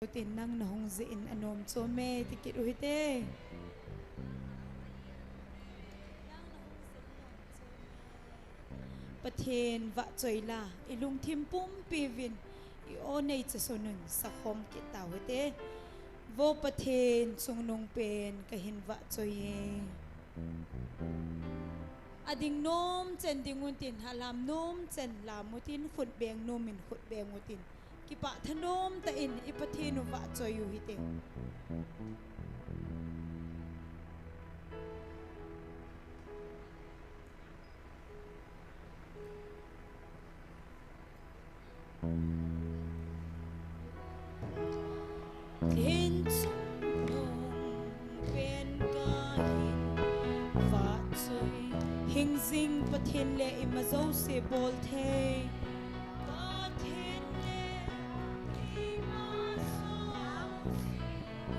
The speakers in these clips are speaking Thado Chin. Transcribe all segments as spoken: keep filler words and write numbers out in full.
Tin nang nahung jeh in anom chom e, ti kit u hite. Pathen vahchoi la, ilungthim pumpi uvin, i-o neicha sunun sakhom kit tau hite. Vo Pathen chungnung pen kahin vahchoi e. Ading nom chen ding utin, alam nom chen lam utin, khut beng nom in khut beng utin. Kipah thanom tah in i Pathen u vahchoi u hite. Pathen chungnung pen kahin vahchoi. Hingjing Pathen le ima jouse bol thei. Pathen le ima jouse.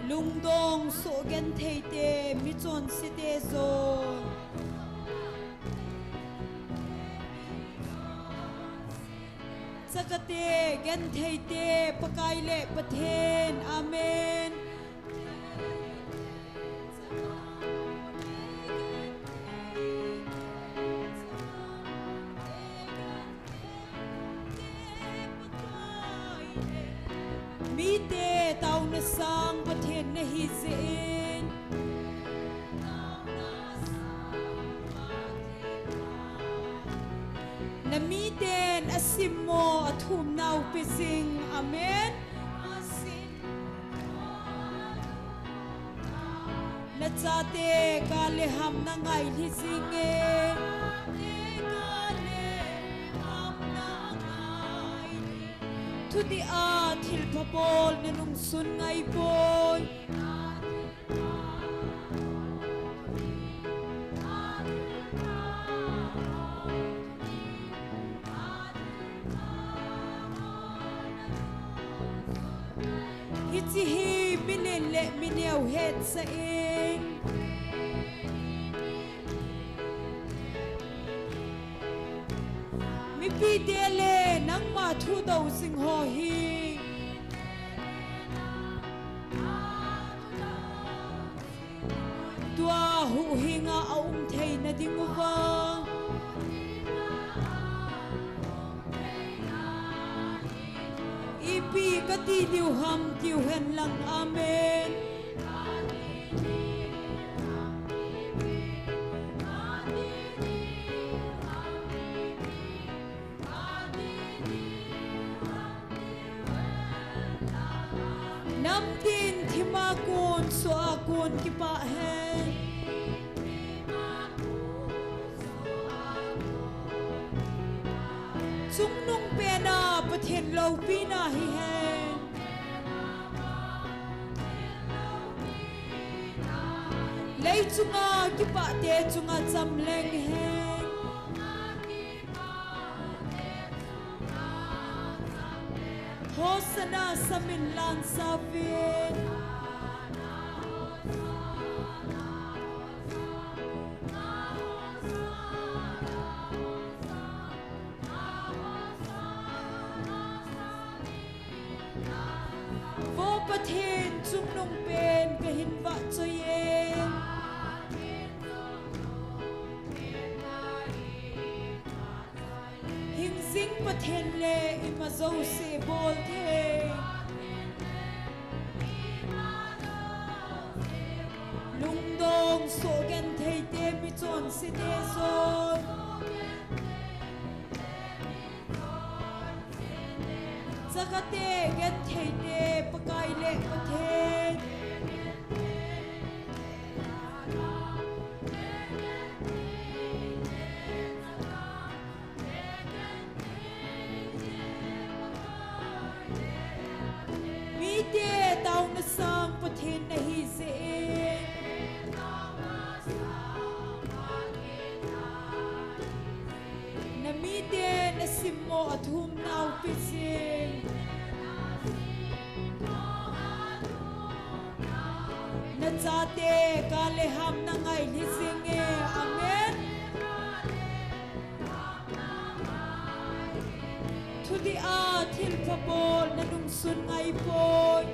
Lungdong soh genthei te, michonse te jong. Chakate, genthei te, Pakai le Pathen. Amen. Mite taona sang Pathen nahi jeh in. Na miten asimmo athumnau pe jing. Amen. Nachate kale ham nangai lhi jing e. Thudih a thilpha bol nanungsun ngai poi. Hiche hi milen le mineo hetsah in. Mipite le nangma thudou jing ho hi. Tua huhhinga aum theina ding uva. Ipi kati diu ham tiu hen lang. Amen. Namtin thima kon, soh a kon kipah hen. Chungnung pena Pathen loupina hi hen. Lei chunga kipahte chunga cham leng hen. Hosanna samin lan sauvin. Vo Pathen chungnung pen kahin vahchoi e. Hingjing Pathen le ima jouse bol thei. Lungdong soh genthei te, michonse te jong. Chakate genthei te, Pakai le Pathen. Mite taona sang Pathen nahi jeh in. Na miten asimmo athumnau pe jing. Na chate kale ham nangai lhi jing e. Amen. Thudih a thilpha bol nanungsun ngai poi.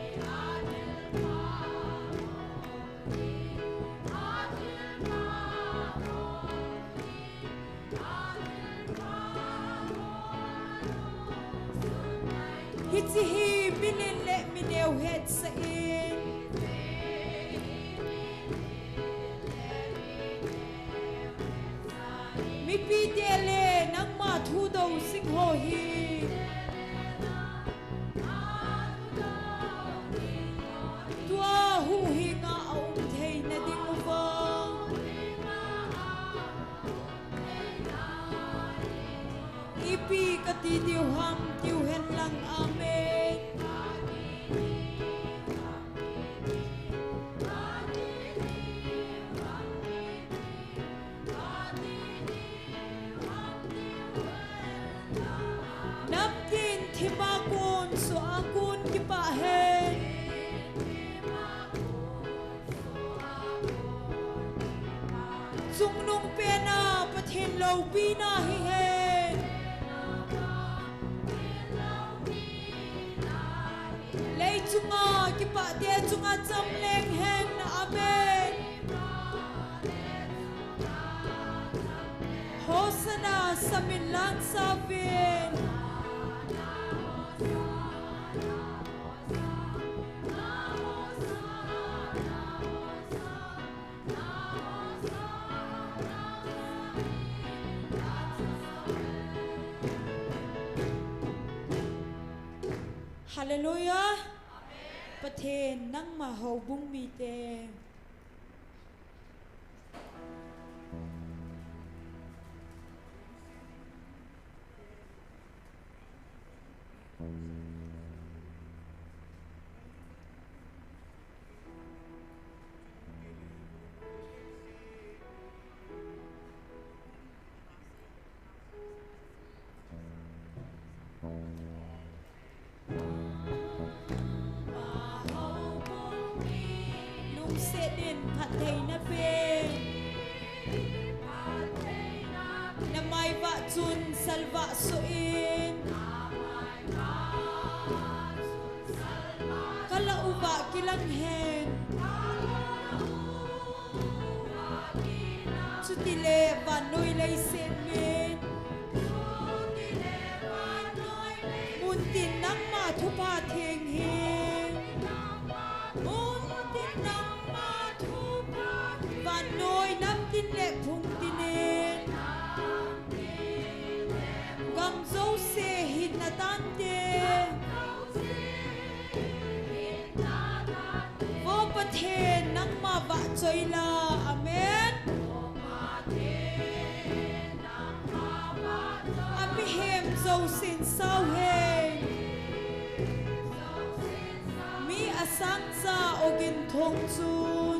Loupina hihen. Lei chunga kipahte chunga cham leng hen. Amen. Hosanna, samin lang sauvin. Hallelujah. Pathen, nangma houbung mite. Lungset in phattheina pen. Namai vah chun salvah soh in. Kalah uva kilang hen. Chutile vannoi leiset min. Muntin nangma thupha theng hi. Muntin nangma thupha. Vannoi namtin le phungtin in. Gam jouse hinna tante. Vo Pathen, nangma vahchoi la. Amen. Amihem jousen sao hen. Mi asang cha ogin thong chun.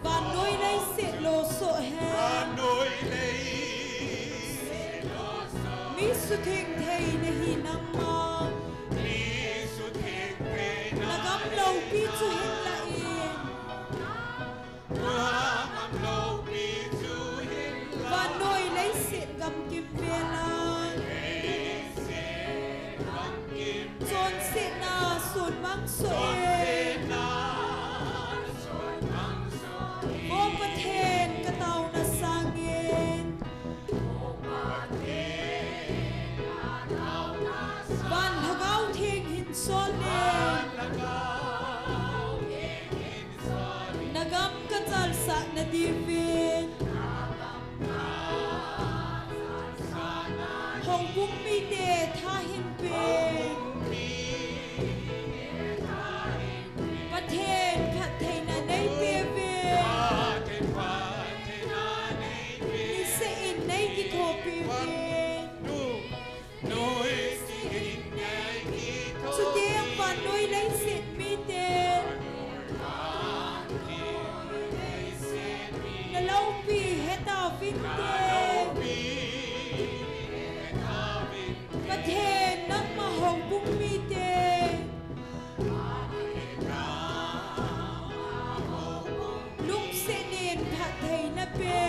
Vannoi leiset lo soh hen. Mi sutheng thei nahi nangma. Nagam loupi chu hin la in. Vannoi leiset gamkim vela. Chonsetna sunmang soh in. Vo Pathen, kataona sangin. Van Lhagao Theng hin sol in. Nagam kachalsah nadiuvin. Houbung mite tha hin pe. Pathen phattheina neipe uvin. Niseh in neikithopi uvin. Chuteng vannoi leiset mite. Naloupi hetauvinte. Pathen nangma houbung mite. Lungset in phattheina pe.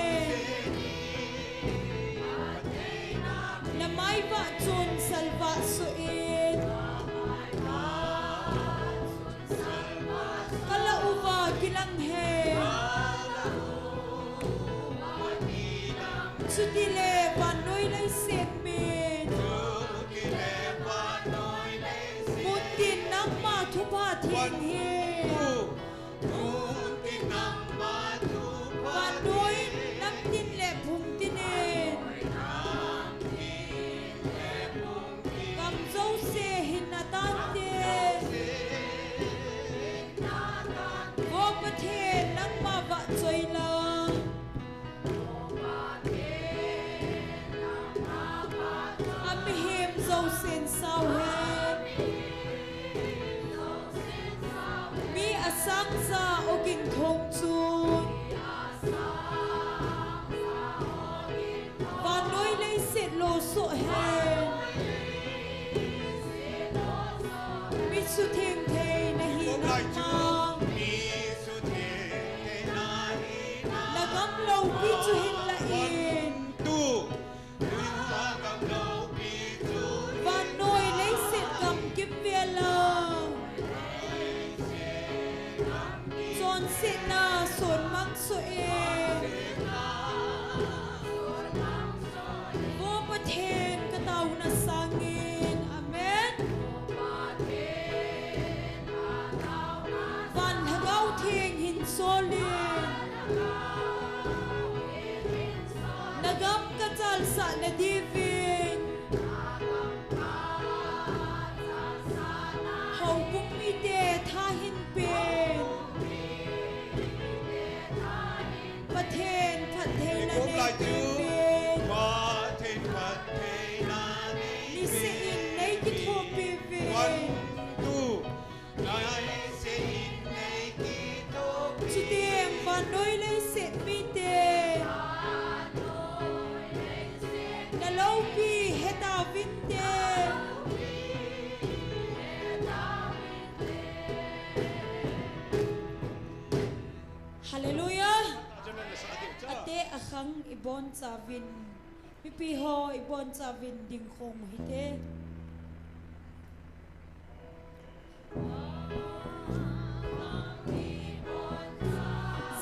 Namai vah chun salvah soh in. Kalah uva kilang hen. Chutile vannoi leiset min. Muntin nangma thupha theng hi. Vannoi namtin le phungtin in. Gam jouse hinna tante. Vo Pathen nangma vahchoi la. Amihem jousen sao hen. Mi asang cha ogin thong chun. Vannoi leiset lo soh hen. Mi sutheng thei nahi nangma. Mi sutheng thei nahi nangma. Divin, houbung mite thahin pen, Pathen phattheina nei peh uvin. Pathen phattheina nei peh uvin. Niseh in nei kithopi uvin. One, two. Chuteng vannoi leiset mite, na loupi hetauvinte. Hallelujah. Ate akhang ibonchauvin, mipi ho ibonchauvin dingkhom u hite.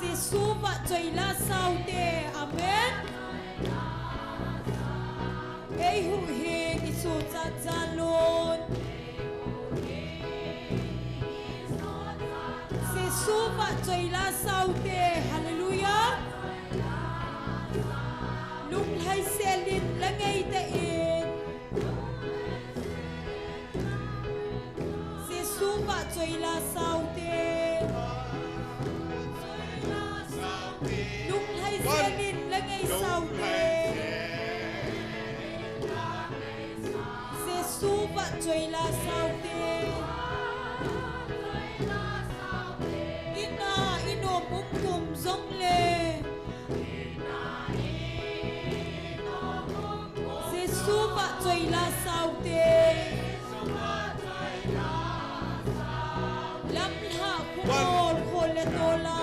Jesu vahchoi la saute. Amen. Eihuhhing, isuhchat jal un. Jesu vahchoi la saute. Hallelujah. Lunglhai selin la ngeitah in. Jesu vahchoi la saute. Lunglhai selin la ngei saute. Jesu vahchoi la saute. Ina, ina um kum jongle. Jesu vahchoi la saute. Lamlhah khongol khol le tola.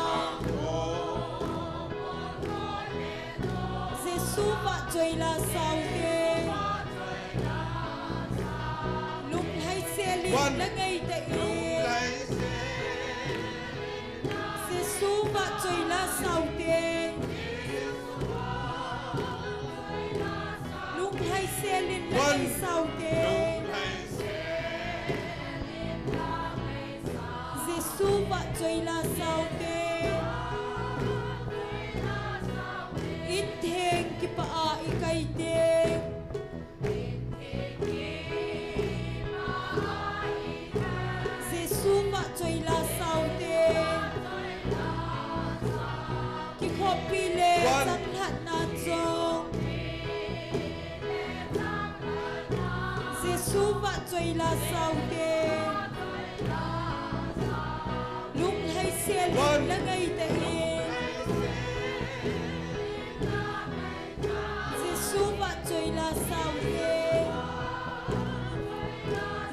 Jesu vahchoi la saute. Lunglhai selin la ngeitah in. Jesu vahchoi la saute. Lunglhai selin la ngei saute. Jesu vahchoi la saute. Intheng kipah a ikai teng. Jesu vahchoi la saute. Kikhopi le changlhatna jong. Jesu vahchoi la saute. Lunglhai selin la ngeitah in. Jesu vahchoi la saute.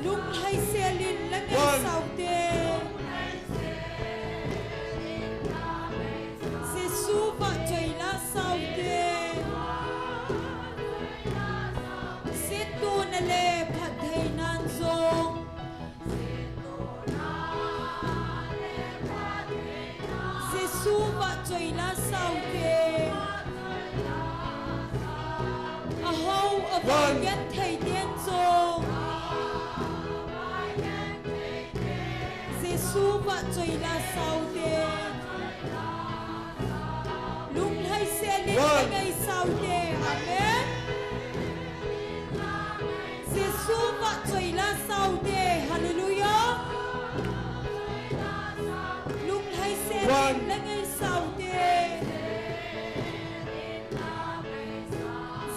Lunglhai selin la ngei saute. Jesu vahchoi la saute. Settohna le phattheinan jong. Jesu vahchoi la saute. Ahao avai genthei ten jong. Jesu vahchoi la saute. Lunglhai selin la ngei saute. Amen. Jesu vahchoi la saute. Hallelujah. Lunglhai selin la ngei saute.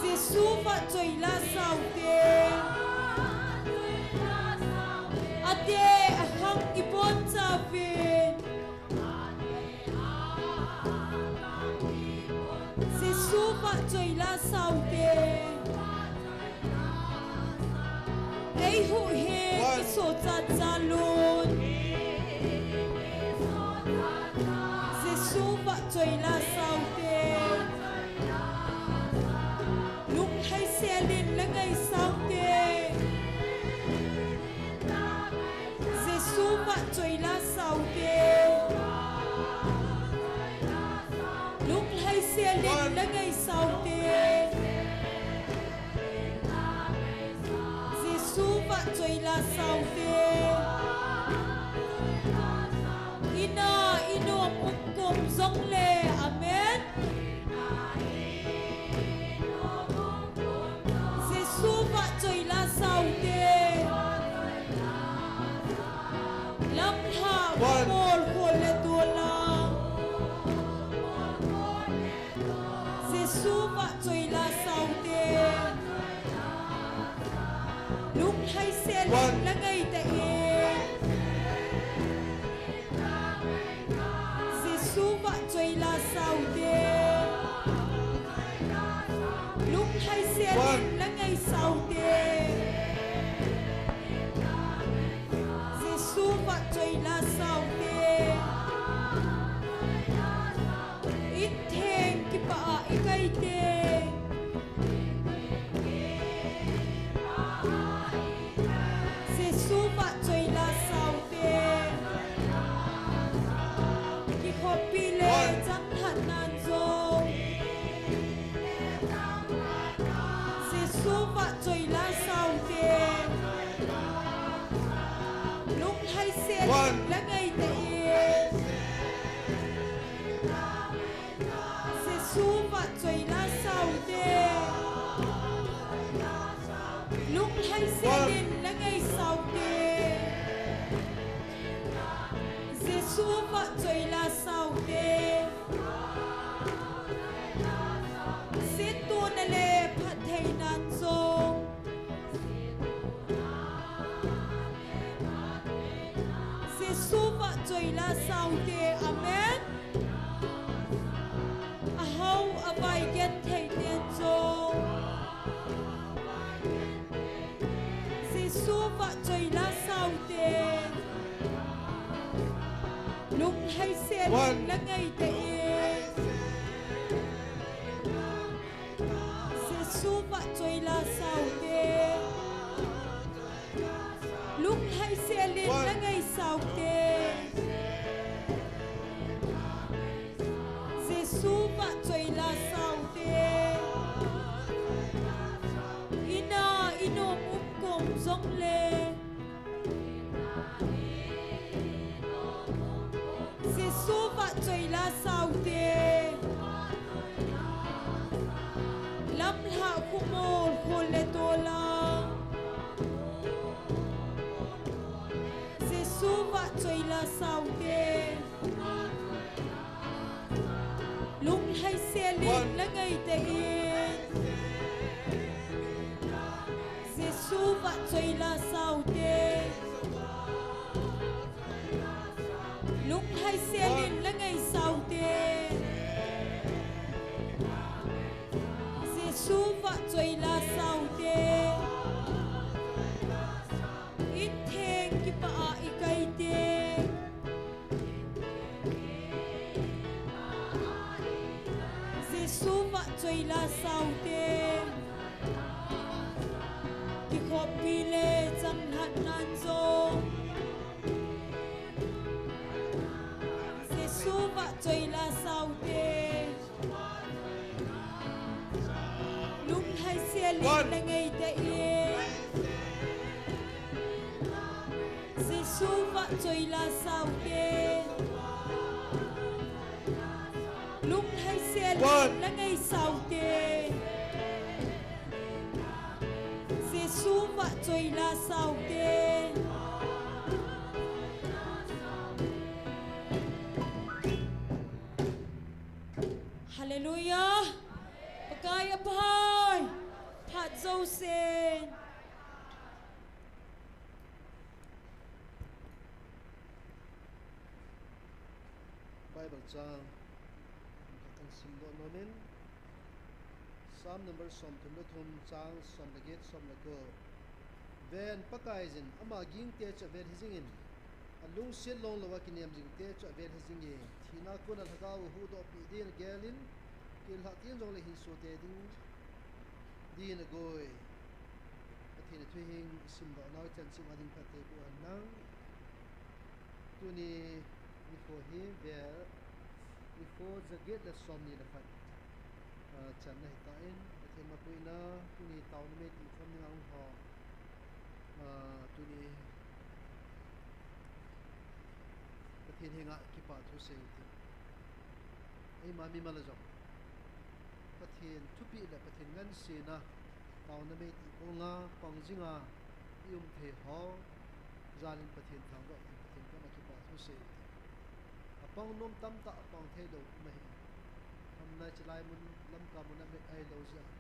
Jesu vahchoi la saute. Ate akhang ibonchauvin. Jesu vahchoi la saute. Eihuhhing, isuhchat jal un. Jesu vahchoi la saute. Lunglhai selin la ngei saute. Jesu vahchoi la saute. Lunglhai selin la ngei saute. Jesu vahchoi la saute. Ina, ina um kum jongle. Amen. One. Langei te in. Jesu vahchoi la sao te. Lunglhai sel in langei sao te. Jesu vahchoi la sao te. Sitna le phattheina jong. Jesu vahchoi la sao te. Amen. Ahao avai genthei ten jong. Jesu vahchoi la sao te. Lunglhai sel in langei te in. Jesu vahchoi la sao te. Lunglhai sel in langei sao te. Jesu vahchoi la sao te. Ina inom um kom jong le. Jesu vahchoi la sao te. Lamlhah khumol khol le tola. Jesu vahchoi la sao te. Lunglhai sel in langei te in. Jesu vahchoi la sao te. Lunglhai sel in langei sao te. Jesu vahchoi la sao te. Intheng kipah a ikai te. Jesu vahchoi la sao te. Kikhoppi le changlhatnan jong. Jesu vahchoi la sao te. Lunglhai sel in langei te in. Jesu vahchoi la sao te. Lunglhai sel in langei sao te. Jesu vahchoi la sao te. Hallelujah. Pakai aphai. Phat jousen. Bible chang khat kahin simdoh nom in, Psalm number somthum le thum, chang som le get, som le ko. Ven, Pakaiyin ama gingte chu avel hih jingin, alungset longlou a kinem jingte chu avel hih jinge. Thina a kon a lhagao ahuhdoh peh din agelin, kei lhah teng jongle hinso tei ding din agoi. Pathen thu hing isimdoh nau chan chim a ding phatthei boh hen lang. Tuni nikho hi vel, nikho jaget le somni le khat, ah, channa ahitan, Pathen mapuina, tuni taona mei ti khom dinga hung ho, ah, tuni Pathen henga kipa thu sei u hite. Eima mimal a jong Pathen thupeh le Pathen ngansena taona mei ti konga pang jinga i um thei ho, jalin Pathen thangvah in Pathen koma kipa thu sei u hite. Apang nom tamtah apang theilou um ahi. Khamnai chalai mun Lamka mun a met ahilou jeh a.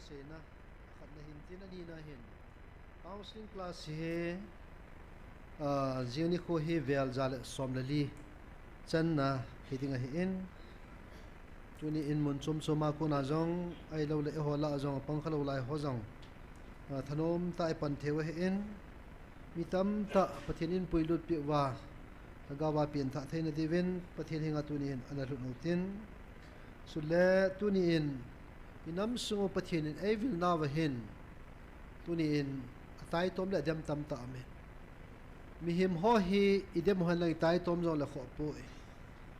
Seina, akhatna hin tin, anina hin counseling class hi, ah, jing nikho hi vel ja le som le li channa hiding ahin. Tuni in mun chom chom a kona jong, ahilou le eiho lah a jong, pang khalou lai ho jong, ah, thanom tah a ipan theiu ahin. Mi tamtah Pathen in puilut peh uva, lhagao a penthah theina diuvin, Pathen henga tuni in ana lhut u tin. Chule tuni in, inam sung u Pathen in eivil nauva hin, tuni in, ataitom le adem tamtah aume. Mihem ho hi idem u hen lang itaitom jong le khoh poi.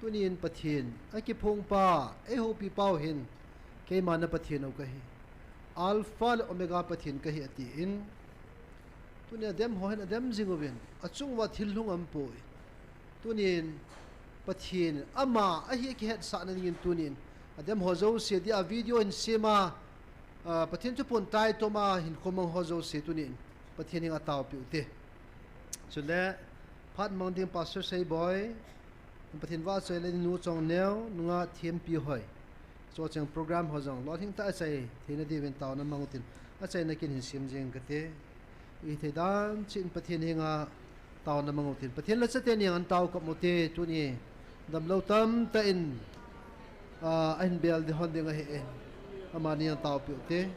Tuni in Pathen, akiphong pa, eihoupi pau hin, keima na Pathen u kahi. Alpha le Omega Pathen kahi atin. Tuni adem ho hin adem jing uvin, achung uva thil lhung aumpoi. Tuni in Pathen, ama ahi akihetsahna dingin tuni in, adem ho jouse dia video hin sem a, ah, Pathen thupon taitom a hinkho mang ho jouse tuni in, Pathen henga taopiu te. Chule, phat mang ding Pastor Seiboi, Pathen vahchoi le nu Chongneo, nungah Thempi hoi. Chucheng program ho jong, lolhing tah a achai theina diuvin taona mang u tin, achaina kin hin sem jing kate. Ithei dan cheh in Pathen henga taona mang u tin. Pathen lhacha teni henga tao kop u te, tuni damlou tamtah in, ah, ahin bel ding hon ding ahin. Amani henga taopiu te.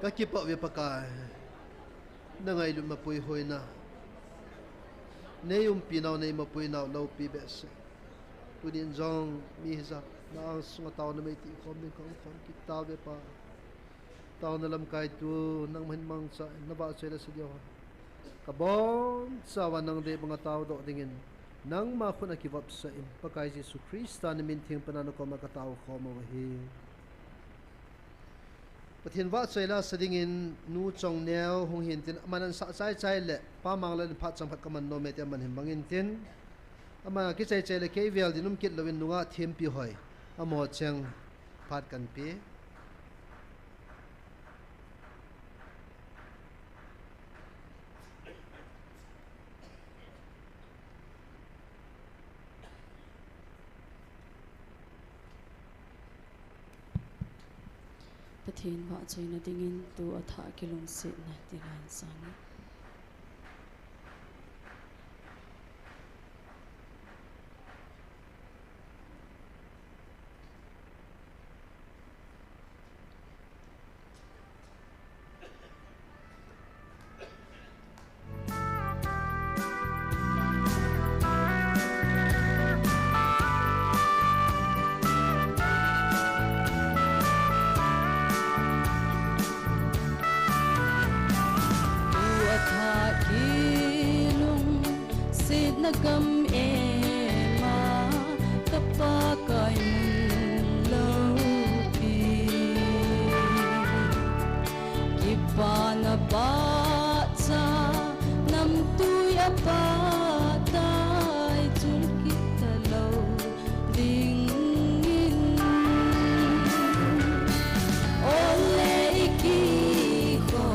Kakipah uve Pakai, na ngailut mapui hoina, nei umpi nau, nei mapui nau loupi behseh. Tunin jong mi hijat na angsunga taona meitih khom ding ka um khom kit tauve Pa. Taona lamkai tu nangma hin mangcha in, na vahchoi le sa diu hon kabonchauva nang dei banga taodoh dingin nangma khut a kivopsah in, Pakai Jesu Christa na min theng pana na koma ka tao khom u ahi. Pathen vahchoi le sa dingin Nu Chongneo hung hin tin, aman ansah chaichai le Pa Manglal in phat chang phat kaman nom e ti aman hin mangin tin, ama kichaichai le kei vel dinmun kit louvin nungah Thempi Hoi, amaho cheng phat kanpe. Pathen vahchoina dingin tu a thah kilungsetna ti lan sang. Tu a thah kilungsetna gam ema, ka Pakai mun loupi. Kipana pahcha, namtui a pahtai chun kitalou dingin. Ole i kikho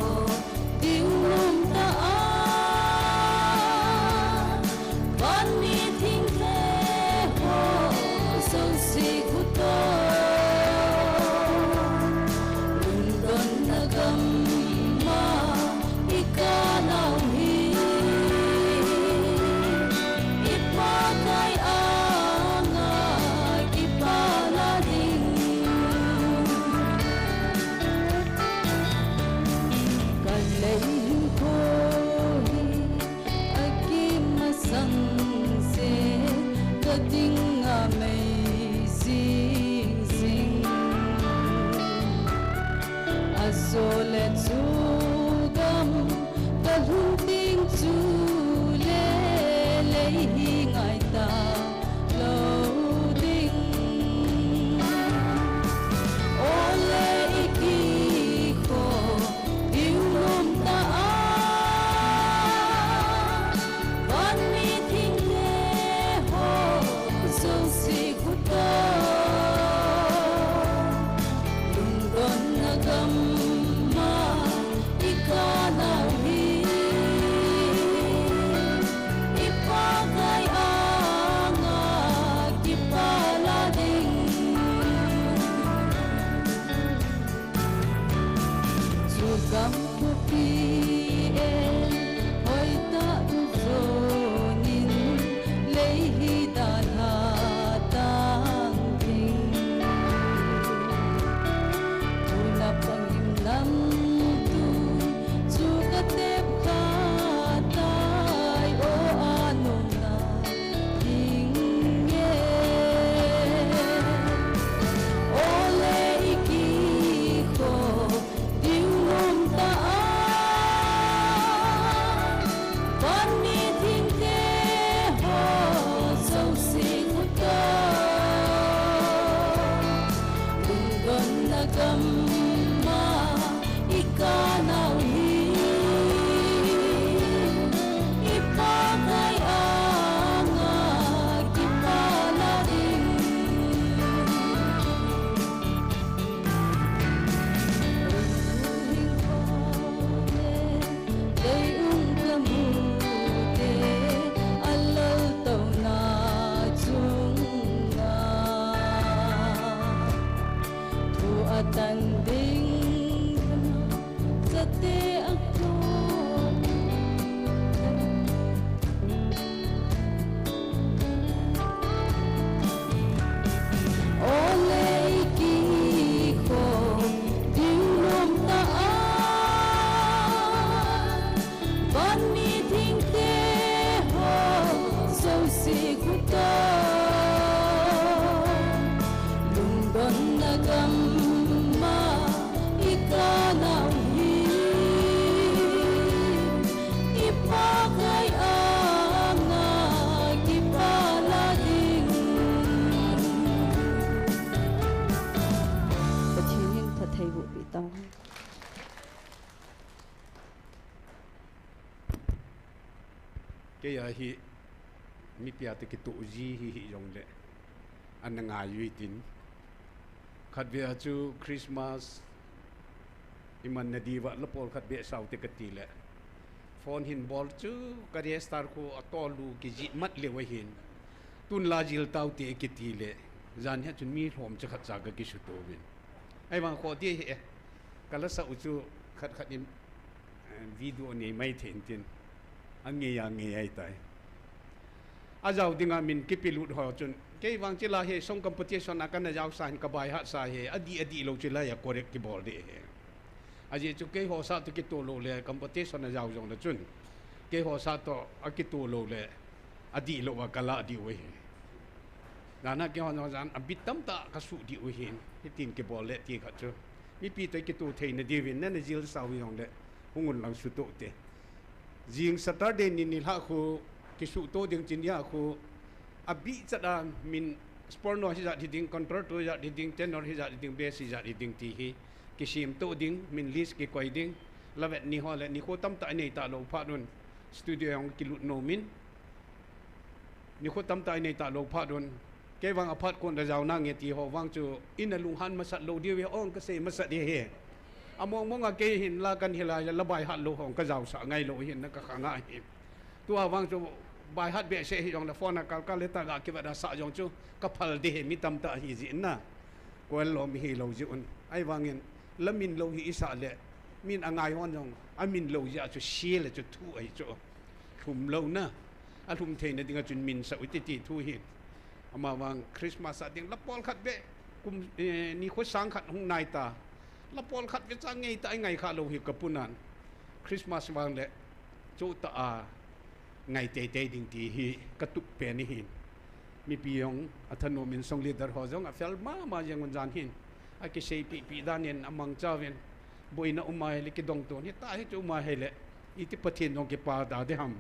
ding nom ta a, van mi thingthe ho jouse khuto, lungdonna gam'a i kah nau hi, i Pakai anga kipana ding. Ka lei hinkho hi akimasang se, ka ding amazing zing. Ajole chu gam ka lhun ding chule lei hi ngai talou ding. Ole i kikho ding nom ta a, van mi thingthe ho Ahi, mipi a toh kitoh ji hi hijongle, ana ngai uvin tin. Khatvei a chu Christmas iman nadiuva lapol khat behsau te kati le, phone hin bol chu ka register khu atolu kijih mat leu ahin. Tun la jil tau te kiti le, jan hi chun mi lhom chakhat cha ka kisuto uvin. Ahivang kho ti hi e, ka lasa u chu khat khat in, eh, video nei mai thei in tin. Angei angei ahitai. Ajao dinga min kipelut ho chun, kei vang chila hi song competition a kana jaosa hin ka baihat sa hi, adih adih lou chila a correct kibol ding ahi. Ajeh chu keiho sah toh kitoh lou le competition a jao jongle chun, keiho sah toh akitoh lou le adih lou a ka lah diu ahi. Jan a keiho jong jan abit tamtah ka suh diu ahin, hitin kibol le ti khat chu. Mipi toh kitoh theina diuvin nana jilsa u jongle, hung un lang sutoh te. Jing Saturday ni nilhah khu, kisutoh ding chin a khu, abih chat a min soprano hijat hiding, contralto hijat hiding, tenor hijat hiding, bass hijat hiding ti hi kisemtoh ding, min list kikoi ding. Lavet ni ho le nikho tamtah inei talou phat un, studio jong kilut nom in, nikho tamtah inei talou phat un, kei vang aphat kon da jao nange ti ho vang chu ina lunghan masat lou diu hi ong ka sei masat ding ahi. Among mong a kei hin la kan hil a la baihat lou hong ka jaosah ngai lou hin na ka khang ahi. Tua vang chu baihat behseh hijongle phone a kal kal le ta ga kivet a sah jong chu ka phal ding ahi, mi tamtah ahi jeh in na. Kollom hilou jeh un. Ahivangin la min lou hi isah le, min angai hon jong amin lou jeh a chu sia le chu thu ahi chu. Lhum louna, alhum theina dinga chun min sah u hite ti thu hi. Amavang Christmas a ding lapol khat beh, kum, eh, nikho sang khat hung nai ta. Lapol khat beh cha ngei ta, i ngai kha lou hi ka punan. Christmas vang le, chu ta a ngai teitei ding ti hi ka tup pen ahin. Mipi jong athanom in song leader ho jong afel mama jeng un jan hin. Akiseipi pi dan in amangcha uvin. Boina um a hile kidong tun hita hi chu um a hile. Iti Pathen jong kipa da ding ham.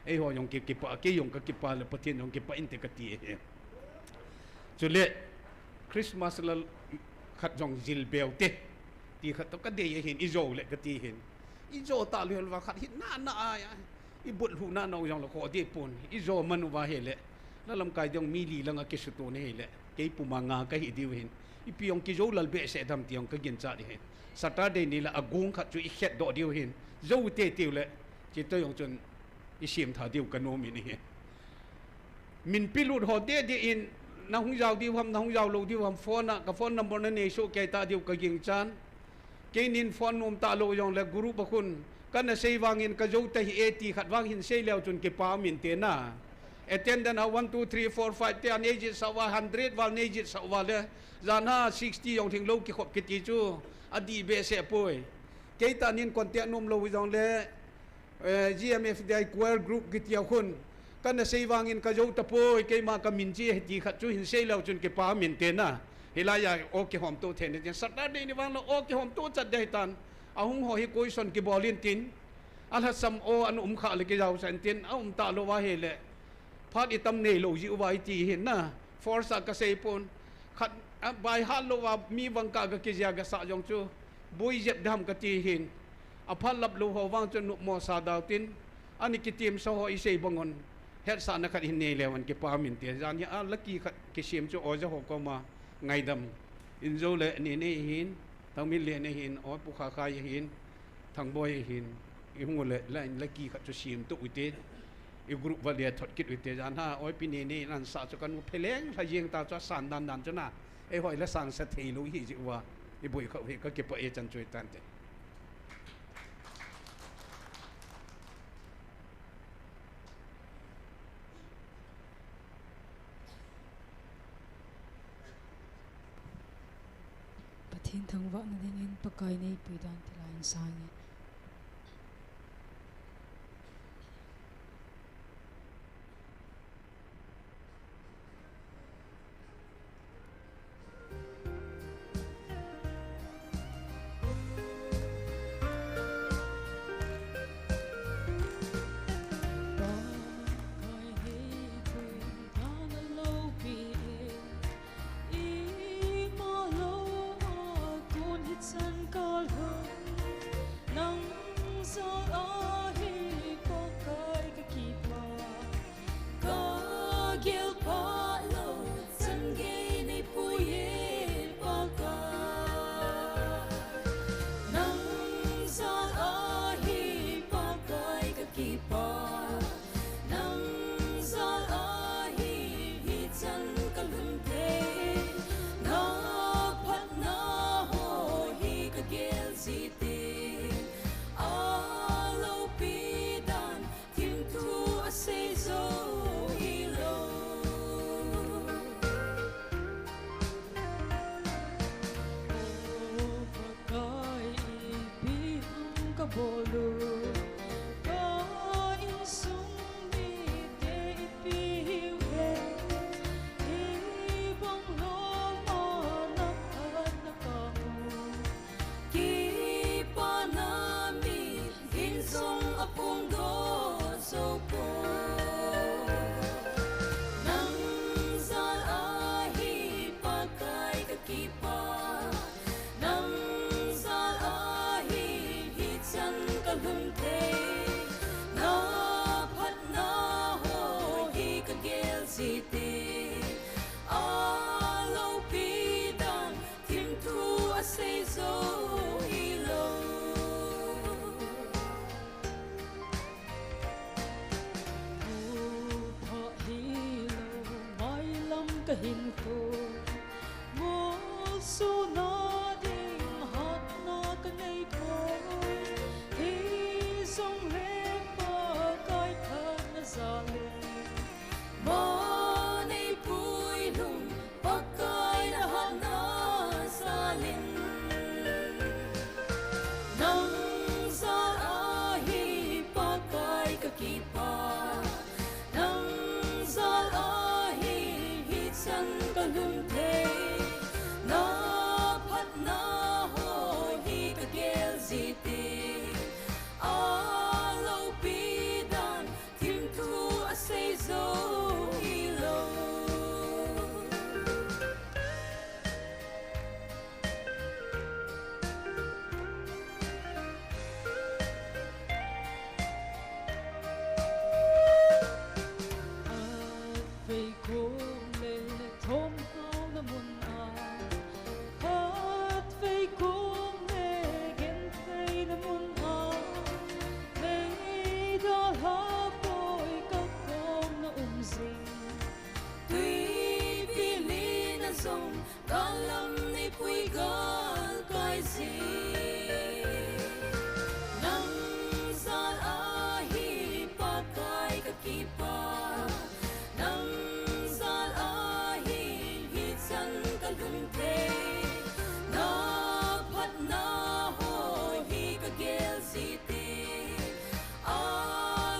Eiho jong ki, kipa, kei jong ka kipa le Pathen jong kipa inte kati ahi. Chule Christmas la khat jong jil beu te. Ti khat toh ka dei ahin, ijo le kati hin. Ijo talou hel va khat hi nana a. I bot lhuh nana u jong le kho ding pon. Ijo man uva hile. La lamkai ding mi li lang a kisuto na hile. Kei puma nga ka hi diu hin. Ipi jong kijo lal behseh dam ti jong ka ginchat ding hin. Saturday ni la agung khat chu i khet doh diu hin. Jo te tiu le. Chito jong chun i sim tha diu ka nom in ahi. Min pelut ho deh deh in, na hung jao diu ham, na hung jao lou diu ham, phone a, ka phone number na nei soh kei ta diu ka ginchan. Keinin phone nom talou jongle group a khun, kana sei vangin ka jo ta hi e ti khat vang hin sei leu chun kipa um inte na. Attendant a one, two, three, four, five te a nei jitsah uva, hundred val nei jitsah uva le, jan a sixty jong lhing lou kikhop kiti chu, adih behseh poi. Keitanin contact nom lou jongle, Eh, G M F D I choir group kiti a khun. Kana sei vangin ka jo tapoi, keima ka min chi ahi ti khat chu hin sei leu chun kipa um inte na. Hilai a aw kihom to thei na tin. Saturday ni vang la aw kihom to chat dei tan. Ahung ho hi question kibol in tin. Alhasam aw ana um kha le kijao sa in tin. Aum talou va hile. Phat itam nei lou ji uva iti hin na. Force a ka sei pon. Khat, a, baihat lou va mi vang ka, ka kijia ka sa jong chu. Boi jep dam kati hin. Aphat lap lou ho vang chu nopmo sa dau tin. Ani kitim sa ho i sei bang un. Hetsahna khat hin nei leu hen kipa um inte. Jan hi a lucky khat kisem chu oja ho koma ngaidam. Injo le Nene hin. Thangminlen hin. Aw Pu Khakhai hin. Thangboi hin, i hung u le, la, lucky khat chu sem to u hite, i group va le thot kit u hite, jan a, aw Pi Nene in an sa chu ka nu pheleng, lha jeng ta chu asan dan dan chu na, eiho i la san sa thei lou hi ji uva, i boi kha u hi ka kipa e chan chu i tan te. Pathen thangvahna dingin Pakai neipui dan ti la in sang e. Titi, a loupi dan, thim thu a sei zo hi lo. Pha hi lo, mailam ka hin ko. Mo su na ding hat na ka nei ko. Hi zong le Pakai phat na za le. Mo nei pui lung Pakai na hat na za lin. Nang zal a hi Pakai ka kipa. Nang zal a hi hi chan ka lhun thei. Na phat na ho hi ka gel zi ti. A loupi dan thim thu a sei zo hi lo. Khatvei kong le thom hau na mun a, khatvei kong le genthei na mun a, meidal ha poi ka kom na um zing. Tuipi li na zong Kalam nei pui gal kai zi. Nang zal a hi Pakai ka kipa. Nang zal a hi hi chan ka lhun thei. Na phat na ho hi ka gel zi ti. A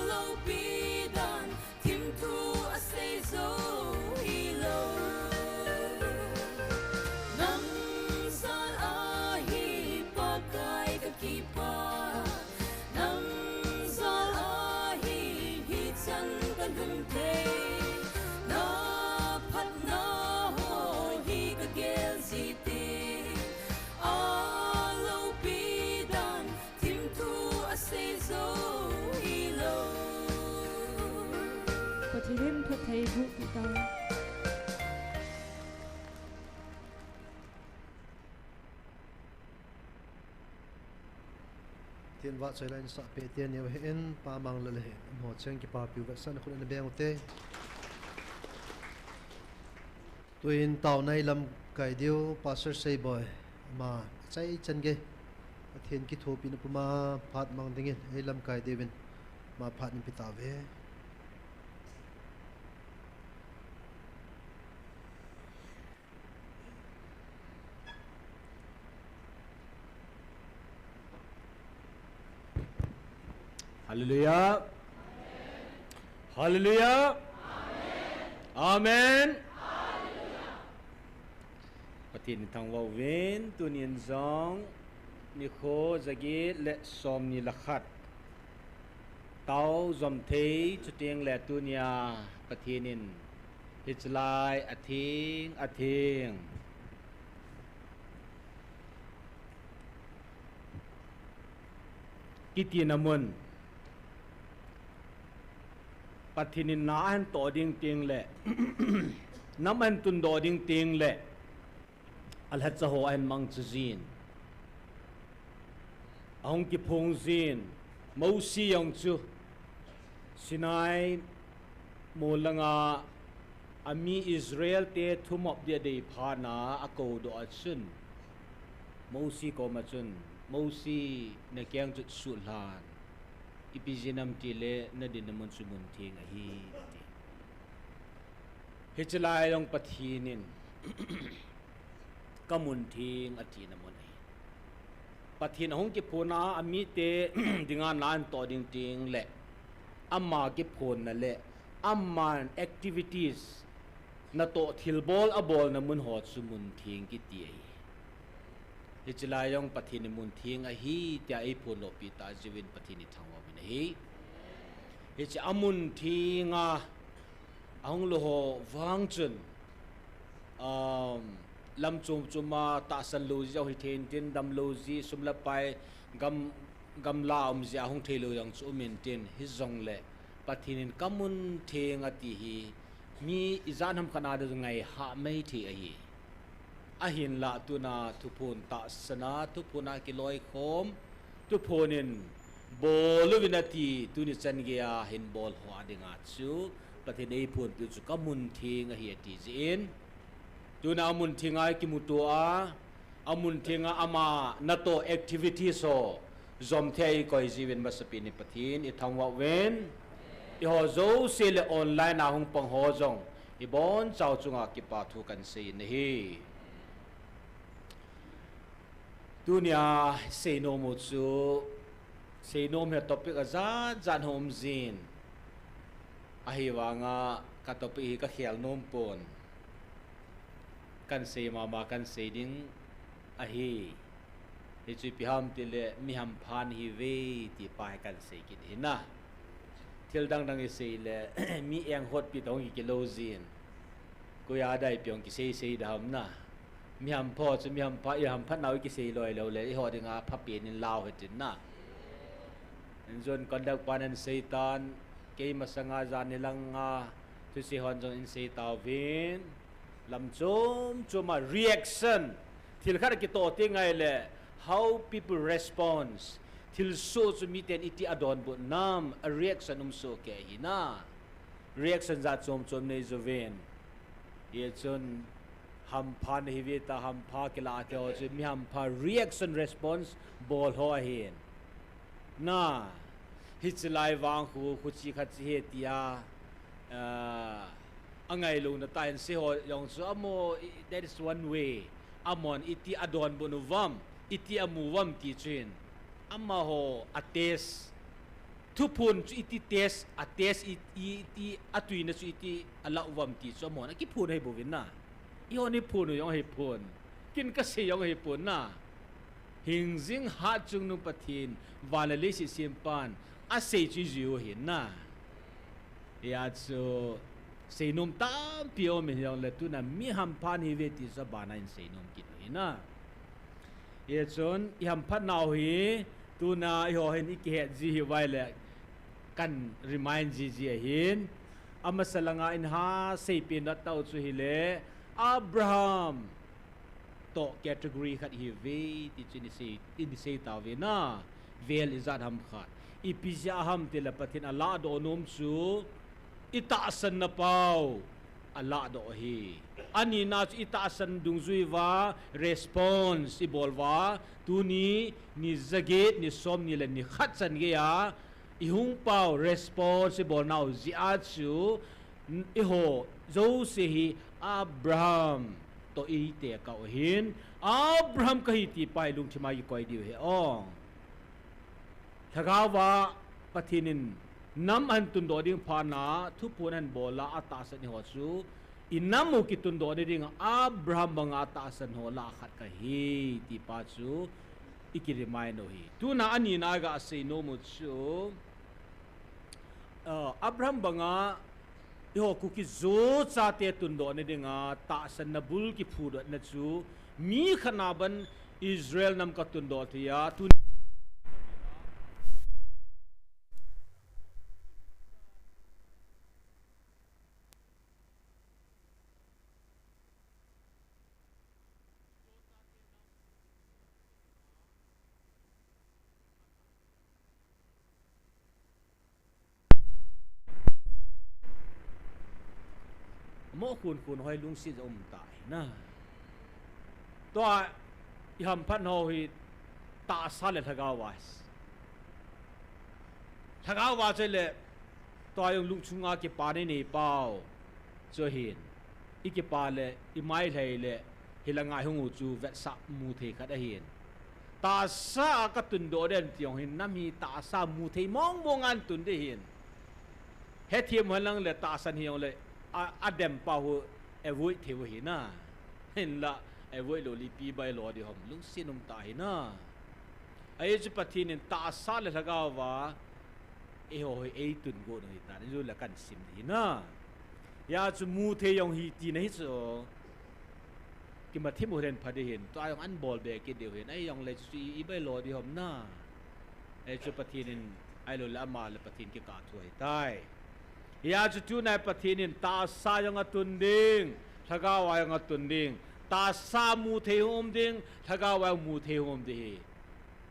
loupi dan Thim thu a sei zo hi lo. Nang zal a hi Pakai ka kipa. Nang zal a hi hi chan ka lhun thei. Na phat na ho hi ka gel zi ti. A loupi dan Thim thu a sei zo hi lo. Pathen in phatthei boh peh ta. Pathen vahchoi lai in sahpeh te neo hi in Pa Mang Lal hi in ho cheng kipapi u vetsahna khut in beng u te. Tuin taona i lamkai diu Pastor Seiboi, ama chai chan gei Pathen kithopina puma phat mang dingin ei lamkai diuvin ama phat in pe tauve. Hallelujah. Hallelujah. Amen. Pathen in thangvah uvin, tunin jong nikho jaget le somni le khat tao jom thei, chuteng le tunia Pathen in hiche lai a theng, a theng kitina mun Pathen in na ahin toh ding teng le, nam ahin tundoh ding teng le, alhacha ho ahin mangcha jin, ahung kiphong jin, Mosi jong chu Sinai mol langa ami Israel te thumop dia dei phat na akoudoh a chun, Mosi koma chun, Mosi, na keng chu suhlhan, ipi jeh inem itile na dinna mun chu mun theng ahi, ati. Hiche lai jong Pathen in ka mun theng atina mun ahi. Pathen ahung kiphonna a mite dinga na ahin toh ding teng le, ama kiphonna le, aman activities natoh thilbol abolna mun ho chu mun theng kiti ahi. Hiche lai jong Pathen in mun theng ahi tia eiphondoh peh ta jiuvin Pathen i thangvah uvin ahi. Hiche a mun theng a ahung lou ho vang chun, um, lam chom chom a tahsan lou jeh u hithei intin, damlou jeh, sum le pai, gam, gamla um jeh a hung theilou jong chu um intin, hijongle Pathen in ka mun theng ati hi, Mi ijat ham khat a dinga ngai hah mai thei ahi. Ahinlah tuna thuphon tahsan a, thuphon a kiloikhom, thuphon in bol uvin ati, tuni chan geiya hin bol ho a dinga chu Pathen in eiphonpeh u chu ka mun theng ahi ati jeh in, tuna mun theng a kimuto a, amun theng a ama natoh activities ho jom thei a ikoi jiuvin masapen in Pathen ithangvah uvin. Eiho jouse le online a hung pang ho jong ibonchauva chunga kipa thu kahin sei in ahi. Tunia seinom u chu, seinom hi topic ajat jat hung um jin. Ahivanga ka topic hi kakhel nom pon. Kahin sei mama kahin sei ding ahi. Hichu ipi ham tile mi hampha nahiuve ti pa hi kahin sei kit ahi na. Thil dang dang isei le mi enghotpi toh hung kikilou jin. Koiya dai pi hung kisei sei da ham na. Mi hampha chu mi hampha, i hamphat nau ikisei loi lou le eiho dinga phapen in lau hitin na. Injun conduct pan ahin sei tan, kei masanga jan nilanga thusei hon jong in sei tauvin. Lam chom chom a reaction, thil khat kitoh teng ahile how people response, thilsoh chu miten iti adonbut nam, a reaction um soh kei ahi na. Reaction jat chom chom nei jouvin. Hichun hampha nahiuve tia hampha kilah kei ho chu mi hampha reaction response bol ho ahin. Na, hiche lai vang khu, khu chi khat chi hi tia, ah, angailouna tah in sei ho jong chu amaho, i, that is one way. Amahon iti adonbut uvam, iti amu uvam ti chu hin. Amaho a test. Thuphon chu iti test, a test i, i, iti atuina chu iti alah uvam ti chu amahon akiphon ahi bouvin na. Eihon iphon u jong ahi pon. Ken kasei jong ahi pon na. Hingjing hatchungnung Pathen, van le leiset sempan, asei chu ijui u ahin na. Hia chu seinom tampi um in hijongle tuna mi hampha nahiuve ti chu abana in seinom kit u ahi na. Hichun ihamphat nau hi tuna eiho hin ikihet ji hiuva ahile kahin remind jiji ahin. Amasa langa in ha seipen doh tau chu hile Abraham toh category khat ihiuve ti chu in sei, in sei tauve na. Vel ijat ham khat. Ipi jeh ham tile Pathen alahdoh nom chu itahsanna pau alahdoh ahi. Anina chu itahsan dungjui uva response ibol uva, tuni ni jaget, ni somni le ni khat chan geiya ihung pau response ibol nau jeh a chu, eiho jouse hi Abraham toh itekah u ahin, Abraham kahi ti pa hi lungthim a ikoi diu ahi o. Lhagao a Pathen in nam ahin tundoh ding phat na, thuphon ahin bol a atahsan eiho chu, inam u kitundoh na dinga Abraham banga atahsan ho lah a khat kahi ti pa chu iki remind u ahi. Tuna anina iga seinom u chu, ah, Abraham banga eiho Kuki-Zo chate tundoh na dinga tahsanna bul kiphudoh na chu mi khat na ban Israel nam katundoh thei a, tun Mo khun khun hoi lungset jong um ta ahi na. Tua ihamphat nau hi tahsa le lhagao a. Lhagao a chu le tua jong lungchunga kipana inei pau. Chu hin ikipa le imai lhai le hilanga ihung u chu vetsah mu thei khat ahin. Tahsa a katundoh den ti jong hin nam hi tahsa mu thei mong mong a natun ding ahin. Hethem henlang le tahsan hijongle a, adem pau avoid thei u ahi na. Hinla avoid lou le ipi bailo ding ham, lungset um ta ahi na. Ajeh chu Pathen in tahsa le lhagao a eiho hi eitun got u ahitan, ijou le kahin sim ding ahi na. Hia chu mu thei jong hi tina hi chu. Kimathem u hen pha ding ahin, tua jong ahin bol be kit diu ahin, ahijongle chu i, ibailo ding ham na. Ajeh chu Pathen in, ahilou le ama le Pathen kikah thu ahitai. Hia chu tunai Pathen in tahsa jong atun ding, lhagao a jong atun ding. Tahsa mu thei hung um ding, lhagao a jong mu thei hung um ding ahi.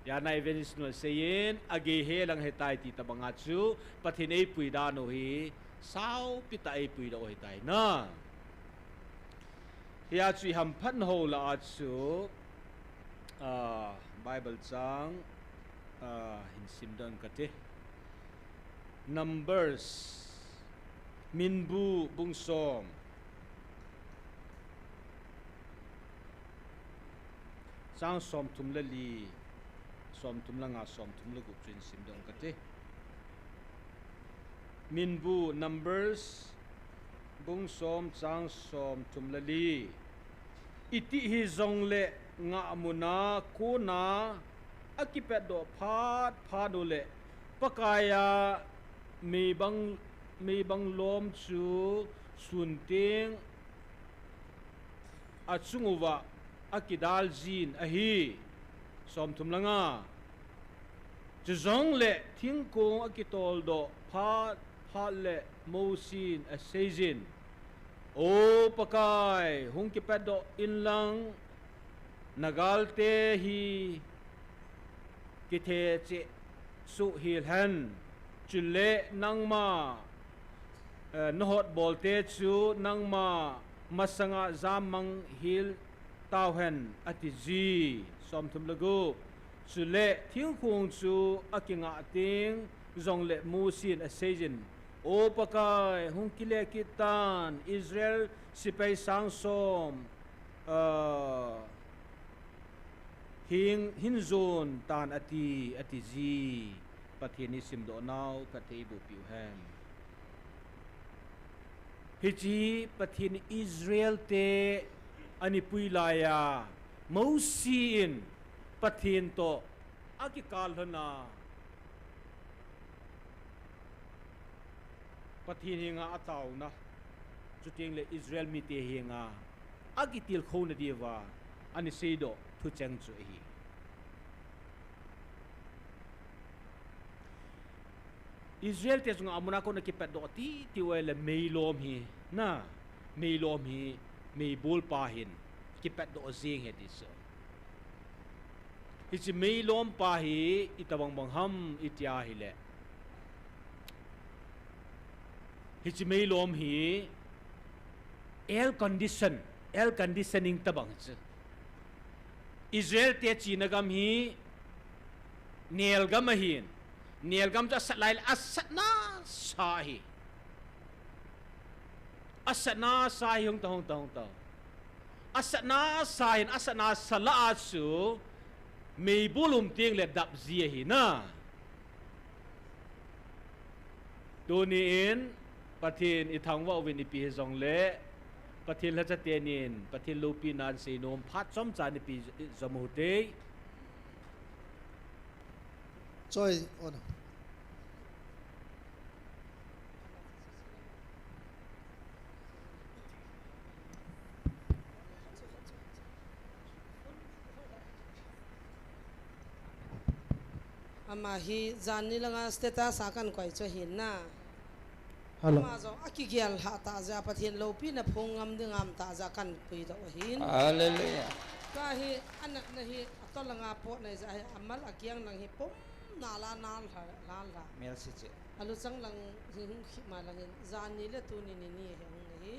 Hia na evangelist nu seiyin, agei helang ahitai ti tobanga chu, Pathen eipui dan u hi, saupi tah eipui doh ahitai na. Hia chu ihamphat ho lah a chu, ah, Bible chang, ah, hin simdoh ing kate. Numbers, Minbu bung som. Chang somthum le li, somthum le nga, somthum le gup chu hin simdoh ing kate. Minbu, Numbers, bung som chang somthum le li. Iti hijongle ngahmuna kona akipatdoh phat phat uleh Pakaiya meibang, meibang lom chu sun teng achung uva akidal jin ahi. Somthum le nga. Chujongle thingkong akitoldoh phat phat le Mosi in aseijin, O Pakai, hung kipatdoh inlang, nagalte hi kithe cheh suh hih hen, chule nangma, eh, nahotbolte chu nangma masanga jammang hih tauhen, atiji. Somthum le gup. Chule thingkong chu akingah teng jongle Mosi in aseijin, O Pakai, hung kile kit tan, Israel sepai sang som, ah, hing, hin jon tan ati, atiji. Pathen in simdoh nau phatthei eiboh piu hen. Hiche Pathen in Israel te ana pui laiya, Mosi in Pathen toh akikal lhona, Pathen henga ataona, chuteng le Israel mite henga akitilkhouna diuva ana seidoh thucheng chu ahi. Israel te chunga amuna kona kipatdoh ti, ti uva le meilom hi, na, meilom hi, meibol pa hin kipatdoh jeng ahi ti chu. Hiche meilom pa hi itobang bang ham itia ahile, hiche meilom hi air condition, air conditioning tobang chu. Israel te china gam hi nel gam ahin, nel gam chu asat lai le asatna sa ahi. Asatna sa ahi, hung ta, hung ta, hung ta. Asatna sa ahin, asatna sa lah a chu meibol um teng le dap ji ahi na. Tuni in Pathen ithangvah uvin ipi hijongle, Pathen lhacha teni in Pathen loupina in seinom phat chomcha in ipi jom u hite. Choi, on. Ama hi janni langa status a kan koi chu ahin na. Hello. Ama jong akigel lhah tah jeh a Pathen loupina phong ngam ding ngam tah jeh a kan puidoh ahin. Hallelujah. Tua hi anatna hi atol langa pot nai jeh a hi amal akiang lang hi pum nal a nal lha, lha, lha. Mel si che. Aluchang lang hi hung khih ma lang hin janni le tuni ni ni hi hung na hi.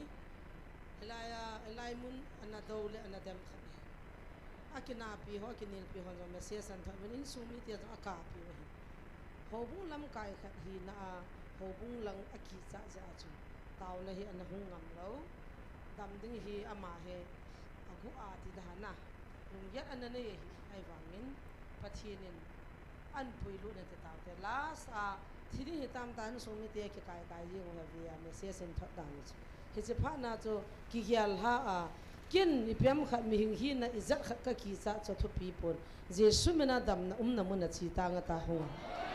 Hilai a, hilai mun ana do le ana dem khat hi. Akinapi ho, akinelpi ho jong message ahin thot uvin, insung mite jong akapi u ahi. Houbung lamkai khat hina a, houbung lang akichat jeh a chu, taona hi ana hung ngam lou. Dam ding hi ama hi agu a ti dan a, lunggel ana nei ahi, ahivangin Pathen in ahin puilut in ati taute. Last a, thi ding hitam ta, insung mite kikai kai jing uve, a message ahin thot dan u chu. Hiche phat na chu kigel lha a, ken ipi ham khat mihing hina ijat khat kakichat chu thupi pon. Jesu min a damna umna mun a che tang ata hung.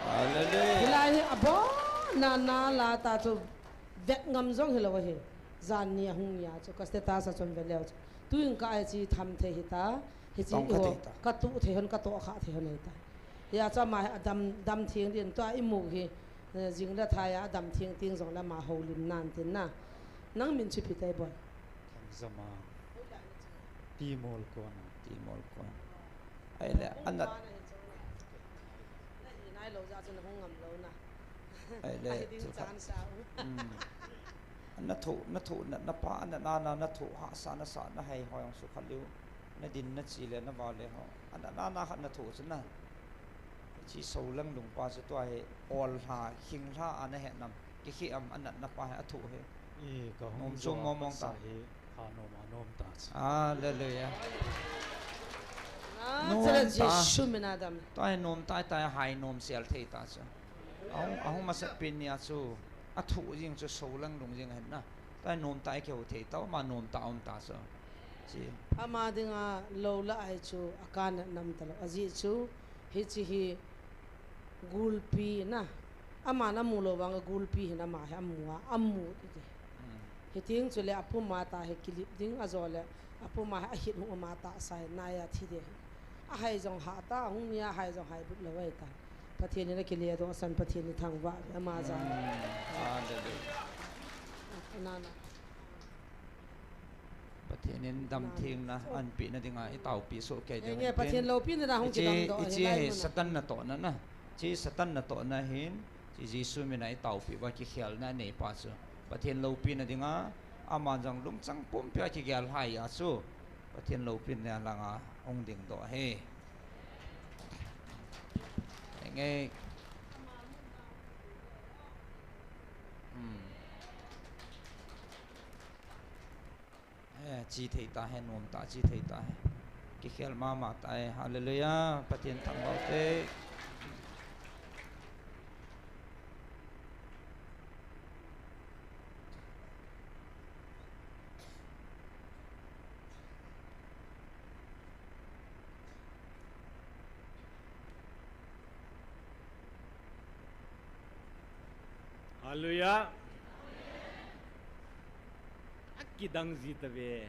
Hallelujah. Hilai hi abon a nal a ta chu vet ngam jong hilou ahi. Janni ahung nia chu ka status a chun ve leu chu. Tuin ka ai chi tham thei hita. Hiche tong kha thei ta. Ka tu thei hon, ka tohkha thei hon ahi ta. Hia chu ama hi adam, dam theng din tua imu hi. Eh, jing le thai a, adam theng teng jong le ama houlim nan tin na. Nang min chu ipi tai boi? Thangzama. Timol kona. Timol kona. Ahile, anat. Nahi nailou jeh chun hung ngam lou na. Ahile, ahi ding chance a. Hmm. Nathoh, nathoh, na, napa, na, na, na, nathoh, hahsa, nasa, nahei, hoi, hung sukha liu. Nadin, nache le, nava le, ho. Ana, na, na, khat nathoh chu na. Chi Soleng lungpa chu tua hi, ol lha, khing lha, ana he nam. Kikhi am, anat napa hi, athoh hi. I, ka hung nom chu jo mong mong ta. Sa hi, ha nom, a nom ta chu. Hallelujah. Ah, nom chale ta. Jesu min a dam. Tua hi nom tai tai, hai nom sel thei ta chu. Ahung, ahung masat pen nia chu, athoh jing chu Soleng lung jing ahin na. Tua hi nom tai keu thei tau, ama nom ta um ta chu. Chi. Ama dinga lou le ai chu, akanat nam talou. Ajeh chu, hiche hi, gulpi na. Aman amu lou vang a gulpi hin ama hi amu a, amu ti ti. Hmm. Hiteng chule apuma tah hi kilip ding, ajole apuma hi ahit hung ama tahsa hi nai a thi ding. Ahai jong hah ta, ahung nia ahai jong hai but lou ahi ta. Pathen in akile doh san, Pathen in thangvah ve ama jal. Hmm. Hallelujah. Na, na. Pathen in damtheina anpeh na dinga i taopi soh kei ding. Nge, Pathen loupina dinga hung kidang doh. Hiche hi Satan natohna na. Hiche Satan natohna hin, hiche Jesu mina i taopi uva kikhelna anei pa chu. Pathen loupina dinga, aman jong lungchang pumpi a kigel lhai a chu. Pathen loupina langa hung ding doh ahi. Nge. Hmm. Eh, che thei ta ahi, nom ta, che thei ta ahi. Kikhel mama ta ahi. Hallelujah. Pathen thangvah te. Hallelujah. Akidang ji tave.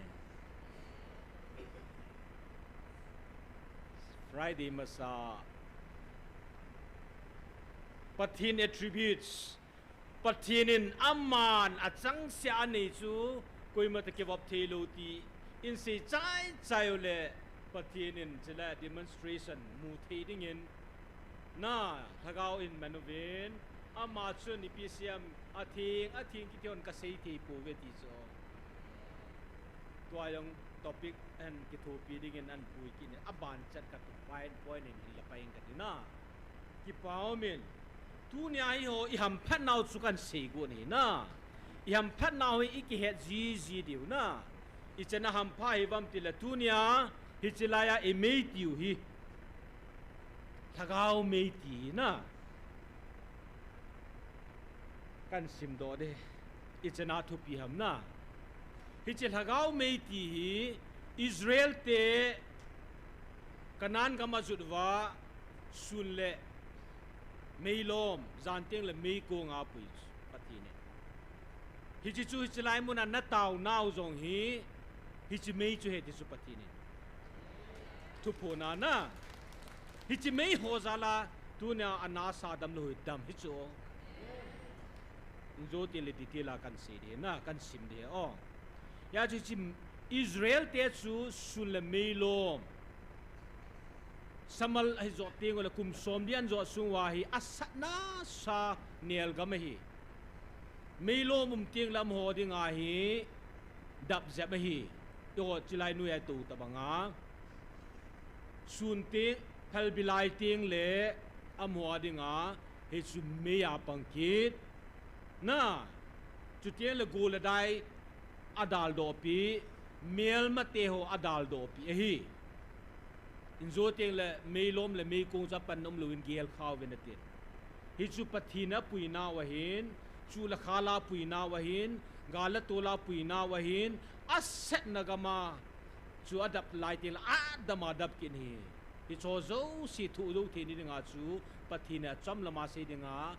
Friday masa. Pathen attributes. Pathen in aman achangseh a anei chu koima toh kivop thei lou ti in sei chai chai u le Pathen in chule demonstration mu thei dingin na lhagao in man uvin ama chun ipi seiyem atheng atheng kiti hon kasei thei pouve ti chu. Tua jong topic ahin kithopi dingin ahin pui kit in aban chet khat point point in hin la pai ing kati na. Kipa um in. Tunia hi ho i hamphat nau chu kan sei got ahi na. I hamphat nau hi i kihet ji ji diu na. I chan a hampha hi vam tile tunia hiche laiya i mei tiu hi. Lhagao mei ti hi na. Kan sim doh de. I chan a thupi ham na. Hiche lhagao mei ti hi Israel te Canaan gam a jot uva sun le meilom, jan teng le meikong a pui chu Pathen in. Hiche chu hiche lai mun a na tao nau jong hi, hiche mei chu ahi ti chu Pathen in. Thuphon a na. Hiche mei ho jal a, tunia ana sa dam lou hi dam hi chu. Injo teng le detail a kan sei de na, kan sim de o. Hia chu hiche Israel te chu sun le meilom. Samal ahi jot teng le kum som li an jot sung uva hi asatna sa nel gam ahi. Meilom um teng le amaho dinga hi dap jep ahi. Eiho chilai noiya i tou tabang a. Sun teng, phalbi lai teng le amaho dinga hichu mei a pang kit. Na, chuteng le gol le dai adaldoh pi, melmate ho adaldoh pi ahi. Injo teng le meilom le meikong chu apan um louvin gel khao uvin atin. Hichu Pathen a puina u ahin, chu le khal a puina u ahin, gal le tol a puina u ahin, asatna gam a chu adap lai teng le adam a dap kit ahi. Hicho jouse thoh jou theina dinga chu Pathen in achom lam a sei dinga,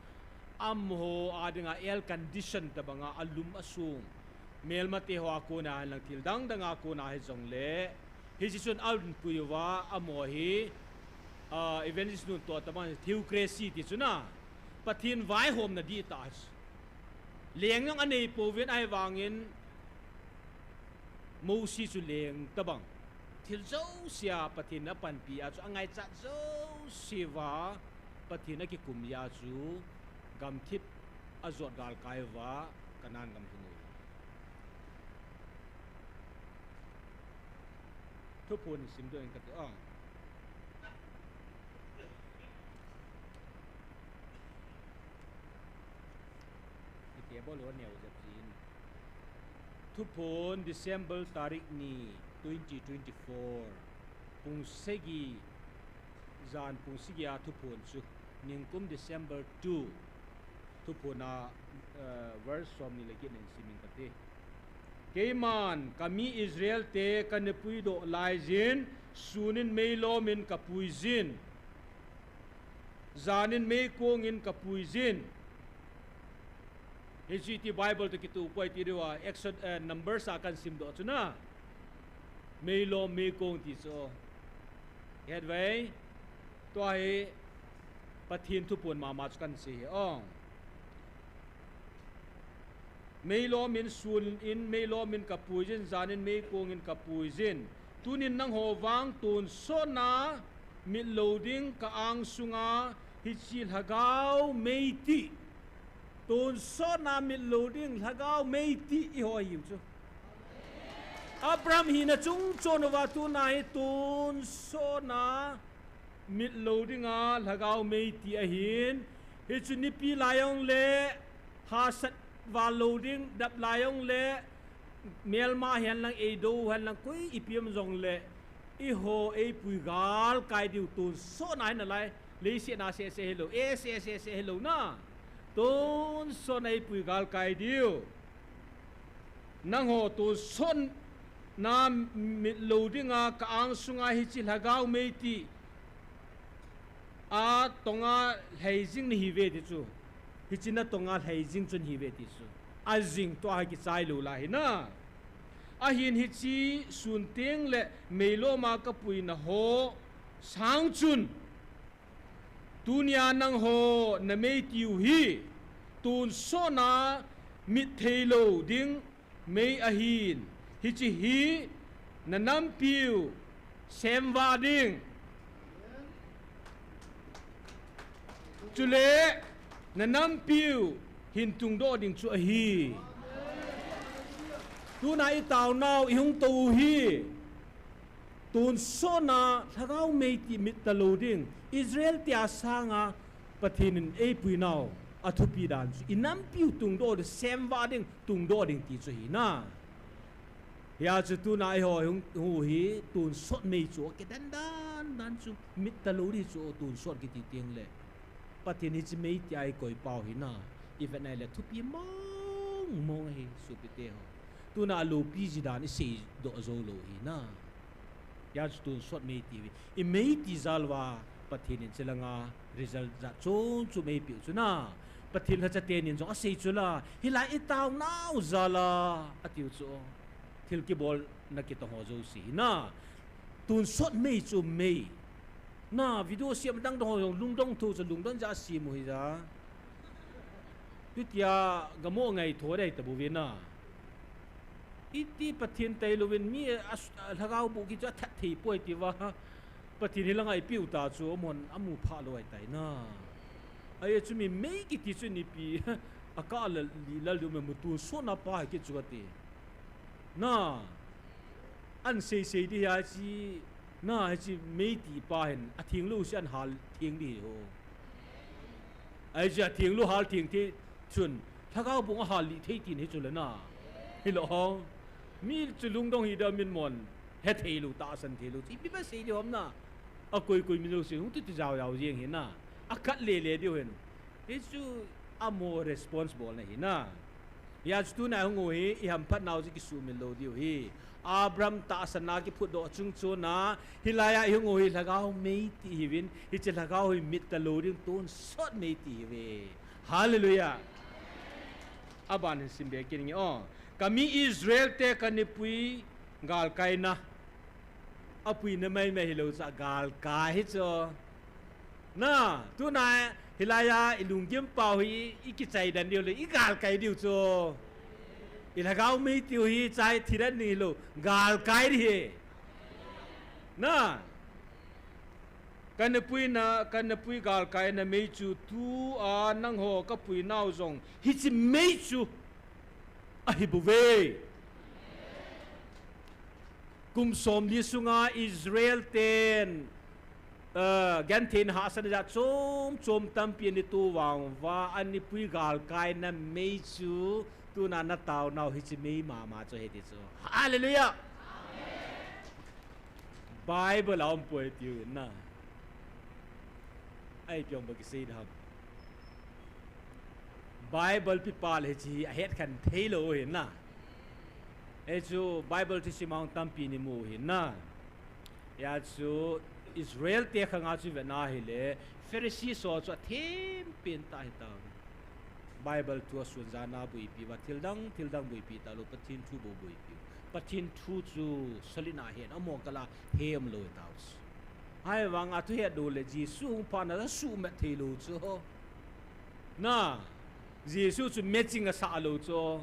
amaho a dinga air condition tabang a alum asung. Melmate ho a kona hinlang thil dang dang a kona hijongle, hiche chun ahin pui uva, amaho hi, ah, evangelist nun toh tabang theocracy ti chu na. Pathen vaihomna dihtah chu. Leng jong anei pouvin ahivangin Mosi chu leng tobang. Thil jousea Pathen in apanpi a chu angaichat jousea Pathen akikum jeh a chu gamthip ajot galkai uva Canaan gam hung u. Thuphon sim doh ing kati a. Iti bol o neo jep jin. Thuphon December tarik ni twenty twenty-four. Pung sagi jan pung sagi a thuphon chu. Ningkum December two. Thuphon a, eh, verse som ni le get nin simin kati. Keiman, kami Israel te kana puidoh laijin, sunin meilom in kapui jin. Janin meikong in kapui jin. Hiche ti Bible toh kitoh poi ti diu a, Exod-, eh, Numbers a kahin simdoh chu na. Meilom, meikong ti chu. Hetve. Tua hi Pathen thuphon mama chu kahin sei hi. Ong. Meilom in sunin meilom in kapui jin, janin meikong in kapui jin. Tunin nangho vang tonsotna mitlou ding ka angsunga hiche lhagao meiti. Tonsotna mitlou ding lhagao meiti eiho ahiu chu. Abraham hina chungchon uva tuna hi tonsotna mitlou dinga lhagao meiti ahin. Hichu nipi lai jong le hahsat val lou ding, dap lai jong le melma hen lang, eido hen lang, koi ipi um jong le eiho eipui galkai diu tonsotna hi nalai. Leiset a sese hilou, ese sese hilou na. Tonsotna eipui galkai diu. Nangho tonsotna mitlou dinga ka angsunga hiche lhagao meiti a tonga lhai jing nahiuve ti chu. Hiche na tonga lhai jing chu nahiuve ti chu. Ajing tua hi kichai lou lai hi na. Ahin hiche sun teng le meilom a kapuina ho sang chun. Tunia nangho nameitiu hi tonsotna mit theilou ding mei ahin, hiche hi nanampiu semvah ding. Chule nanampiu hin tungdoh ding chu ahi. Tuna itaonau ihung tou u hi. Tonsotna lhagao meiti mit talou ding. Israel tia sanga Pathen in eipuinau athupi dan chu. Inampiu tungdoh ding, semvah ding, tungdoh ding ti chu ahi na. Hia chu tuna eiho hung, hung u hi tonsot mei chu akidan dan dan chu mit talou ding chu tonsot kiti teng le. Pathen hiche meiti a eikoi pau hi na. Ivet nai le thupi mong mong ahi sopite ho. Tuna alopi ji dan iseidoh jou lou hi na. Hia chu tonsot meiti hi. Imeiti jal uva Pathen in chelanga result jat chom chom eipeu chu na. Pathen lhacha tenin jong asei chu la. Hilai itaonau jal a atiu chu. Thil kibolna kitong ho jouse hi na. Tonsot mei chu mei. Na, video sem dang dong ho jong lungdong thou chu lungdon jeh a sem u hija. Chutia gamo ngaito dei tabouve na. Iti Pathen tailouvin mi a, a, lhagao boh kit chu athat thei poi tia. Pathen hilanga eipeu ta chu amahon amu phah lou ahitai na. Ahi chu mi mei kiti chu nipi akah lal, lih lal diu mei mu tonsotna pa hi kit chu kati. Na, ahin sei sei ding hi ahi chi, na, hiche meiti pa hin, atheng lou se ahin hal theng ding hi ho. Ahi chu atheng lou hal theng thei chun, lhagao bung ahal lih thei tin hi chu le na. Hilou ho. Mi chu lungdong hi da min mon, hethei lou, tahsan thei lou, ipi ba sei ding ham na. Akoi koi mi lou se, hung tu tu jao jao jeng hi na. Akhat le le diu hin. Hichu amaho responsible na hi na. Hia chu tuna ihung u hi, ihamphat nau chu kisumil lou diu hi. Abraham tahsan a kiphutdoh chung chun a, hilai a ihung u hi lhagao meiti hiuvin, hiche lhagao hi mit talou ding tonsot meiti hiuve. Hallelujah. Aban hin sim be kit inge o. Kami Israel te kana pui galkai na. Apuina mai mai hilou chu agalkai hi chu. Na, tuna Hilaiya i lunggim pau hi i kichai dan diu le, i galkai diu chu. I lhagao mei tiu hi chai thi dan ni lo, galkai di hi. Na. Ka napui na, ka napui galkai na mei chu tua nangho ka pui nau jong hichi mei chu ahi bouve. Kum somli sunga Israel ten, uh, gentheina hahsatna jat chom chom tampi ana to vang uva, anipui galkai na mei chu tuna na tao nau hichi mei mama chu ahi ti chu. Hallelujah! Bible a um poi tiu na. Ai piong ba kisei dam. Bible pipa le hichi hi ahet khen thei lo hi na. Hichu Bible chu simang tampi ni mu hi na. Hia chu Israel te khanga chu vena hile Pharisee ho chu athem pen ta hi ta. Bible thu a sun jana buipi va thil dang, thil dang buipi ta lo, Pathen thu bou buipi. Pathen thu chu solid na hen, amo kala hem lo ta chu. Ahivang a thu het do le Jesu hung phat na suhmet thei lo chu. Na, Jesu chu matching a sa lo chu.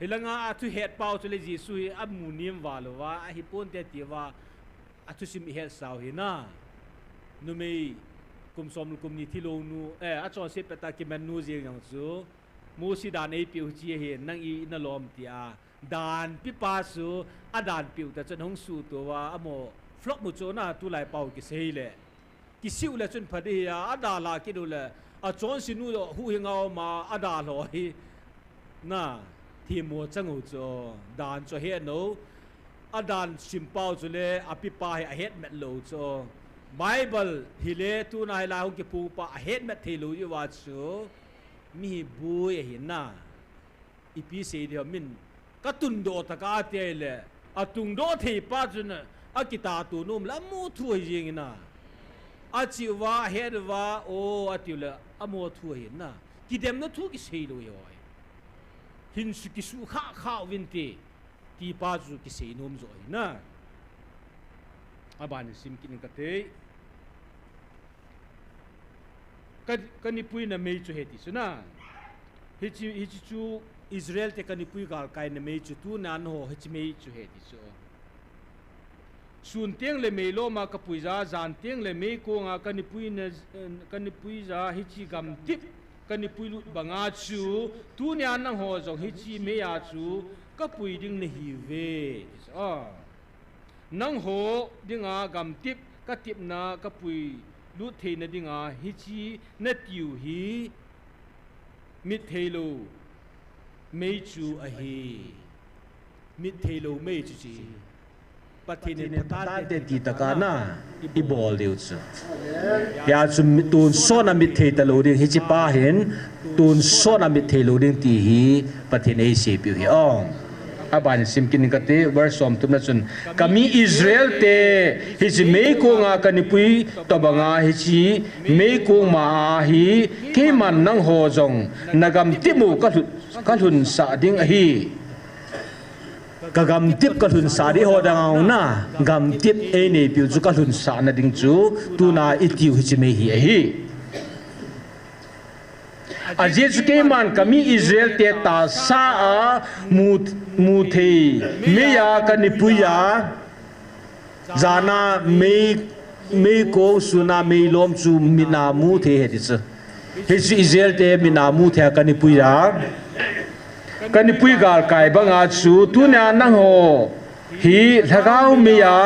Hilanga a thu het pau chu le Jesu hi amu nim va lo va, ahi pon te ti va, a thusim i het sau hi na. Numei kum som kum ni thi lo nu, eh, a chonset pet a kiman nu jeng jong chu. Mosi dan ei piu chi hi nang i na lom ti a. Dan pipa chu a dan piu ta chun hung su to va, amo flop mu chu na tulai pau kisei le. Kisiu le chun pha di hi a, a da la kidu le, a chonse nu huhhing a um a, a da lo hi. Na, themmo chang u chu, dan chu ahet no. A dan sim pau chu le, a pipa hi ahet met lo chu. Bible hi le, tuna hi la hung kipu pa ahet met thei lo i va chu. Mi hi bui ahi na. Ipi sei di ho min ka tundoh taka ati le, a tungdoh thei pa chun a kitah tu nom le amu thu hi jing ina. A chi uva, a het uva, o, ati le amu thu hi na. Kidemna thu kisei lo hi hoi. Hin su kisu kha kha uvin ti, ti pa chu kisei nom jo hi na. A ban sim kin ka te. Ka, ka nipui na mei chu he ti chu na. Hichi, hichi chu Israel te ka nipui galkai na mei chu tuna na ho hichi mei chu he ti chu. Sun teng le mei loma ka pui ja, jan teng le mei konga ka nipui na, ka nipui ja hichi gamtip, ka nipui lut banga chu, tunia nangho jong hichi mei a chu ka pui ding na hi ve. Ti chu. Ah. Nangho dinga gamtip ka tipna ka pui lut theina dinga hichi na tiu hi mit thei lo mei chu ahi. Mit thei lo mei chu chi. Pathen in phatah te ti taka na i bol diu chu. Hia chu mi-, tun sot a mit thei ta lo ding hichi pa hin tun sot a mit thei lo ding ti hi Pathen ei sei piu hi ong. A ban sim kin ka te, verse som thum na chun, ka mi Israel te, hichi mei konga ka nipui tobanga hichi mei kong ma a hi, keiman nangho jong na gamtip u ka lhun, ka lhun sah ding ahi. Ka gamtip ka lhun sah ding ho dang a na, gamtip ei nei piu chu ka lhun sah na ding chu, tuna i tiu hichi mei hi ahi. Ajeh chu keiman ka mi Israel te tahsa a mu, mu thei mei a ka nipui a, jana mei, mei kong suna mei lom chu mit a mu thei he ti chu. Hichi Israel te mit a mu thei a ka nipui a. Ka nipui galkai banga chu tunia nangho hi lhagao mei a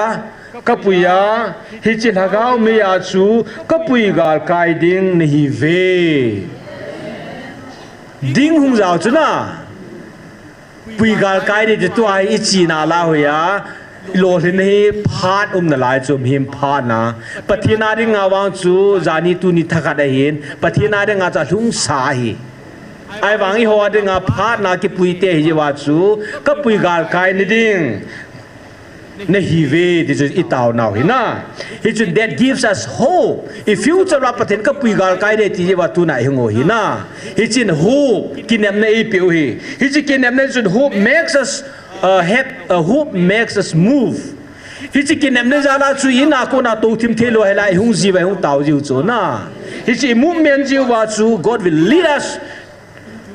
ka pui a, hichi lhagao mei a chu ka pui galkai ding na hi ve. Ding hung jao chu na. Pui galkai ding ti tua hi i chi na la hoi a. I lolhin hi phat um na lai chu um him phat na. Pathen a dinga vang chu jani tuni thakhat ahin. Pathen a dinga chu alhung sa hi. Ahivang eiho dinga phatna kipui te hi jeh uva chu, ka pui galkai na ding na hi ve ti chu i tao nau hi na. Hichun that gives us hope. I future a Pathen ka pui galkai ding ti jeh uva tuna i hung u hi na. Hichun hope, kinepna ei pe u hi. Hichi kinepna chun hope makes us, uh, have, uh, hope makes us move. Hichi kinepna jal a chu i na kona tou thim thei lou hela i hung ji uva i hung tao jiu chu na. Hiche i movement jiu va chu God will lead us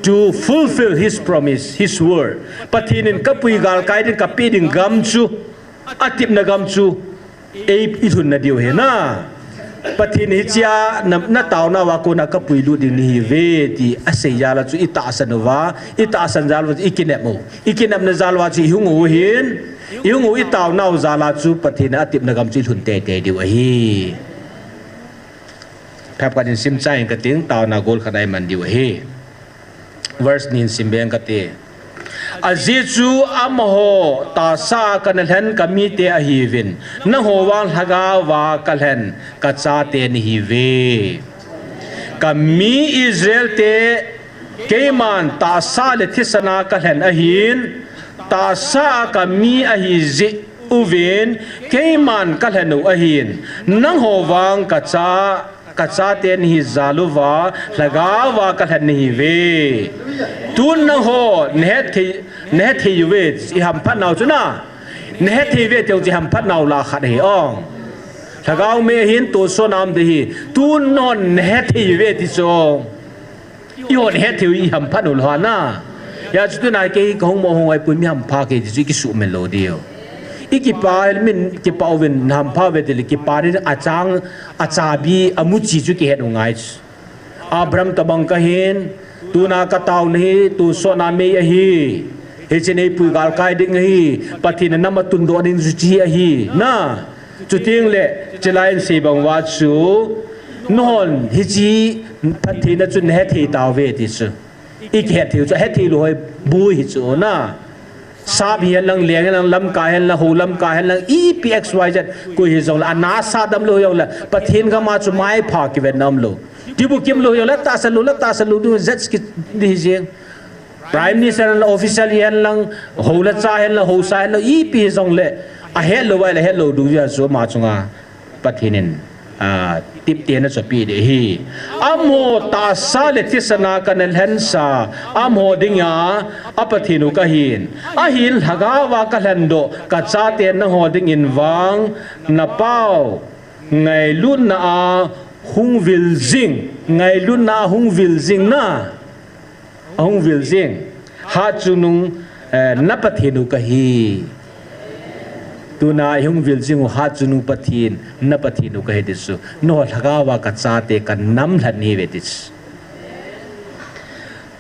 to fulfill his promise, his word. Pathen in kapui galkai ding, kapeh ding gam chu, atepna gam chu, ei, ilhun nadiu ahi na. Pathen hichea na, nataona uva kona kapui lut ding nahiuve ti asei jal a chu itahsan uva, itahsan jal uva chu ikinep u. Ikinepna jal uva chu ihung u hin, ihung u itaonau jal a chu Pathen atepna gam chu ilhun teitei diu ahi. Phepkhat in simchai inge kating, taona gol khat a iman diu ahi. Verse ni in simbe inge kati. Ajeh chu amaho tahsa a kana lhen kamite ahiuvin, nangho vang lhagao va kalhen kachate nahiuve. Kami Israel te keiman tahsa le thisan a kalhen ahin, tahsa a kami ahi jeh uvin, keiman kalhen u ahin, nangho vang kacha, kachate nahi jal uva, lhagao va kalhen nahiuve. Tun nangho nahet thei, nahet thei uve, ihamphat nau chu na. Nahet thei uve tiu chu ihamphat nau lah khat ahi ong. Lhagao mei ahin tonsot a um ding ahi. Tun nangho nahet thei uve ti chu ong. Ihon het thei u ihamphat u lou ham na. Hijeh chun tuna kei kahung mo hung ai pui mi hampha kei ti chu ikisuhmil lou diu. Ikipah, min kipah uvin hampha uve tile kipah ding achang, achabi, amuchi chu kihet u ngai chu. Abraham tobang kahin, tuna kataona hi tonsot a mei ahi. Hiche in eipui galkai ding ahi. Pathen in nam atundoh ding chu hiche ahi. Na. Chuteng le, chulai in sei bang uva chu, nahon hiche phattheina chu nahet thei tauve ti chu. Ikihet thei u chu, het thei lou hoi boi hi chu na. Sap hihen lang, leng hihen lang, Lamka hihen lang, hou Lamka hihen lang, ipi X Y Z, koi hijongle, ana sah dam lou hijongle, Pathen gam a chu maipha kivetna umlou. Tibukim lou hijongle, tahsan lou le, tahsan lou ding, Z ki ding hi jeng. Prime Minister hen lang, official hihen lang, hou le cha hihen lang, hou sa hihen lang, ipi hijongle, ahet lou vai le het lou ding jeh a chu ama chunga Pathen in, a, teptena chu apeh ding ahi. Amaho tahsa le thisan a kana lhensa, amaho dinga, a Pathen u kahin. Ahin lhagao va kalhen doh, kachate nangho dingin vang, napao ngailutna a hung vil jing, ngailutna a hung vil jing na. Ahung vil jing. Hatchungnung, eh, na Pathen u kahi. Tuna ihung vil jing u hatchungnung Pathen, na Pathen u kahi ti chu. Nangho lhagao va kachate kanam lhen nahiuve ti chu.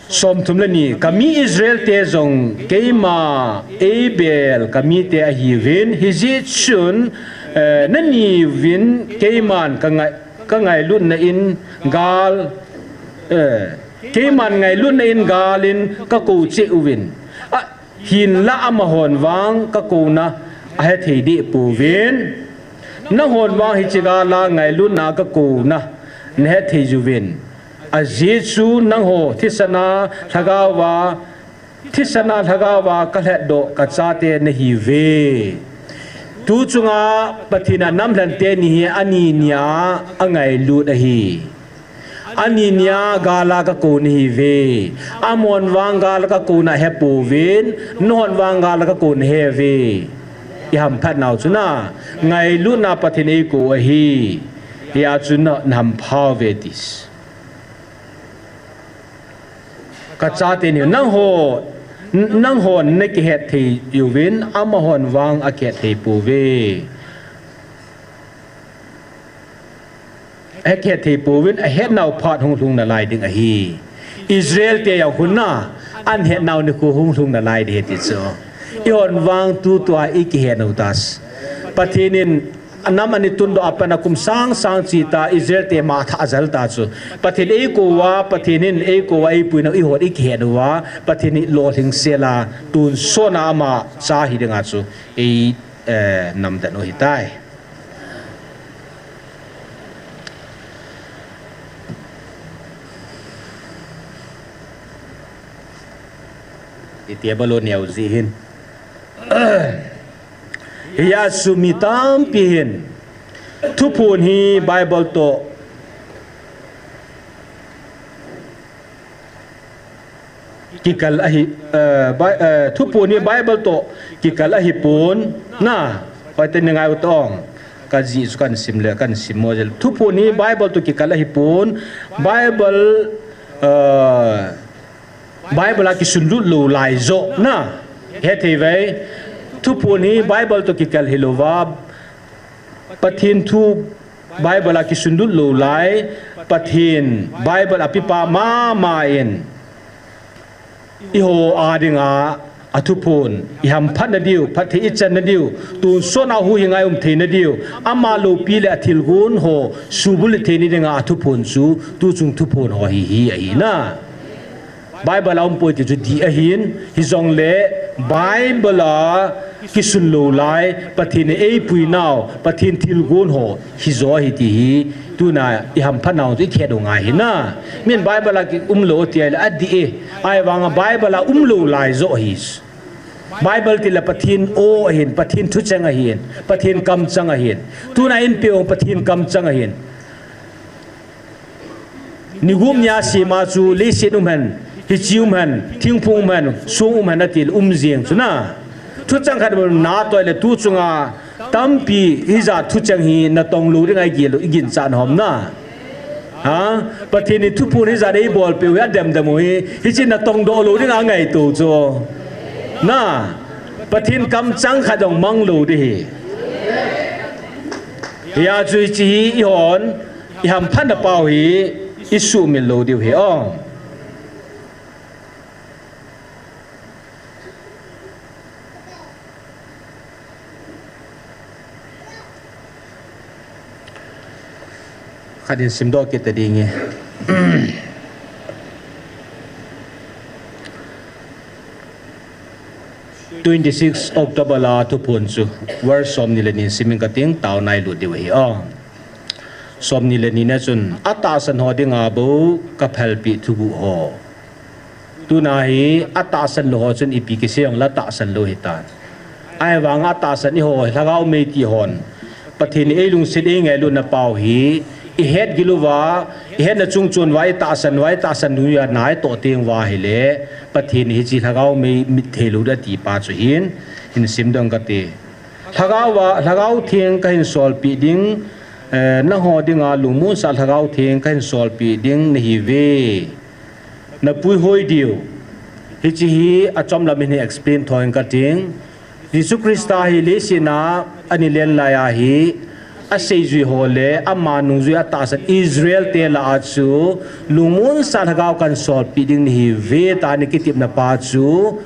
Somthum le ni, kami Israel te jong keima eibel kamite ahiuvin, hijeh chun, eh, nani uvin keiman kangai, kangailutna in gal, eh, Keiman ngailutna in gal in kakou cheh uvin. Ahinla amahon vang kakouna ahethei deh pouvin. Nanghon vang hiche gal a ngailutna kakouna nahethei uvin. Ajeh chu nangho thisana lhagao va, thisana lhagao va kalhetdoh kachate nahiuve. Tu chunga Pathen in anamlhen teni hi ani nia angailut ahi. Ani nia gal a kakou nahiuve. Amahon vang gal a kakouna ahepouvin, nanghon vang gal a kakouna aheuve. Ihamphat nau chu na, ngailutna Pathen in eikou ahi. Hia chu na, nahampha uve ti. Kachate nahiu, nangho, nanghon nakihet thei uvin, amahon vang akihet thei pouve. Akihet thei pouvin, ahetnau phat hunglhung nalai ding ahi. Israel te jong hung na, ahetnau nikho hunglhung nalai ding ahi ti chu. Ihon vang tutua ikihet u tah. Pathen in anam ani tundoh a pat a kum sang sang chita Israel te ma thah ajal ta chu. Pathen eikou uva, Pathen in eikou uva eipuinau ihon ikihet uva, Pathen in lolhing sela tonsot a ama cha hi dinga chu ei, eh, namdet u ahitai. Iti abalo neo ji hin. Hia chu mi tampi hin thuphon hi Bible toh kikal ahi, eh, Bi-, eh, thuphon hi Bible toh kikal ahipon na, hoitah in ngai u tong. Ka ji chu kan sim le, kan sim mo jel. Thuphon hi Bible toh kikal ahi pon. Bible, uh, Bible a kisunlut lou lai jo na. He thei ve. Thuphon hi Bible toh kikal hi lou va. Pathen thu Bible a kisunlut lou lai. Pathen Bible a pipa mama in. Eiho a dinga, a thuphon, i hamphatna diu, phatthei i channa diu, tonsot a huhhing a i um theina diu, ama loupi le a thilgon ho, subulhit theina dinga a thuphon chu, tuchung thuphon ho hi, hi ahi na. Bible a um poi ti chu di ahin, hijongle, Bible a kisun lou lai, Pathen in eipui nau, Pathen thilgon ho, hi jo hi ti hi, tuna i hamphat nau chu i khet u ngai hi na. Min Bible a ki um lou ti ai le a di e. Ai vanga Bible a um lou lai jo hi. Bible ti le Pathen o ahin, Pathen thucheng ahin, Pathen kamcheng ahin. Tuna in pe ong Pathen kamcheng ahin. Nigum nia sima chu leiset um hen, hichi um hen, thingphung um hen, song um hen atil um jeng chu na. Thucheng khat na toi le tu chunga tampi hija thucheng hi na tong lou ding ai gel lou i ginchat hom na. Ha? Pathen in thuphon hija dei bol pe u hi a dem dem u hi, hichi na tong doh lou ding a ngai to chu. Na. Pathen kamcheng khat dong mang lou di hi. Hia chu hichi hi i hon. I hamphatna pau hi i sumil lou diu hi o. Khat in simdoh kit ta ding e. Twenty six October la thuphon chu verse somni le ni simin ka ting tao nai lut diu hi o. Somni le ni na chun, atahsan ho dinga bou ka phalpi thuguh ho. Tuna hi atahsan lou ho chun ipi kisei ong la tahsan lou hitan. Ahivang atahsan eiho lhagao mei ti hon. Pathen in eilungset eingailut na pau hi. Ihet gil uva, ihet na chung chun uva, itahsan uva, itahsan nu ya nai toh teng uva hile. Pathen in hichi lhagao mei mit thei lou da ti pa chu hin. Hin simdoh kate. Lhagao va, lhagao theng kahin solpi ding, eh, nangho dinga lungmonsah lhagao theng kahin solpi ding nahi ve. Na puihoi diu. Hichi hi achom lam in hi explain thoi ka ting. Jesu Christa hi leiset a ani len lai a hi aseijui ho le ama nungjui atahsan Israel te lah a chu lungmonsah lhagao kahin solpi ding nahi ve ta ni kitepna pa chu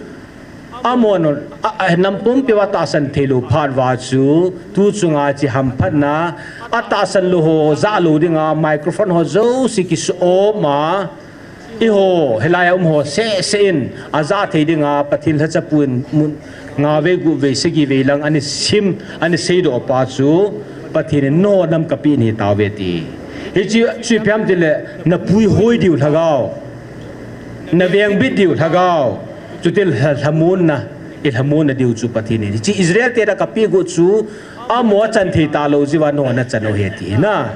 amon a, a, nam pumpi uva tahsan thei lou phat uva chu tu chunga chi hamphatna atahsan lou ho jah lou dinga microphone ho jouse kisu-om a Eiho, hilai a um ho seh seh in, ajah thei dinga, Pathen lhachapu in mun, nga vei, gup vei, sagi vei lang, ani sim, ani seidoh pa chu, Pathen in nangho nam kapeh nahi tauve ti. Hichu, chu ipi ham tile, na puihoi diu lhagao, na vengbit diu lhagao, chuti lha, lhamonna, i lhamonna diu chu Pathen in. Hichu Israel te da kapeh got chu, amaho achan thei talou jeh uva nangho nachan u ahi ti na.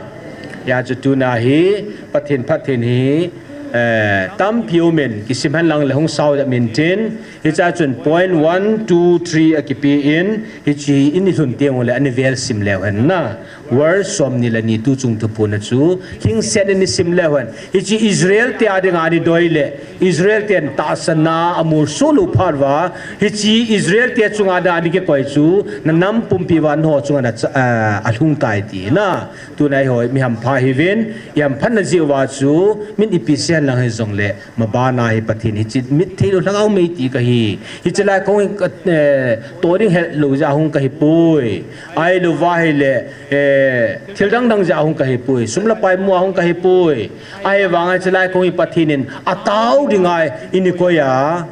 Hijeh chun tuna hi, Pathen phatthei hi, Eh, tampi um in, kisim hen lang le hung sao dam in tin, hiche a chun point one, two, three a kipe in, hiche hi i lhun teng u le ani vel sim leu hen na. Verse somni le ni tu chung thuphon a chu, lhingset in i sim leu hen. Hiche Israel te a dinga ani doi le, Israel ten tahsan na a molso lou phat uva, hiche Israel te chunga dinga ani kikoi chu, na nam pumpi uva nangho chunga na cha-, eh, alhung tai ti na. Tuna eiho, mi hampha ihiuvin, i hamphatna jeh uva chu, min ipi sei hen lang hijongle, mabana hi Pathen hiche mit thei lou lhagao mei ti kahi. Hiche lai kong hi ka, eh, toh ding hetlou jeh a hung kahi poi. Ahilou va ahile, eh, thil dang dang jeh a hung kahi poi. Sum le pai mu a hung kahi poi. Ahivang hiche lai kong hi Pathen in atao ding ahi, ini koi a.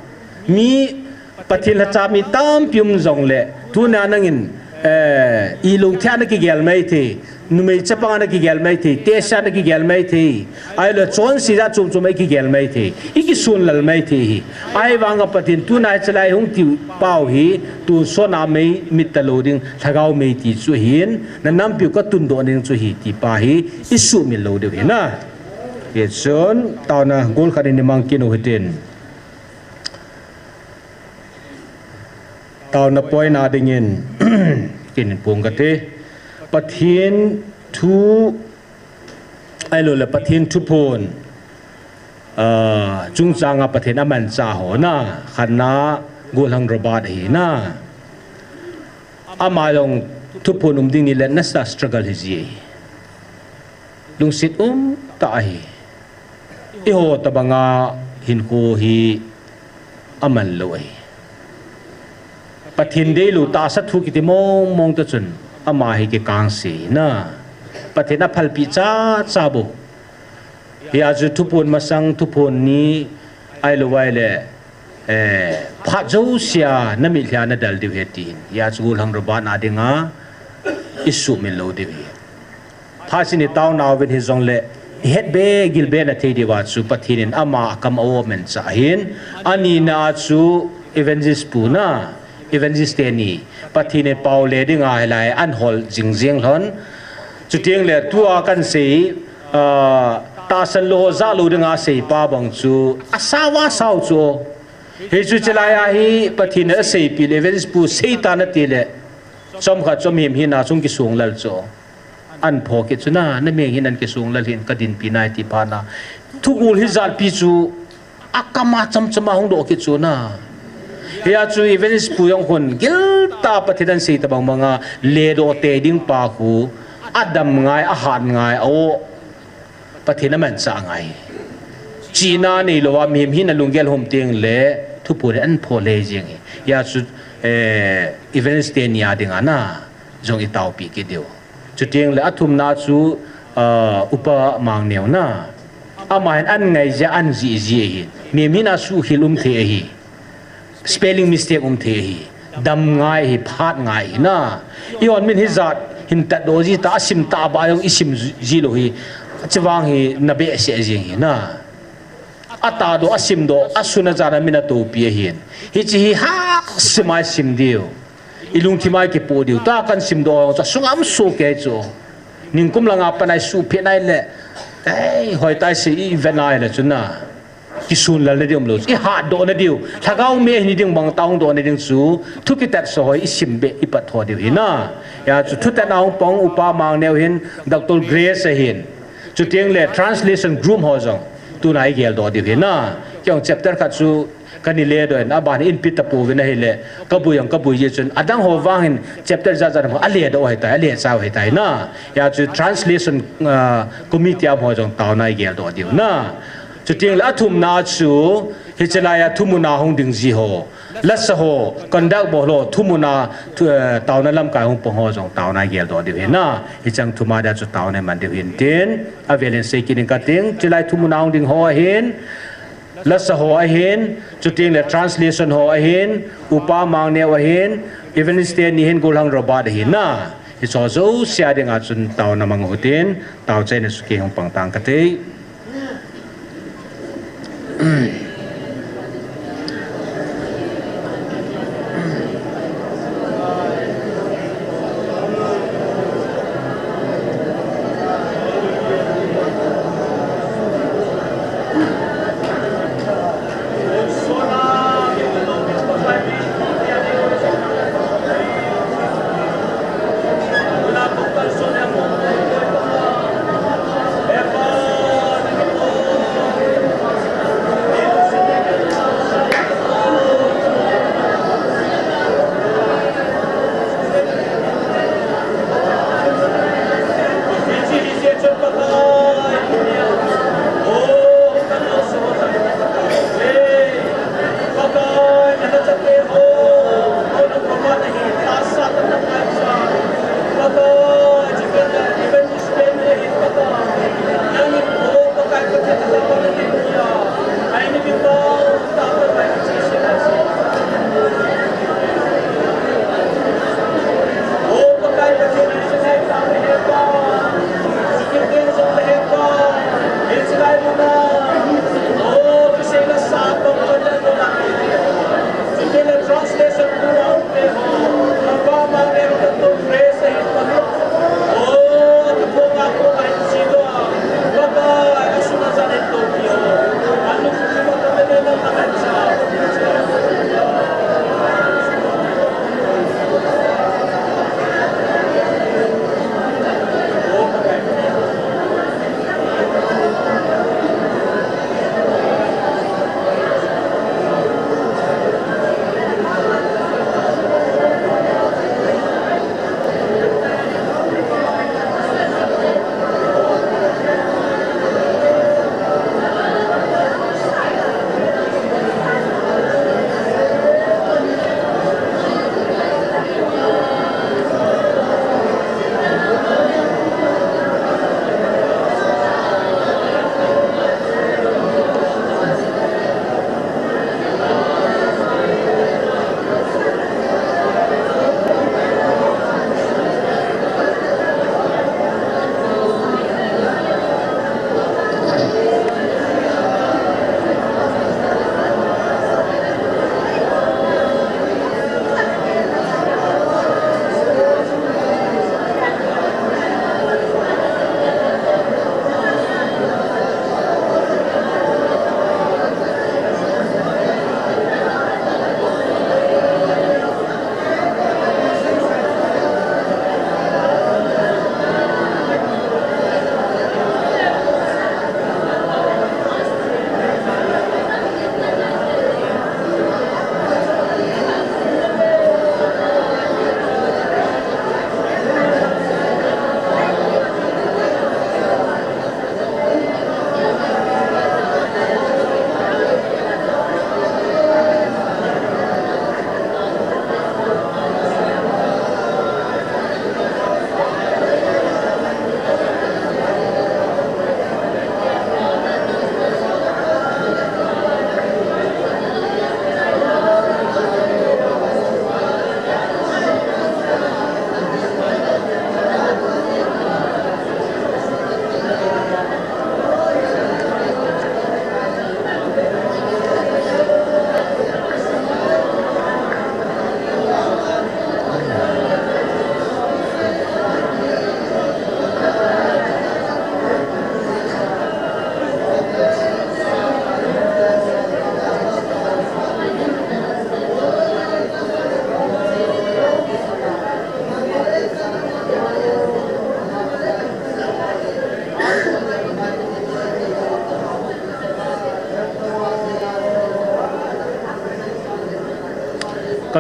Mi Pathen lhacha mi tampi um jongle, tuna nangin, eh, i lungthim a na kigel mai thei, numei chapang a na kigel mai thei, tehse a na kigel mai thei, ahilou chonse jat chom chom a i kigel mai thei, i kisun lal mai thei hi. Ahivang a Pathen tuna hiche lai hung ti pau hi, tonsot a mei mit talou ding, lhagao mei ti chu ahin, na nampi u ka tundoh ding chu ahi ti pa hi, i sumil lou diu ahi na. Hichun, taona gol khat in i mang kit u hitin. Taona point a dingin, kin in pung kate. Pathen thu, ahilou le Pathen thuphon, ah, chungchang a Pathen amanchah ho na, khatna Gollhang Robert ahi na. Ama jong thuphon um ding ni le nasa struggle hi ji ahi. Lungset um tah ahi. Eiho tabanga hinkho hi aman lou ahi. Pathen deilou tahsa thu kiti mong mong ta chun ama hi kikang se na. Pathen aphalpi cha cha bou. Hia chu thuphon masang, thuphon ni, ahilou vai le, eh, phat jousea na mitlhi a na del diu ahi tin. Hia chu Gollhang Robert na dinga isuhmil lou diu ahi. Phat sini taona uvin hijongle, ihet be, gil be na thei diuva chu Pathen in ama akam a amanchah ahin, anina chu Evangelist pu na, Evangelist teni, Pathen in pao le dinga hilai ahin hol jing jing lhon. Chuteng le tua kan sei, ah, tahsan lou ho jah lou dinga seipa bang chu, asao asao chu. Hichu chulai a hi Pathen in aseipeh le, Evangelist pu sei tan ati le, chomkhat chom himhim na chung kisung lal chu. Ahin pho kit chu na, na meng hin ahin kisung lal hin ka dinpi nai ti phat na. Thugul hijat pi chu akam a cham cham a hung doh kit chu na. Hia chu Evangelist pu jong hin giltah a Pathen in asei tabang banga ledoh tei ding pa khu adam ngai, ahat ngai, a-o Pathen amanchah ngai. Chihna neilou a mihem hin alunggel hom teng le thuphon hi ahin pho le jing ahi. Hia chu, eh, Evangelist teni a dinga na jong itaopi kit diu. Chuteng le athumna chu, ah, Upa Mangneo na. Ama hin ahin ngai jeh a ahin jih ji ahi. Mihem hin asuhkhel um thei ahi. Spelling mistake um thei ahi. Dam ngai ahi, phat ngai ahi na. Eihon min hijat hin tatdoh ji ta, asim tah ba jong isim ji lou hi. Chuvang hi na behseh jing ahi na. Atahdoh, asimdoh, asun ajan a min atopi ahin. Hiche hi hahsa mai sim diu. Ilungthim a kipoh diu. Tua kahin simdoh chu, asunga um soh kei chu. Ningkum langa pat a isuhphet nai le. Ei, hoitai se ivet nai le chu na. Kisun lal na diu umlou. Ihatdoh na diu. Lhagao mi ahi ding bang tah hung doh na ding chu. Thu kitat sa ho isim be ipat tho diu ahi na. Hia chu thutan a hung pang Upa Mangneo hin, Doctor Grace ahin. Chuteng le translation group ho jong. Tuna igel doh diu ahi na. Kei jong chapter khat chu Kana ledoh in, aban in pi tapouvin ahile, kabui jong kabui jeh chun, adang ho vang hin chapter jat jat ho, aledoh u ahitai, alechau ahitai na. Hia chu translation, ah, committee a ho jong taona igel doh diu na. Chuteng le athumna chu, hiche lai a thumun a hung ding ji ho. Lasa ho, conduct bol ho, thumun a, thu, eh, taona lamkai hung pang ho jong taona igel doh diu ahi na. Hiche thum a dia chu taona iman diu ahin tin, avel in sei kit ing kating, hiche lai thumun a hung ding ho ahin, Lasa ho ahin, chuteng le translation ho ahin, Upa Mangneo ahin, Evangelist teni hin, Gollhang Robert ahin na. Hiche ho jouse a dinga chun taona mang u hitin, tao chaina chu kei hung pang tang kate.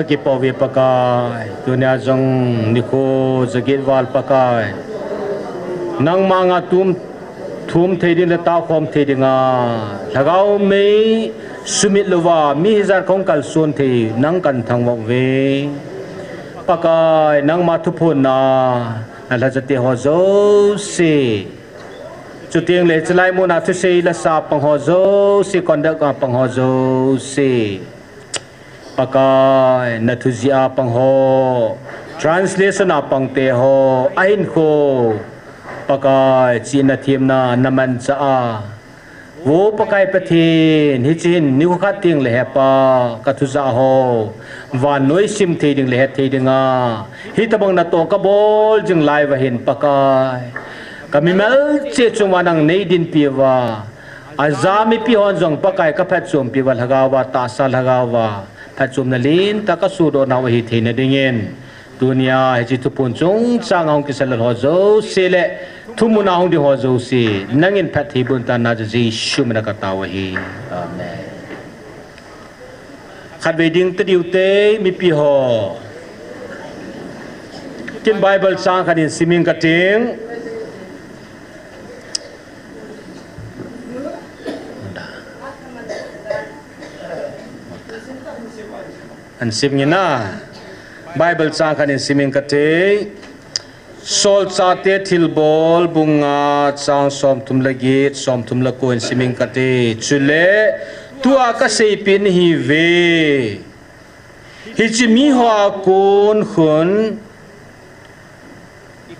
Kipah uve Pakai, tunia jong nikho jaget val Pakai, nangma anga tum thum thei ding le taokhom thei dinga Lhagao mei sumit louva mi hijat kahung kalson thei nang kahin thangvah uve. Pakai, nangma thuphonna nalhachate ho jouse, chuteng le chulai muna thusei lasa pang ho jouse, conduct a pang ho jouse, Pakai, nathu jih a pang ho, translation a pangte ho, ahinkho, Pakai, chihna themna namanchah a, Vo Pakai Pathen, hiche hin nikho khat teng le hepa, kathu jah ho vannoi sim thei ding le het thei dinga hitobang natoh kabol jing lai uva hin Pakai, kamimal cheh chunga nang neidinpi uva, aja mipi hon jong Pakai kaphatchompi uva, Lhagao va, tahsa Lhagao va, phatchomna lentah kasodoh nau ahi theina dingin, tunia hiche thuphon chungchang a hung kisalal ho jouse le thumun a hung ding ho jouse, nangin phatthei boh in tia Jesu min a katao ahi. Amen. Khatvei ding tadiu te mipi ho. Ken Bible chang khat in simin kating. Ahin sim nge na. Bible chang khat in simin kate. Solchahte Thilbol bung nga chang somthum le get, somthum le ko in simin kate. Chule tua kaseipeh nahiuve. Hiche mi hoa kon khun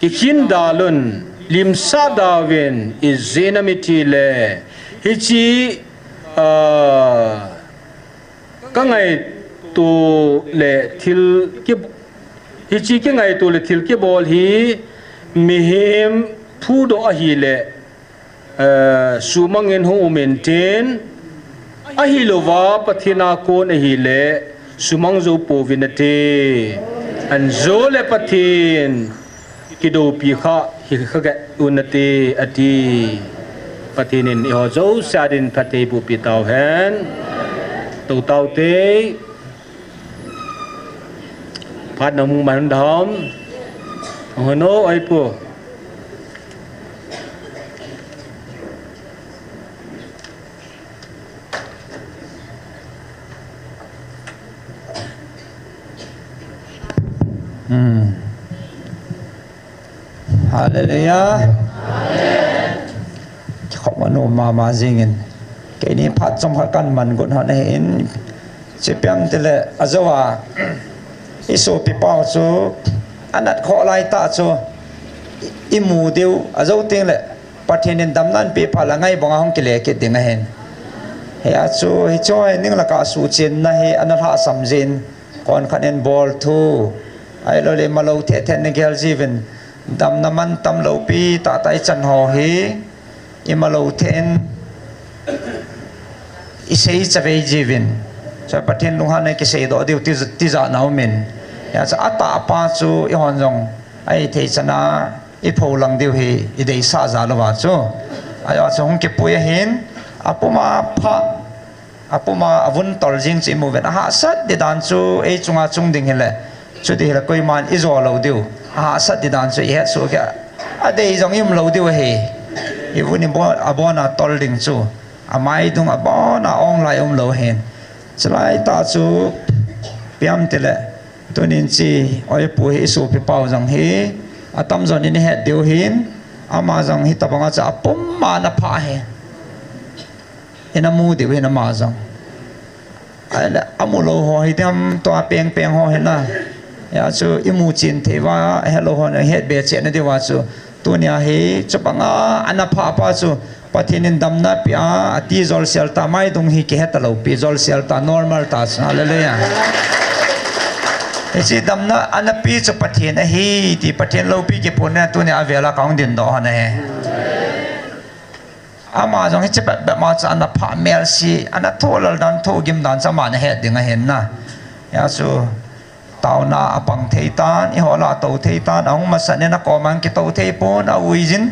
kikhin dalun, limsah dauvin, ijeh inem itile hiche, ah, kangaito le thil ki, hiche kingaito le thil kibol hi mihem thudoh ahile, eh, sumangin hung um intin, ahilouva Pathen a kon ahile sumang jou pouvin ati. Anjo le Pathen kidoupi kha hi kha get un ati, ati. Pathen in eiho jouse a din phatthei bohpi tauhen. Tou taute. Phat na mong man dam. Hono, oi pu. Hmm. Hallelujah. Kikhop manu mama jingin. Keini phat chomkhat kaman got hon ahin. Chipiam tile ajoa. Isopi pau chu. Anat kho lai tah chu. Imu diu. Ajo teng le. Pathen in damna anpe phat le ngai banga hung kile kit ding ahin. Hia chu, hiche hi ning laka suhchenna hi ana lhahsam jin. Konkhat in bol thu. Ahilou le imalou theh theh in igel jiuvin. Damna mantam loupi tahtah ichan ho hi. Imalou theh in. Isei chavei jiuvin. Chu Pathen lunghan a kiseidoh diu ti, tijat na umin. Hia chu atahpa chu eihon jong. Ahithei chana. Ipholang diu hi, ideisah jal uva chu. Ajeh chu hung kipui ahin, apuma pha, apuma avun tol jing chu imu uvin. Ahahsat di dan chu, ei chunga chung ding hile. Chuti hile koiman ijo lou diu. Ahahsat di dan chu ihet soh kei. Adei jong ium lou diu ahi. Ivun ibon, abona tol ding chu. Amai dung abona ong lai um lou ahin. Chulai tah chu, piam tile. Tunin chi, oi pu hi isopi pau jong hi, atamjon in ihet diu hin, ama jong hitobanga chu apum ma ana pha hi. Ina mu diu hin ama jong. Ahile, amu lou ho hi diam tua peng peng ho hi na. Hia chu imu chen thei uva, ahet lou ho na het be cheh na diu va chu. Tunia hi, chubanga ana pha pa chu, Pathen in damna apeh a, ati jolsel ta, maidung hi kihe talou pi, jolsel ta, normal ta, hallelujah. Hiche damna ana pe chu Pathen ahi, ti Pathen loupi kiphonna tunia avela kahung dindoh hon ahi. Ama jong hiche bep bep ma chu ana pha melse, ana thoh lal dan, thoh gim dan chu ama ana het ding ahin na. Hia chu, Taona apang thei tan, eiho lah a tou thei tan, ahung masat in akom a kitou thei pon, aui jin.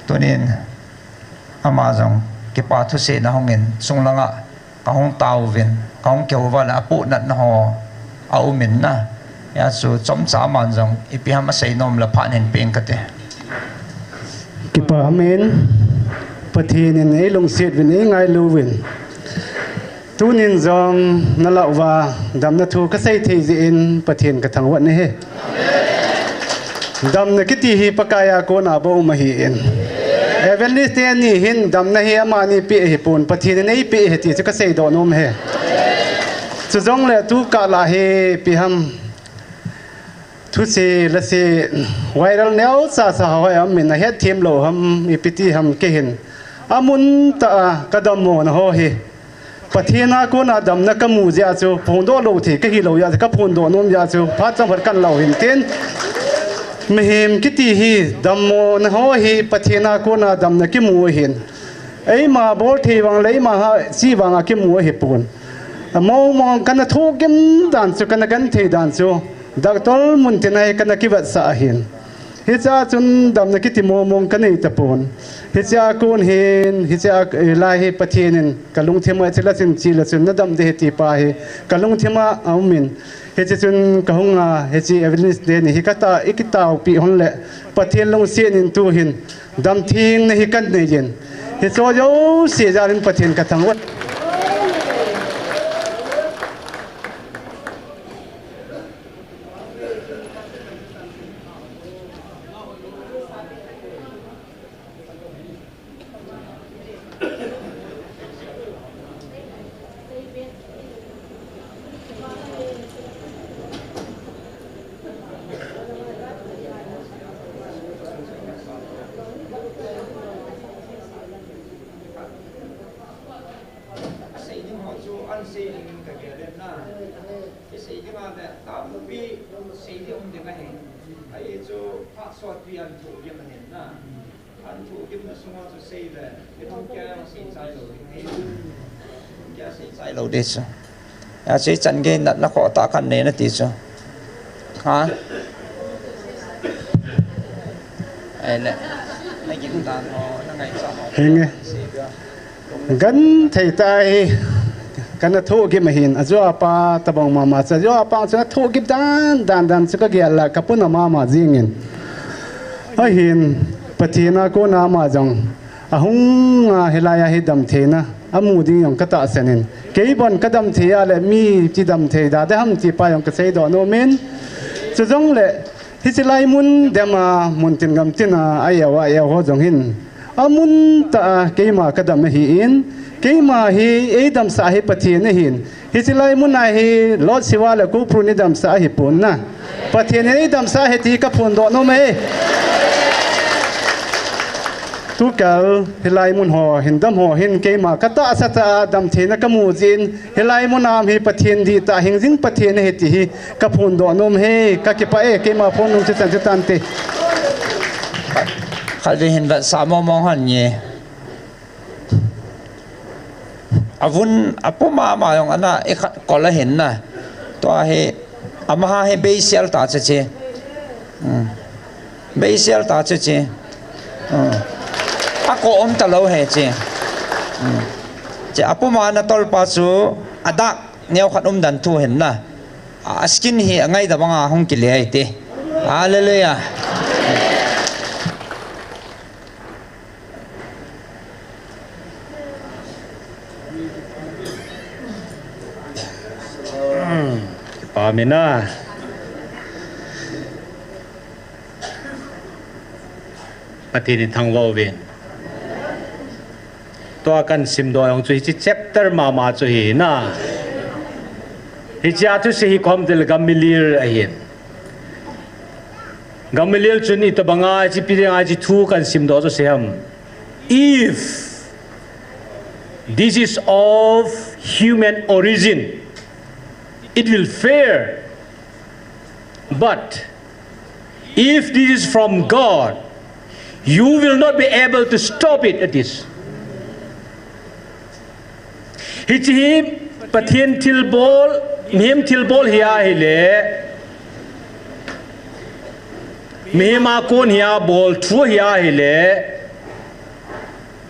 Tunin, ama jong, kipa thusei na hung in, chunglanga, kahung taovin, kahung kihou uva le, apohnatna ho, a um in na. Hijeh chun chomcha aman jong ipi ham asei nom le phat hin peng kate. Kipa amen. Pathen in eilungset uvin, eingailuvin. Tunin jong nalah uva damna thu kasei thei jeh in Pathen kathangvah nahi. Damna kiti hi Pakai a kona bou um ahin. Evangelist teni hin damna hi amani peh ahipon, Pathen in eipeh ahi ti chu kaseidoh nom ahi. Chujongle tukah lah hi ipi ham, thuse lase viral neocha sa ho hi amin, ahet themlou ham, ipi ti ham kei hin amun tah a kadammona ho hi Pathen a kona damna kamu jeh a chu phondoh lou thei kahilou jeh a chu kaphondoh nom jeh a chu phat chomkhat kanlou hin tin. Mihem kiti hi dammona ho hi Pathen a kona damna kimu ahin. Eima bol thei vang le eima ha chi vang a kimu ahipon. Mong mong kana thohgim dan chu, kana genthei dan chu Doctor Muntin a hi kana kivetsah ahin. Hichea chun damna kiti mong mong kanei tapon. Hichea kon hin, hichea, eh, lai hi Pathen in kalungthim a hiche la chun, hiche la chun nadam ding ahi ti pa hi kalungthim a aumin. Hiche chun kahung a, hiche evangelist teni hi katah, ikitaopi hon le Pathen lungset in tuhin damtheina hi kanei jin. Hiche jouse jal in Pathen kathangvah. Asei ding ho chu ahin sei ding in kagel in na. Isei ding a le, tampi sei ding um ding ahi. Ahi chu, phat sot pi ahin thohgim ahin na. Ahin thohgimna sunga chu sei le, itum kia sei chai lou ding ahi. Itum kia sei chai lou ding chu. Hijeh chun gei natna khoh tah khat nei nati chu. Ha? Ahile, nagin dan ho, nangaichat ho. Henge. Genthei tah hi kana thohgim ahin, ajo apa tabang mama chu, ajo apa chu athohgim dan, dan, dan chu kagel a kapuna mama jingin. Ahin, Pathen a kona ama jong ahung a hilai a hi damtheina amu ding jong katahsan in. Kei bon kadamthei a le mi chi damthei da ding ham ti pa jong kaseidoh nom in. Chujongle, hiche lai mun dem a, muntin gamtin a, a-eu a, a-eu ho jong hin amun tah a keima kadam ahin, keima hi eidamsah hi Pathen ahin. Hiche lai mun a hi Lord Shiva le Koupru in eidamsah ahipon na. Pathen in eidamsah ahi ti kaphondoh nom e. Tukal hilai mun ho hin dam ho hin keima katahsa tah a damtheina kamu jin, hilai mun a um hi Pathen dihtah hing jing Pathen ahi ti hi kaphondoh nom e, kakipah e, keima phon nung chu chan chu tante. Khatvei hin vetsah mong mong hon nge. Avun, apuma ama jong ana ikhat kol ahin na. Tua hi, amaha hi beisial tah chu che. Hmm. Beisial tah chu che. Hmm. Akoh um talou he che. Hmm. Che apuma ana tolpa chu adak neokhat um dan thu hin na. A skin hi angaida banga hung kile ahi ti. Hallelujah. Kipa amen a. Pathen in thangvah uvin. Tua kahin simdoh jong chu hiche chapter mama chu ahi na. Hichea thuse hi khom tel Gamaliel ahin. Gamaliel chun itobanga hiche pi dinga hiche thu kahin simdoh chu asei ham. If this is of human origin, it will fail. But if this is from God, you will not be able to stop it at this. Hiche hi Pathen thilbol, mihem thilbol hi ahile, mihem a kon hi abol thu hi ahile,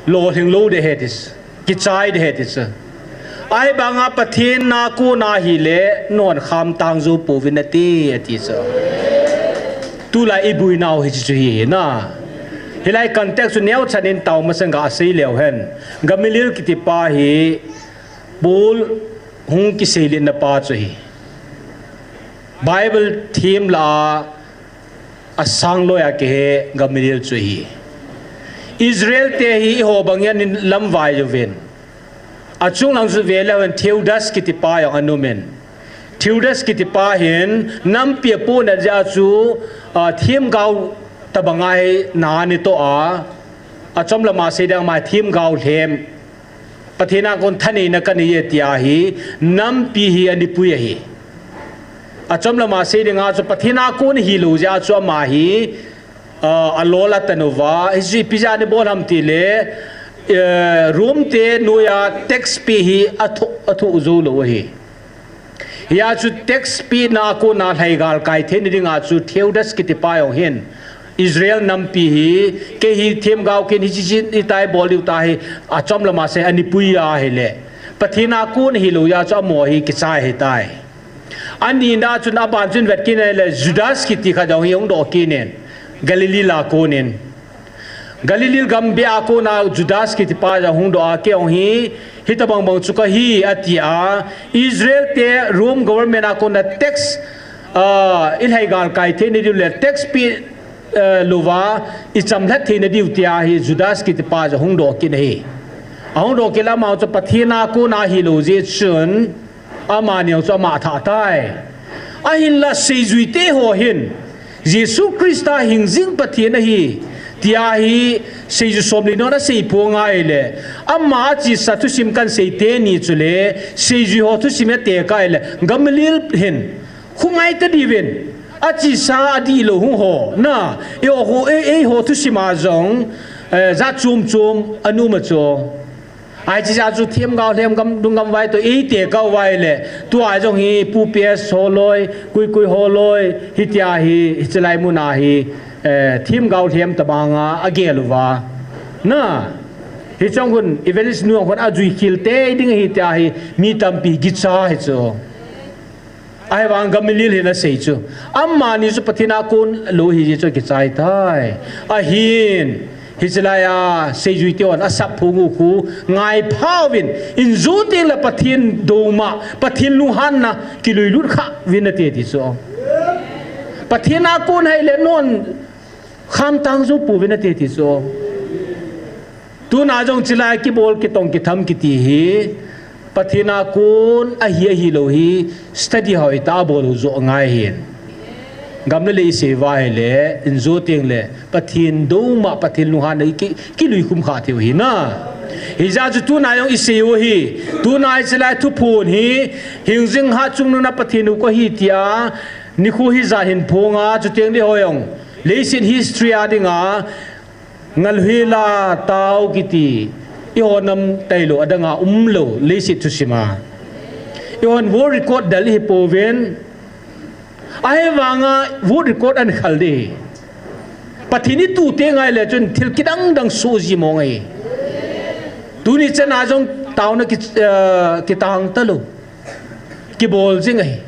lolhing lou ding ahi ti chu, kichai ding ahi ti chu. Ahivanga Pathen a kona hile, nangho khamtang jou pouvin nate, ati chu. Tulai iboinau hiche chu hi na. Hilai context chu neocha in tao masang gasei leu hen. Gamaliel kitipa hi Paul hung kiseiletna pa chu ahi. Bible themlai a asang loi a kihe Gamaliel chu ahi. Israel te hi eiho bangin alamvai uvin. Achung lang chu veleu hen Theudas kitipa jong aumin. Theudas kitipa hin nampi apohna jeh a chu, a, themgao tabang a hi na anei to a. Achom lama sei ding ama themgao lhem. Pathen a kon thaneina kanei e tia hi, nampi hi anei pui ahi. Achom lama sei dinga chu Pathen a kon hilou jeh a chu ama hi, a, alol atan uva, hichu ipi jeh a anei bol ham tile, eh, Rome te noiya tax pe hi athoh, athoh jou lou ahi. Hia chu tax pena a kona lhaigal kai theina dinga chu Theudas kitipa jong hin Israel nampi hi, kei hi themgao kin hichi chin hitia bol diu ta hi, achom lama sei anei pui ahile. Pathen a kon hilou jeh a chu amaho hi kichai ahitai. Anina chun aban chun vet kit in ahile Judas kiti khat jong hi hung doh kit in. Galilee a konin. Galilee gam beh a kona Judas kitipa jong hung doh a kei jong hi, hitabang bang chu kahi ati a, Israel te Rome government a kona tax, ah, ilhaigal kai theina diu le tax pe, eh, louva, ichamlhat theina diu tia hi Judas kitipa jong hung doh kit in ahi. Ahung doh kit le ama chu Pathen a kona hilou jeh chun, amani jong chu ama athah tai. Ahinla seijui te ho hin, Jesu Christa hingjing Pathen ahi, tia hi seiju somli non asei phong ahile, ama achesa thusim kan sei teni chule, seijui ho thusim atekah le, Gamaliel hin, khongai ta diuvin, achesa adihlou hung ho, na, eiho, ei, eiho thusim a jong, eh, jat chom chom, anom a chu. Ahi, hiche jeh a chu themgao lhem gam dung gam vai toh eitekah uva ahile, tua jong hi Pu P S holoi, Kuikui holoi, hitia hi, hiche lai muna hi, eh, themgao lhem tabanga agel uva. Na, hiche jong hin, evangelist nu jong hin ajui khel tei ding ahi tia hi, mi tampi kicha hi chu. Ahivang Gamaliel hin asei chu. Amani chu Pathen a kon lou ahi jeh chu kichai tai. Ahin, hiche laiya, seijui te hon asap phong u khu, ngaipha uvin, in jou teng le Pathen douma, Pathen lunghanna, kilui lut kha uvin nate ti chu. Pathen a kon ahile nangho khamtang jou pouvin nate ti chu. Tuna jong hiche lai kibol kitong kitham kiti hi, Pathen a kon ahi ahilou hi, study hoitah a bol u joh angai hin. Gam le lei isei uva ahile, in jou teng le, Pathen douma, Pathen lunghanna i ki, kilui khum kha thei u ahi na. Hijeh a chu tuna jong isei u ahi, tuna hiche lai thuphon hi, hingjing hatchungnung a Pathen u kahi tia, nikho hijat hin phong a, chuteng le hoi jong, leiset history a dinga, Ngalhela tao kiti, eiho nam tailou, adang a umlou, leiset thusim a. Eihon world record del ihi pouvin, ahivanga world record ahin khal ding ahi. Pathen i tu teng ahile chun thil kidang dang soh ji mong ahi. Tuni chan a jong taona ki, eh, kitang talou. Kibol jing ahi.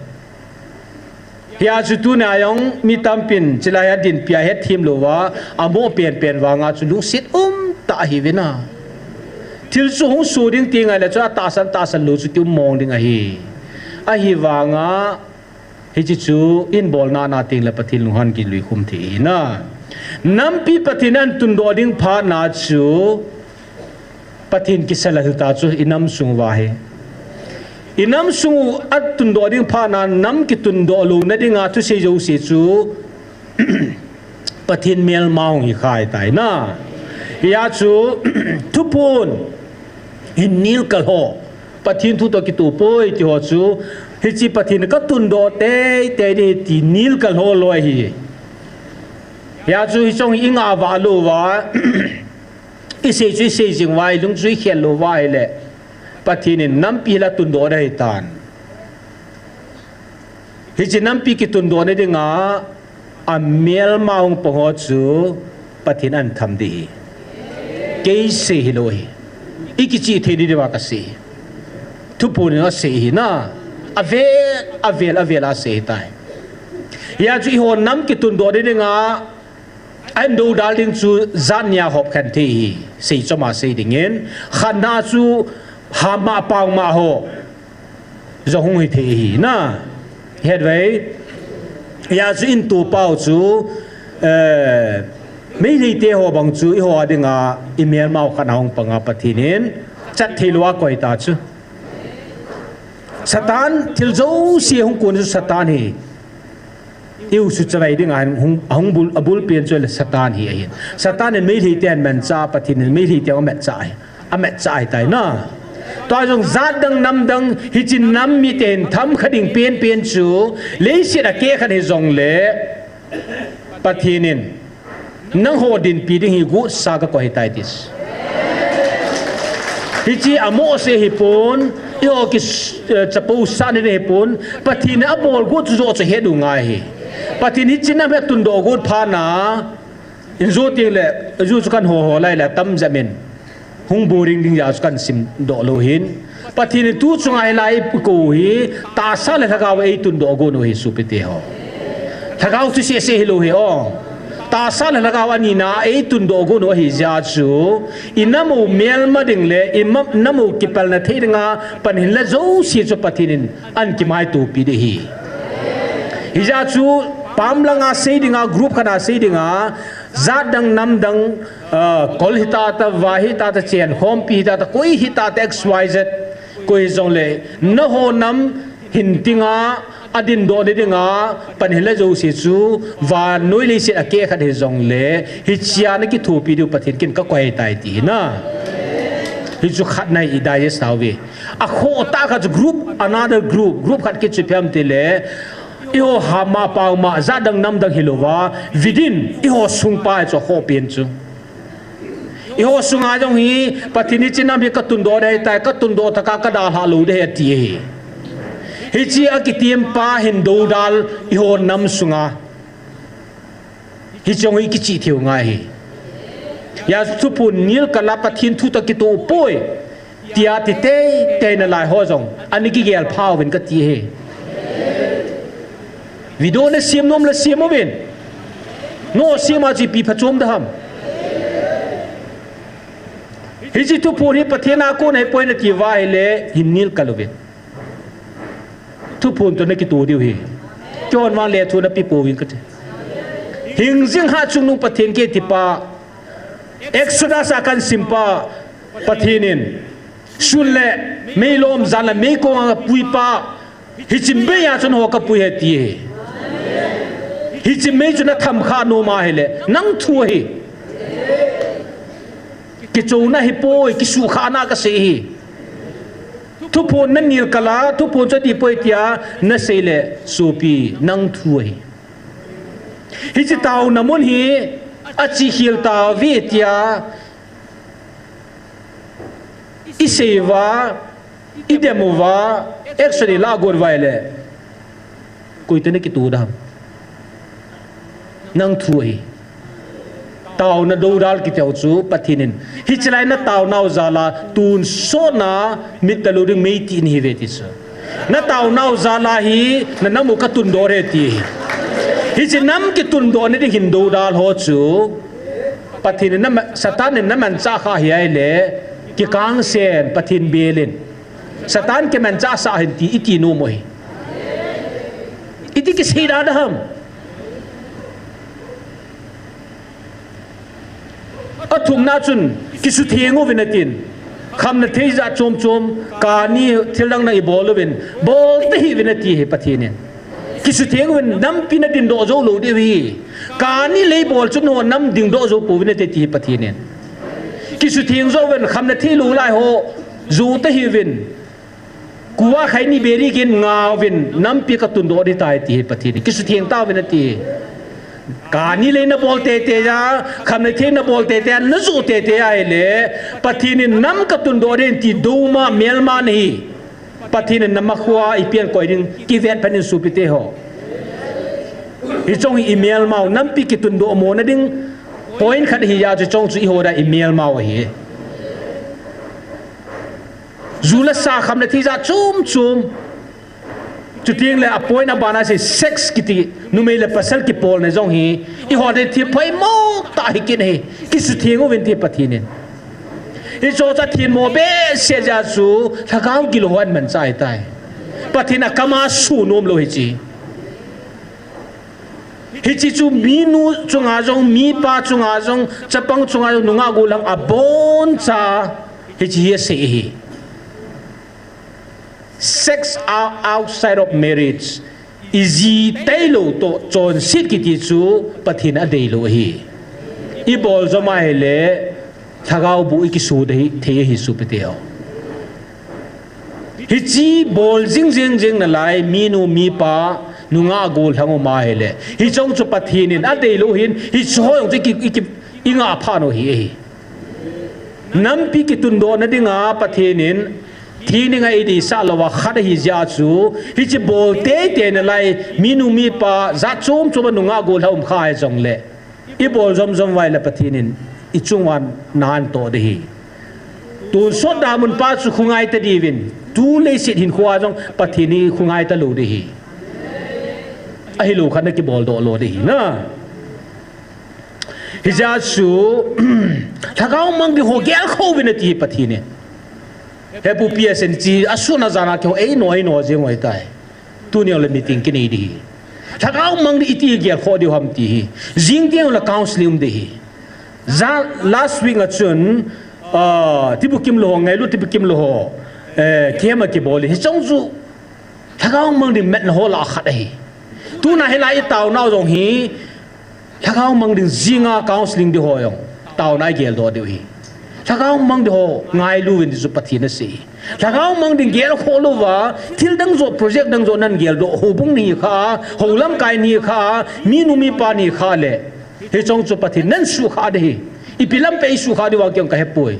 Hia chu tuna jong mi tampin, chulai a dinpi a hetthem louva, amo penpen vanga chu lungset umtah ahiuvin a. Thil chu hung soh ding ti ngai le chu atahsan, tahsan lou chu kium mong ding ahi. Ahivanga, hiche chu ihin bolna na teng le Pathen lunghan kilui khum thei ahi na. Nampi Pathen in ahin tundoh ding phat na chu, Pathen kisa la hita chu i nam sung uva ahi. I nam sung u atundoh ding phat na nam kitundoh louna dinga thusei jouse chu Pathen melma hung hi kha ahitai na. Hia chu thuphon hin nilkal ho. Pathen thu toh kitoh poi ti ho chu hiche Pathen ka tundoh teitei ding ahi ti nilkal ho loi ahi. Hia chu hiche jong hi i ngah vah louva. I sei chu i sei jing uva, i lung chu i khel lou uva ahile, Pathen in nampi hi la tundoh na ahitan. Hiche nampi kitundoh na dinga, amelma hung pang ho chu Pathen in ahin tham ding ahi. Kei sei hilou ahi. I kichih thei ding diuva ka sei. Thuphon in asei hi na. Avel, avel, avel asei tai. Hia chu eiho nam kitundoh ding dinga, ahin doudal ding chu jat nia hop khen thei hi. Sei chom a sei dingin. Khatna chu hama pangma ho jong hung hi thei hi na. Het ve. Hia chu in tu pau chu, eh, Meitei te ho bang chu eiho a dinga imelmau khat a hung panga Pathen in chat thei lou a koi ta chu. Satan thil jouse hung kon chu Satan hi. Iu su chavai dinga hung, hung bul, abul pen chu le Satan hi ahin. Satan in Meitei te ahin mancha, Pathen in Meitei te ahin mancha ahi. Amancha ahi tai na. Tua jong jat dang nam dang hiche nam mite hin tham kha ding pen pen chu leiset a keh khat hi jongle Pathen in nangho dinpi ding hi gusa kakoi tai ati. Hiche amoh se hipon, eiho ki, eh, chapo sah ni hipon, Pathen in abol got chu joh chu het u ngai hi. Pathen hiche nam hi atundoh got phat na, in ju teng le, ju chu kan ho ho lai le tam jep in. Hung boring ding jeh a chu kan simdoh lou hin. Pathen in tu chunga hilai ikou hi, tahsa le lhagao a eitundoh got u hi sopi teho. Lhagao chu seh seh hilou hi o. Tahsa le lhagao anina eitundoh got u ahi jeh a chu, inam u melma ding le, inam u kipelna thei dinga, pan hinla jouse chu Pathen in ahin kimaitopi ding ahi. Hijeh a chu, pam langa sei dinga, group khat a sei dinga, jat dang nam dang, ah, kol hita ta, vai hita ta, chen khompi hita ta, koi hita ta, X Y Z, koi hijongle, nangho nam hin tinga, adindoh ni dinga, pan hinla jouse chu, vannoi leiset a keh khat hijongle, hichea nakithopi diu Pathen kin kakoi tai ati hi na. Hichu khatna hi i digest tauve. Akhoh tah khat chu group, another group, group khat kichu pem tile, eiho hama pangma, jat dang nam dang hilouva, within, eiho sung pa chu akhoh pen chu. Eiho sunga jong hi, Pathen hiche nam hi katundoh ding ahitai, katundoh tah a kadalhah lou ding ahi ati ahi. Hiche akitem pa hin doudal, eiho nam sunga. Hiche jong hi kichih thei u ngai ahi. Hia Thuphon nilkah a Pathen thu toh kitoh poi. Tia ti teitei nalai ho jong, ana kigel pha uvin kati ahi. Video nasem nom le sem uvin. Nasem a chu ipi phachom ding ham. Hiche Thuphon hi Pathen a kon ahipoi nati uva ahile, hin nilkah uvin. Thuphon toh nakitoh diu ahi. Keihon vang lethuh nape pouvin kati. Hingjing hatchungnung Pathen kiti pa. Exodus a kahin sim pa. Pathen in sun le mei lom, jan le mei kong a kapui pa, hiche mei a chun nangho kapui ahi ati ahi. Hiche mei chu natham kha nom ahile, nang thu ahi. Kichouna ahipoi, kisuhkhahna kasei ahi. Thuphon nanilkah a, Thuphon chu adih poi tia nasei le, sopi, nang thu ahi. Hiche taona mun hi, achekhel tauve tia, isei uva, idem uva, action ilah got uva ahile, koi toh nakitoh ding ham. Nang thu ahi. Taona doudal kiti u chu Pathen in, hiche lai nataonau jal a tonsot na mit talou ding mei ti nahiuve ti chu. Nataonau jal a hi nanam u katundoh ding ahi ati. Hiche nam kitundoh ni ding hin doudal ho chu Pathen in nama, Satan in namanchah kha ahile, kikangsen Pathen bel in. Satan kimanchah sah ahin ti, iti nom u ahi. Iti kisei da ding ham. Athumna chun, kisutheng uvin atin. Khamna thei jat chom chom, kani thil dang dang ibol uvin, bol tahih uvin ati ahi Pathen in. Kisutheng uvin, nampi nadingdoh jou lou diu ahi. Kani le ibol chun nangho nam dingdoh jou pouvin ati ahi Pathen in. Kisutheng jou uvin, khamna thei lou lai ho, jou tahih uvin. Kuva khaini beri gin ngauvin nampi katundoh ding tai ati ahi Pathen in. Kisutheng tauvin ati. Kani le nabol teitei a, khamna thei nabol teitei a, najou teitei a ahile, Pathen in nam katundoh ding ti douma melma nahi. Pathen in nama khoa ipi ahin koi ding kivet phat in sopi teho. Hiche jong hi imelmau, nampi kitundoh mona ding point khat ahijeh chun hiche jong chu eiho dia imelmau ahi. Ju le sa kham le thi jat chom chom. Chuteng le a point a bana sei sex kiti, numei le pasal kipolna jong hi, eiho ding thil phaimo tah hi kit ahi, kisutheng uvin ti Pathen in. Hiche chu athin mo behseh jeh chu, lhagao gilou ho ahin manchah ahitai. Pathen a kam a sunom lou hiche. Hiche chu minu chunga jong, mipa chunga jong, chapang chunga jong, nungah gollhang aboncha hiche hi asei ahi. Sex ou-, outside of marriage. Iji tailou toh chonset kiti chu Pathen in adeilou ahi. Ibol jom ahile, lhagao bu ikiso thei ahi sopite ho. Hiche bol jing jing jing nalai, minu, mipa, nungah gollhang um ahile, hiche jong chu Pathen in adeilou ahin, hiche ho jong chu iki, iki, ingah phat u ahi, ahi. Nampi kitundohna dinga Pathen in, thi dinga eideisah louva khat ahi jeh chu, hiche bol teitei nalai, minu mipa, jat chom chom a nungah gollhang um kha hijongle, ibol jom jom uva ahile Pathen in, ichung uva na atoh ding ahi. Tonsot damun pa chu khongai ta diuvin, tu leiset hinkhoa jong Pathen in khongai talou ding ahi. Ahilou khat na kibol doh lou ding ahi na. Hijeh chun, lhagao mang ding ho gelkhoh uvin ati Pathen in. Hepu P S N chi, asun ajan a keiho eino, eino jeng u ahitai. Tuni le meeting kinei ding ahi. Lhagao mang ding iti gelkhoh diu ham ti hi. Jing teng le counseling um ding ahi. Ja, last week a chun, ah, tibukim lou ho, ngailut tibukim lou ho, eh, camp akibol in. Hiche jong chu, lhagao mang ding metna ho lah a khat ahi. Tuna hilai itaonau jong hi, lhagao mang ding jinga counseling ding ho jong, taona igeldoh diu ahi. Lhagao mang ding ho ngailu uvin ti chu Pathen in asei. Lhagao mang ding gelkhoh louva, thil dang joh, project dang joh nahin geldoh, houbung ni kha, hou lamkai ni kha, minu mipa ni kha le. Hiche jong chu Pathen in nahin suhkhah ding ahi. Ipi lam peh a isuhkhah diu vang kei jong kahepoi.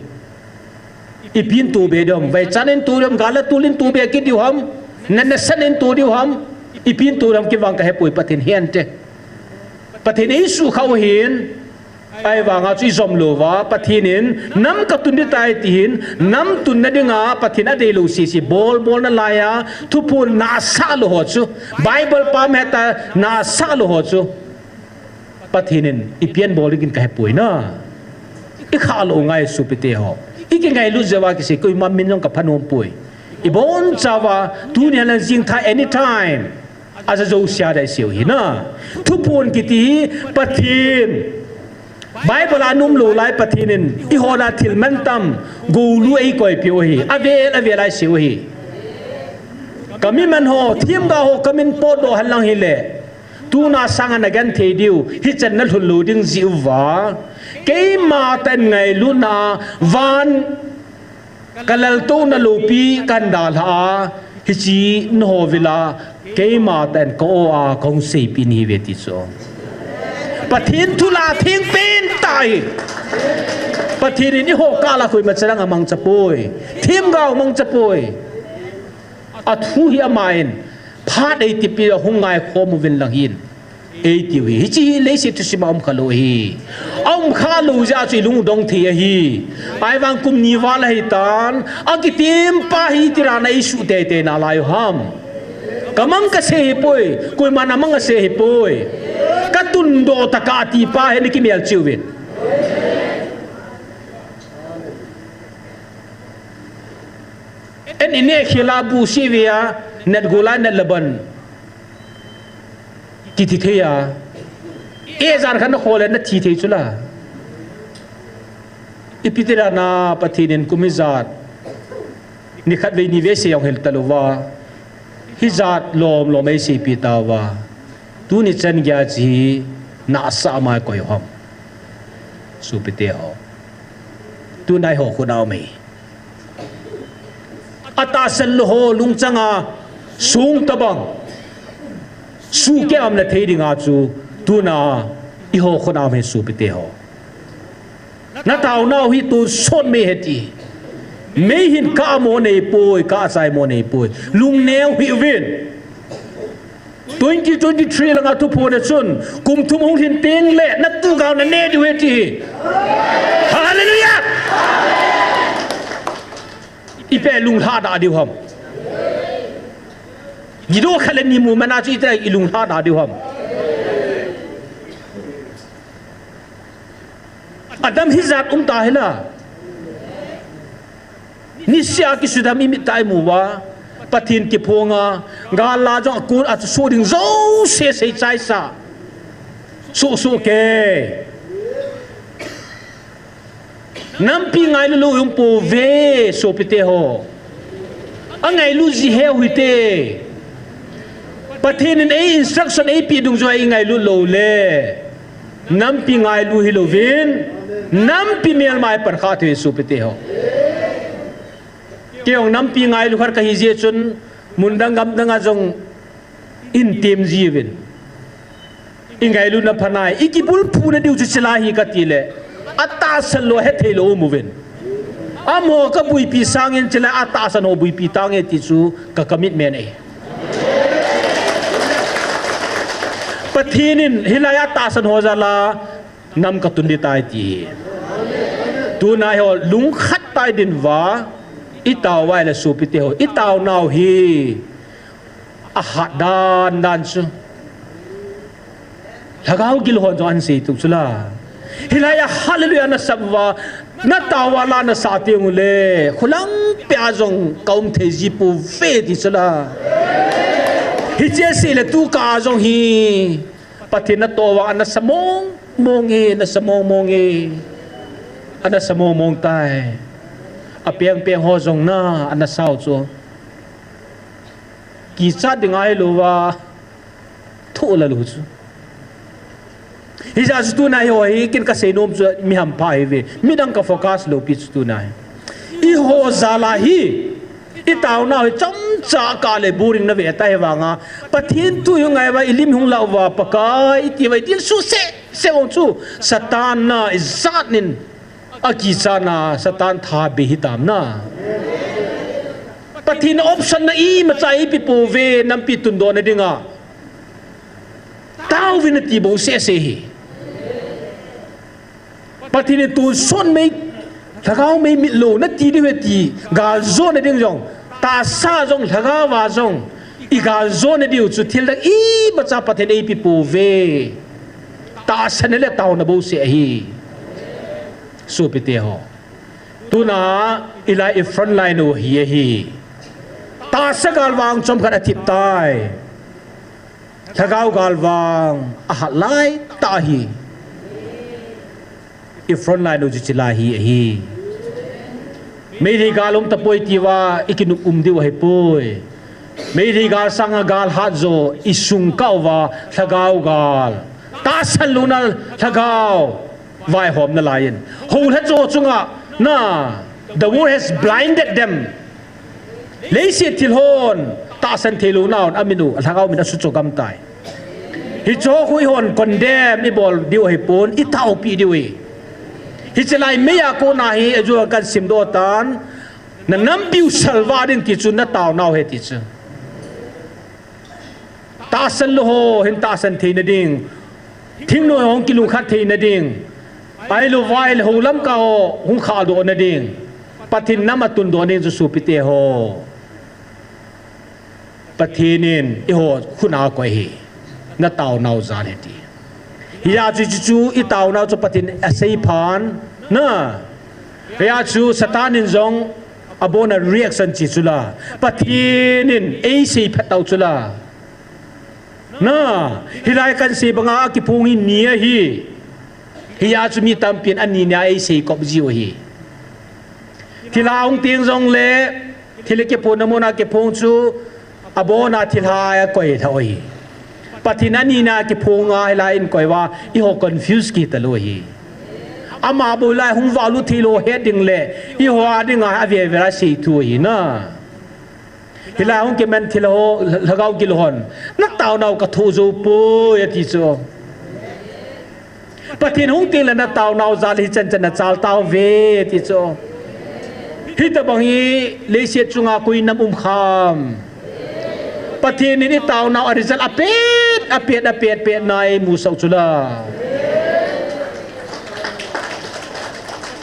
Ipi in tobe diu ham, vaichan in to diu ham, gal le tol in tobe kit diu ham, natna san in to diu ham, ipi in to diu ham kei vang kahepoi, Pathen in ahen te. Pathen in eisuhkhah u ahin, ahivanga chu ijom louva, Pathen in nam katun ding tai ti hin, nam tunna dinga Pathen in adeilou sese, bol bol nalai a, thuphon na asah lou ho chu, Bible pam heta na asah lou ho chu. Pathen in ipi abol ding in kahepoi na. Ikhah lou ngai sopite ho. Ikingailut jeh uva kisei koima min jong kaphanom poi. Ibonchauva tuni le jingthah anytime. Aja jousea ding isei u ahi na. Thuphon kiti hi Pathen. Bible a aum lou lai Pathen in eiho lah a thil mantam goulu eikoipeh u ahi. Avel avel a isei u ahi. Kami man ho, themgao ho, kamin potdoh henlang hile. Tuna sanga nagenthei diu, hichan nalhun lou ding jeh uva. Keima tah in ngailutna, van, kalaltouna loupi kahin dalha a, hiche nangho vela, keima tah in ka-o a, kahung seipeh nahiuve ti chu. Pathen thu lah a thengpen tah ahi. Pathen in eiho kah lah a koima chan dang amangcha poi. Themgao mangcha poi. Athu hi aman, phat eitipeh a hung ngaikhom uvin lang hin. Eitiu ahi, hiche hi leiset thusim a umkha lou ahi. Aumkha lou jeh a chu ilung dong thei ahi. Ahivang kum ni val ahitan, akitem pa hi itih dan a eisuh teitei nalai u ham. Kamang kasei ahipoi, koiman amang asei ahipoi. Katundoh tah a ati pa hi nakimelchih uvin. An ineh khel a bu sivia, nat gol a nat laban. Kiti thei a. Ijat khat nakho le nathi thei chula. Ipi ti dan a Pathen in kum ijat. Nikhat vei nivei sei jong hil talouva. Hijat lom lom eiseipeh tauva. Tuni chan geiya hiche hi nahsah ma koi u ham. Sopite ho. Tuna eiho khut a um e. Atahsan lou ho lungchang a song tobang. Suhkeh a um na thei dinga chu tuna eiho khut a um e sopite ho. Nataonau hi tonsot mei ahi ti. Mei hin kah mo neipoi, kah chai mo neipoi. Lungneo hih uvin. Twenty twenty-three langa thuphon a chun, kum thum hung lhin teng le, natuhgao naneh diu ahi ti hi. Hallelujah! Ipi lunglha da diu ham? Gidoh khat le ni mu mana chu iti lunglha da diu ham? Adam hijat um ta hila. Niseh a kisudam imit a imu uva, Pathen kiphong a, gal la jong akon a chu so ding jouse seichaisa. Soso ke. Nampi ngailu lou um pouve, sopite ho. Angailu ji heu hite. Pathen in ei instruction eipeh dungjuia ingailu lou le. Nampi ngailu hilouvin, nampi melma a ipan kha thei sopite ho. Kei jong nampi ngailu khat kahi jeh chun, mun dang gam dang a jong in tem jiuvin. Ingailuna phanai, ikibulphuna diu chu chilai hi kati le. Atahsan lou hethei lou um uvin. Amaho kabuipi sangin chilai atahsan ho buipi tange ti chu ka commitment ahi. Pathen in hilai a tahsan ho jal a nam katun ding tai ti hi. Tuna hi ho lungkhat tah a idin uva, itao uva le sopite ho, itaonau hi ahat dan dan chu. Lhagao gilhon jong ahin sei tou chula. Hilai a hallelujah nasap uva, natao uva la nasah teng ule, khulang pia jong kaum thei ji pouve ti chula. Hiche sei le tu ka jong hi. Pathen natoh uva anasa mong mong e, anasa mong mong e. Anasa mong mong tai. Apeng peng ho jong na, anasau chu. Kichat ding ahi louva, thoh la lou chu. Hijeh a chu tuna hi ho hi, ken kasei nom chu mi hampha hive. Midang ka focus lou pi chu tuna hi. Eiho jal a hi. Itaonau hi chomcha kah le boring nave ta hi vanga. Pathen thu hi ngai uva, ilim hung lah uva, Pakai iti uva, idil suhseh seh ong chu. Satan na ijat nin akichat na, Satan tha be hitam na. Pathen option na imacha eipeh pouve, nampi tundoh na dinga. Taovin ati bou seh seh hi. Pathen in tonsot mei, lhagao mei mitlou nati diu ahi ti, galjona ding jong, tahsa jong, lhagao va jong, igaljona diu chu thil dang imacha Pathen in eipeh pouve. Tahsan le taona bouseh ahi. Sopite ho. Tuna, ilai i front line u hi ahi. Tahsa gal vang chomkhat athip tai. Lhagao gal vang ahat lai tah ahi. I front line u chu chilai hi ahi. Meitei gal um tapoi tiuva ikinop um diu ahipoi. Meitei gal sanga gal hat jo isung kah uva lhagao gal. Tahsan louna lhagao vaihomna laiyin. Houlhacha chunga na, the world has blinded them. Leiset thil hon tahsan theilouna un amin u, alhagao min asuhchogam tai. Hicheho khu eihon condemn ibol diu ahipon, itaopi diu ahi. Hiche lai meiya kona hi, ajo kahin simdoh tan, na nampiu salvah ding ti chu nataonau ahi ti chu. Tahsan lou ho hin tahsan theina ding. Thingnoi ho hung kilungkhat theina ding. Ahilou vai le houlamkai ho hung khahdoh na ding. Pathen nam atundoh ding chu sopite ho. Pathen in eiho khutna akoi ahi. Nataonau jal ahi ti. Hijeh chun chuchu itaonau chu Pathen in aseiphan. Na. Hijeh chun Satan in jong abona reaction chi chula. Pathen in eiseiphat tau chula. Na, hilai kahin sei banga akiphong hi ni ahi. Hijeh chun mi tampin ani nia eiseikop jiu ahi. Thilha hung teng jongle, thilha kiphonna muna kiphong chu, abona thilha a koilha u ahi. Pathen ani nia kiphonga hilai in koi uva, eiho confuse kit talou ahi. Ama bou lai hung valut theilou het ding le, eiho a dinga avel vel a seithu ahi na. Hilai hung kiman thilha ho, lhagao gilhon. Nataonau kathoh jou poi ati chu. Pathen hung tengle nataonau jal hichan chan nachal tauve ati chu. Hitobang hi leiset chunga koi nam um kham. Pathen in itaonau a result apet, apet, apet, apet na eimusah u chula.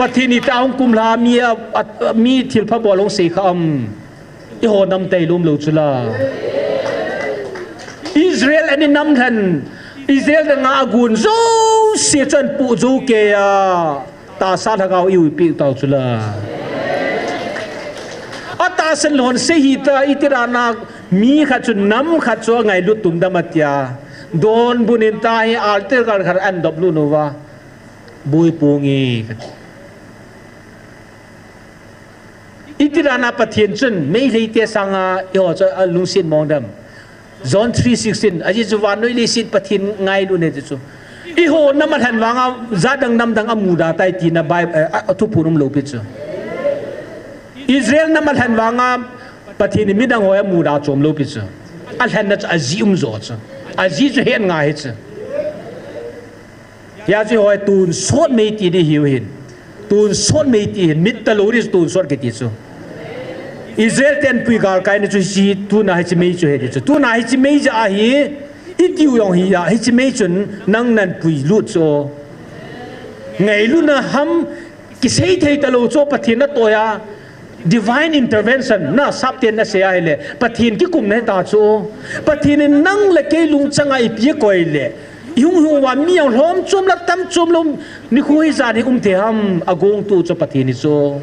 Pathen in tua hung kumlha mi a, a, mi thilpha bol hung sei kha am. Eiho nam tei lom lou chu la. Israel ani nam lhen. Israel dang a gun jouse chun pu jo ke a. Tahsa lhagao i uipi tau chu la. A tahsan lhon se hi ta i tirana mi khat chu nam khat chu a ngailut tum dam a tia. Don bunin ta hi altar kar kar an dop lu nu va. Bui pu ngi. I tirana Pathen chun, mei lei te sanga, i ho chu a lungsin mong dam. John three sixteen, a ji chu vannoi leiset Pathen ngailu ne ti chu. I ho nam a lhen vanga, jat dang nam dang a muda tai tina Bible, eh, a, a thuphon um lou pi chu. Israel nam a lhen vanga, Pathen in midang ho a muda chom lou pi chu. A lhen na chu a ji um jo chu. A ji chu hen ngai hi chu. Hia chu hoi tonsot mei ti di hiu hin. Tonsot mei ti hin. Mit ta lou di tonsot kiti chu. Israel ten pui gal kai ni chu si tuna hichi mei chu he di chu. Tuna hichi mei ja ahi. I tiu yong hi ya. Hichi mei chun nang nan pui lut chu. Ngailu na ham kisei thei ta lou chu Pathen na toya. Divine intervention na sapten na sei ahile. Pathen kikum na ta chu. Pathen in nang le kei lungchang a i pi koi le. I hung hung va mi ang hlom chom la tam chom lom ni khu hi jan hi um thei ham a gong tu chu Pathen hi chu.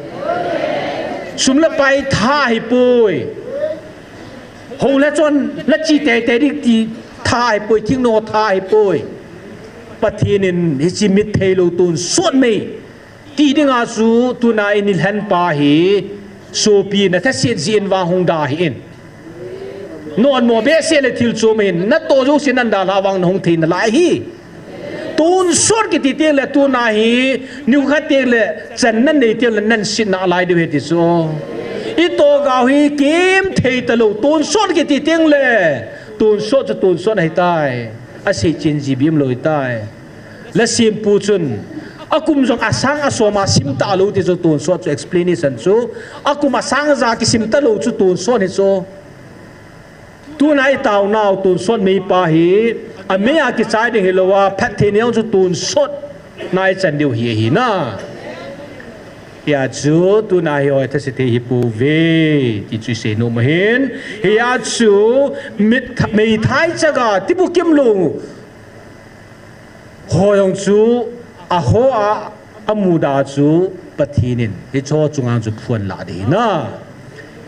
Sum la pai tha hi poi. Ho la chon la chi tei tei dik ti tha hi poi, thing no tha hi poi. Pathen in hichi mit thei lou tonsot mei. Ti dinga chu tuna in i lhen pa hi. Sopi na thaset ji in va hung da hi in. Non mo behseh le thil chom hin, na to jo sin nan dalha vang na hung thei nalai hi. Tonsot kiti teng le tuna hi, ni khat teng le, chan nan nei teng le, nan sit nalai diu hi ti chu. I to gau hi, kim thei ta lou, tonsot kiti teng le, tonsot chu tonsot ahi tai. A sei chin ji bim lou hi tai. La simpu chun, a kum jong a sang a som a sim ta lou ti chu tonsot chu explanation chu. A kum a sang ja kisim ta lou chu tonsot hi chu. Tuna i tau nau tonsot mei pa hi, a mei a kichai ding hi lou a, phat thei neo chu tonsot na i chan diu hi, hi na. Hia chu tuna hi hoi thase thei hi pou ve, ti chu i sei nom ahin. Hia chu mit tha-, mei thai chaga, ti bu kim lou. Ho jong chu a ho a, a muda chu Pathen in hi cho chungang chu phuan la di na.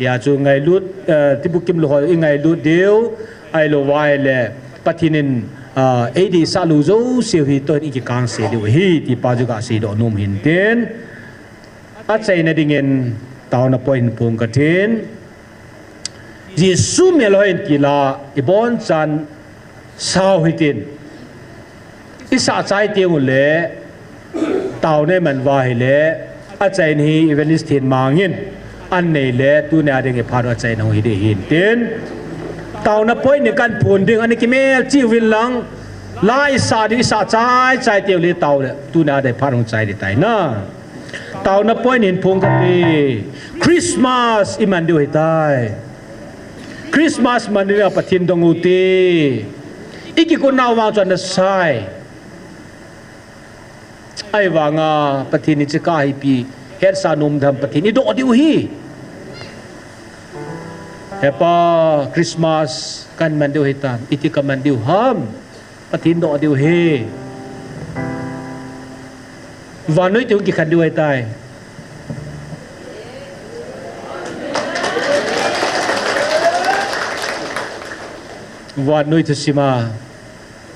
Hia chu ngailut, eh, ti bu kim lou ho i ngailut diu, ai lou vai le Pathen in, ah, ei di sa lu jo siu hi to i kikang se diu hi ti pa chu ka sei do nom hin tin. A chaina dingin tauna point phung ka tin. Jesu mel hoi in kila i bon chan sao hitin. I sa chai teng u le tauna man va hi le a chain hi evangelist hin mangin an nei le tuni a ding i phat a chaina hu hi di hin tin. Tauna point ni kan phun ding ani kimel chi uvin lang la i sa di i sa chai chai teng u le tau le tuni a ding phat hung chai di tai na. Tauna point hin phung ka ti. Christmas i man diu hi tai. Christmas man diu a Pathen dong u ti. I kikun nau vang chu ana sai. Ai vanga Pathen ni chika hi pi. Het sa nom dam Pathen i do diu hi. Hepa Christmas kan man diu hi tan. I ti ka man diu ham. Pathen do diu hi. Vannoi ti hung kikhen diu ahi tai. Vannoi thusim a.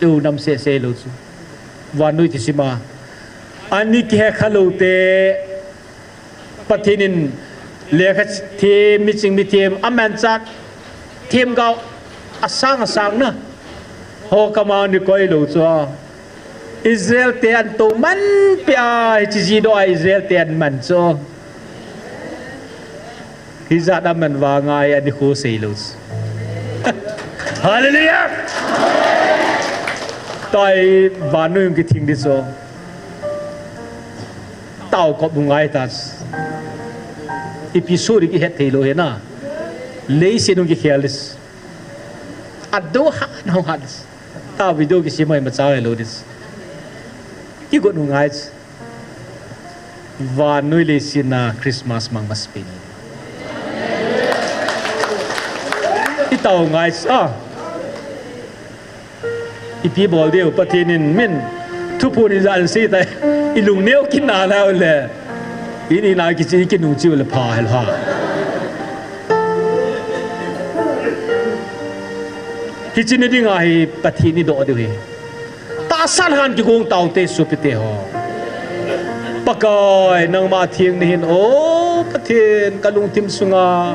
Eu nam sese lou chu. Vannoi thusim a. Ani kihe kha lou te. Pathen in lekha them, miching mithem, a manchah, themgao, a sang a sang na. Ho kama ni koi lou chu a. Israel te an to man pia, hichi ji do a Israel te an man chu. Hijat a man vanga hi ani khu sei lou chu. Hallelujah! Tai vannoi hung kithing di chu. Tao kop bu ngai ta. Ipi suri kihet thei lou hi na. Leiset hung kikhel dis. Ado ha, no ha dis. Ta video kisim mai ma chao lou dis. Kigot bu ngai. Vannoi leiset a Christmas mang masapen in. I tao ngai a. Ipi bol diu Pathen in min thuphon in jan sei tai. I lungneo kit na nau le. I ni na kichi i kinung chiu le pha hel ha. Hichi ni ding ahi Pathen i doh diu hi. Tahsan han kigong taute sopite ho. Pakai, nangma theng nahin, o Pathen, ka lungthim sunga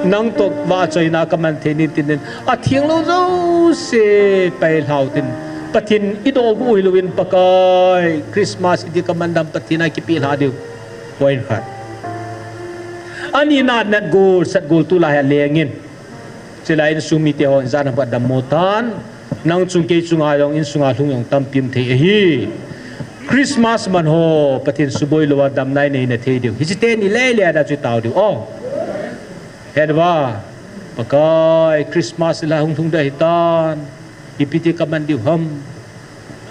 nang toh vahchoina ka man thei ni tin, a theng lou jouse pailhau tin. Pathen i doh gu hilou in Pakai, Christmas i di ka man dam Pathen a kipelha diu. Point khat. Ani na nat gol, sat gol tulai a lengin. Chulai insung mite ho, jan a pat dammo tan. Nang chung kei chunga jong insunga lhung jong tampi um thei ahi. Christmas man ho, Pathen suboi louva damna i nei na thei diu. Hichi teni lele a da chu tao diu. O. Hen va. Pakai, Christmas la hung lhung da hitan. Ipi ti ka man diu ham.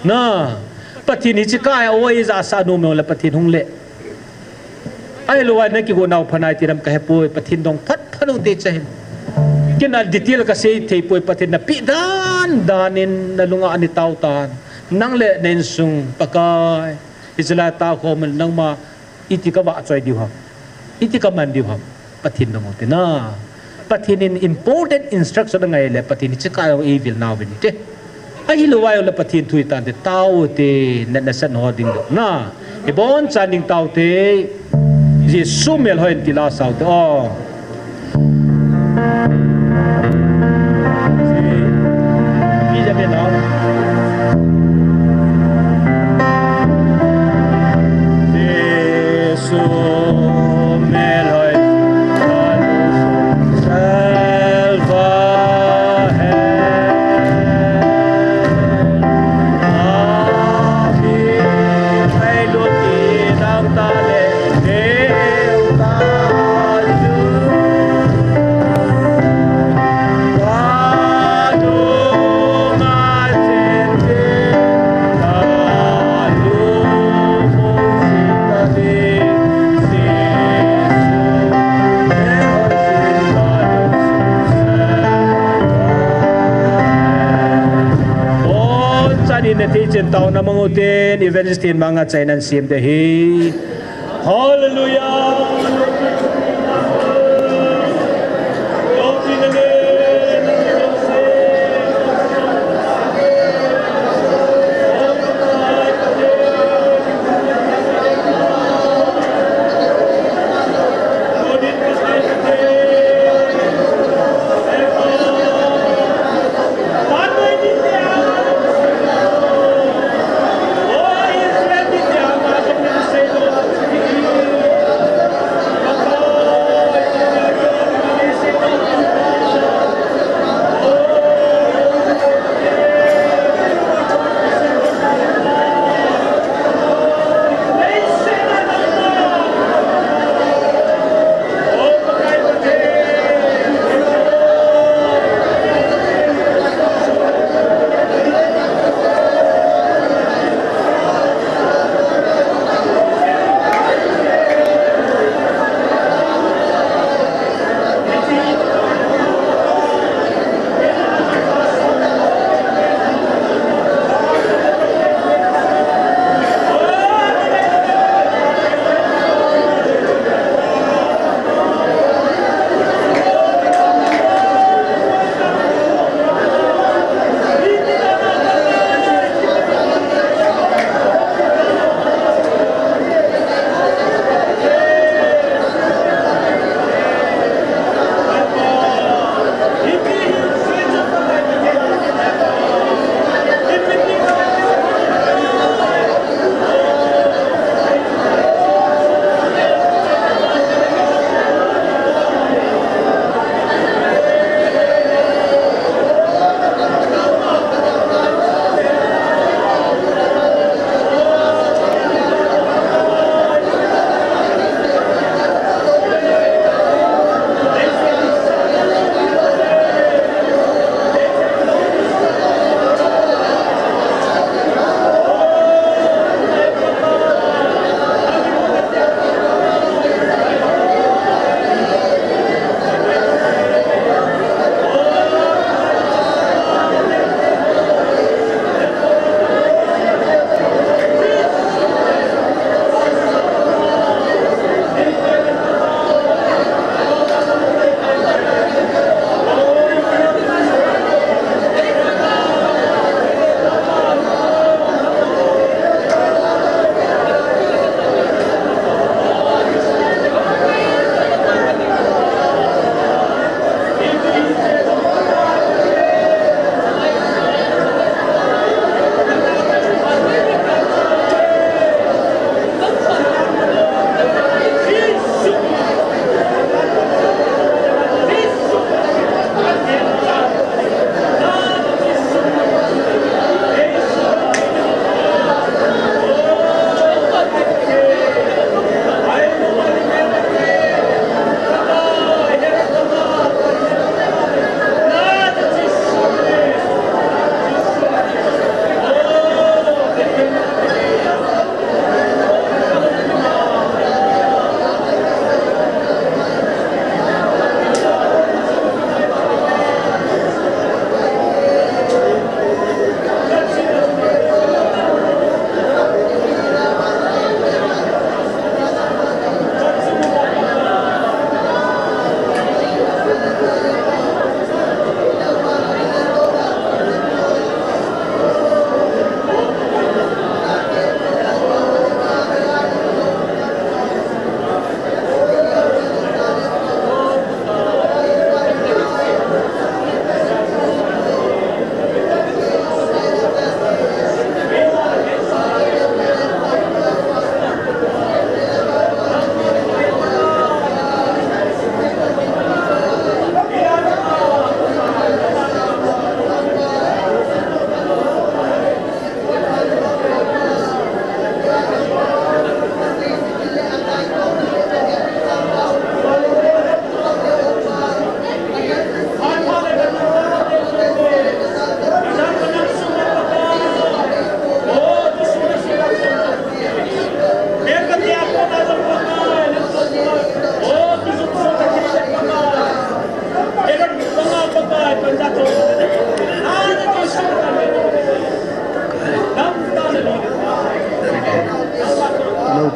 Na. Pathen hichi ka he o i ja sa nu me le Pathen hung le. Ahilou a na kigo nau phanai ti ram ka hepoi, Pathen dong phat phat u te chahin. Kei na detail ka sei thei poi, Pathen na pi dan dan in na lunga ani tao tan. Nang le na insung Pakai. Israel ta khom nangma iti ka vahchoi diu ham. Iti ka man diu ham. Pathen dong u te na. Pathen in important instruction angai le Pathen hichi ka i vil nau vin te. Ahilou vai le Pathen thu i tan te tao te na na san ho ding do na. I bon chan ding tao te. Jesu mel hoi in ti la sao te o. Jesu mel hoi. Bon chan in na thei chen tao na mang u ten evangelist in manga chai nan sim te hi. Hallelujah.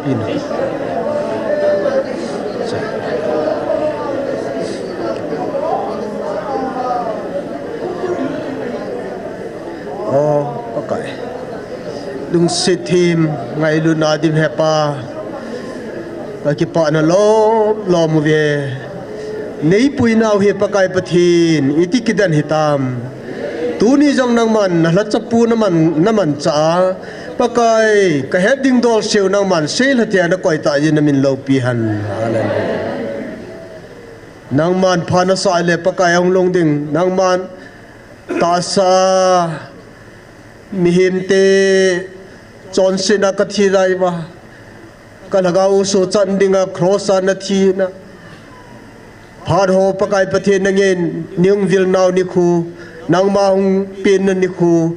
Ina. O Pakai, lungset them ngailutna dim hepa, kakipah na lom lom uve. Neipuinau hi Pakai Pathen, iti kidan hitam. Tuni jong nangman nalhachapu naman, namanchah a, Pakai, kahet ding dol seu nangman seilha thei a nakoitah jeh in namin loupi hen. Hallelujah. Nangman pha nasah le Pakai ahung lhung ding, nangman tahsa mihemte chonsetna kathi lai uva, kalhagao sochan dinga cross a nathina, phat ho Pakai Pathen nangin neihung vilnau nikho, nangma hung penna nikho,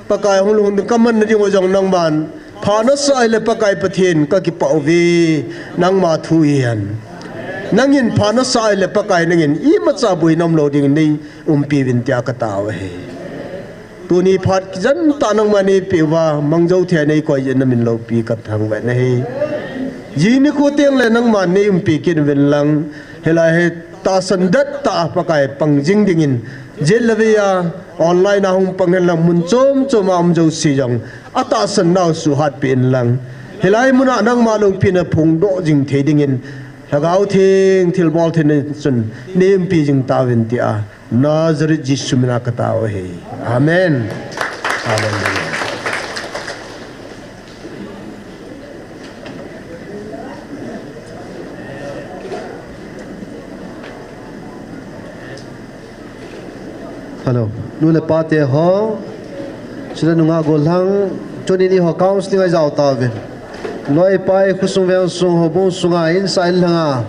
Pakai hung lhung ding kamanna ding u jong nangman pha nasah le Pakai Pathen kakipah uve, nangma thu hihen. Nangin pha nasah le Pakai nangin imacha boina umlou dingin neiumpi uvin tia katao ahi. Tuni phat kijentah nangman neipeh uva, mangjou thei a neikoi jeh in namin loupi kathangvah nahi. Jing nikho teng le nangman neiumpi kit uvin lang, hilai hi tahsan dettah a Pakai pang jing dingin, jet le vei a online a hung pang hen lang mun chom chom a um jouse jong atahsan nau suhhatpeh in lang, hilai mun a nangma loupina phongdoh jing thei dingin, Lhagao Theng thilbol theina chun neiumpi jing tauvin tia Nazareth Jesu min a katao ahi. Amen. Hallelujah. Hello. Nu le pate ho, chule nungah gollhang, tuni ni ho counseling a jao tauvin. Loi pai, khosung vengsung, houbung sunga, insung lhanga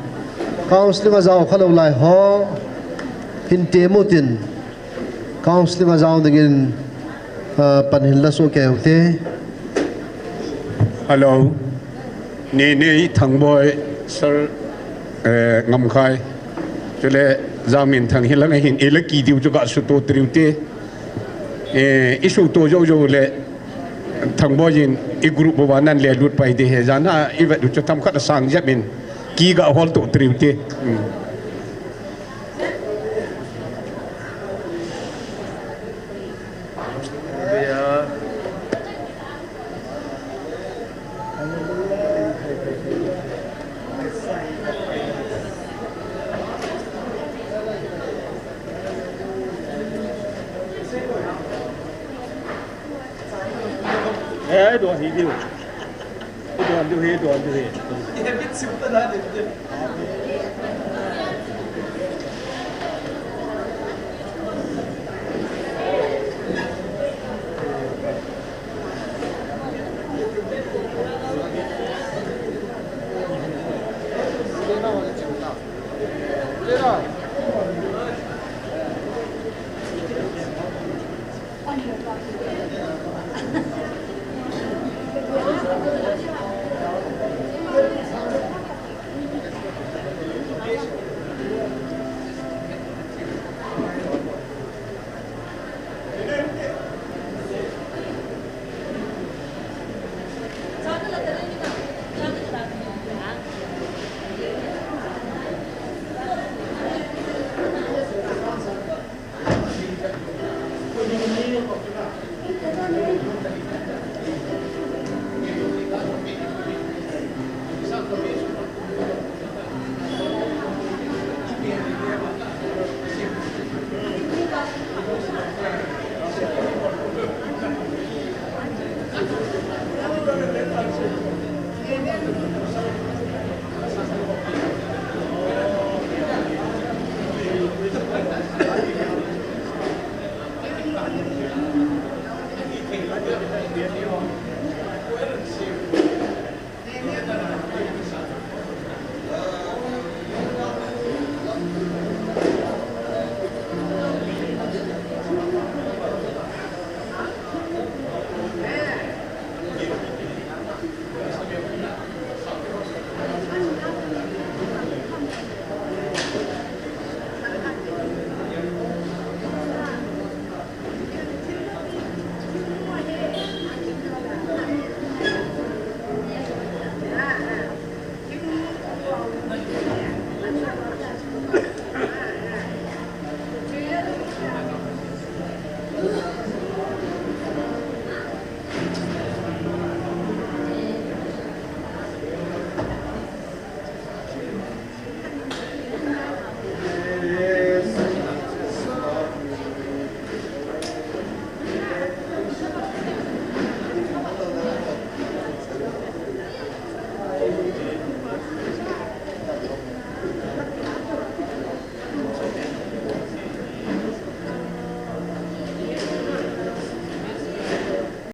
counseling a jao khalou lai ho, hin temutin. Counseling a jao dingin, ah, pan hin la soh kei ute. Hello. Ni, ni, Thangboi, sir, eh, Ngamkhai. Chule, Jangminthang hilang ahin, ila ki diu chu gasuto triu te. Eh, isuto jou jou le, Thangboi in, i group uva nan le lut pai de he, jana, i vet u chu themkhat asang jep in, ki gahol to triu te. Hmm. Eh, I don't hear you.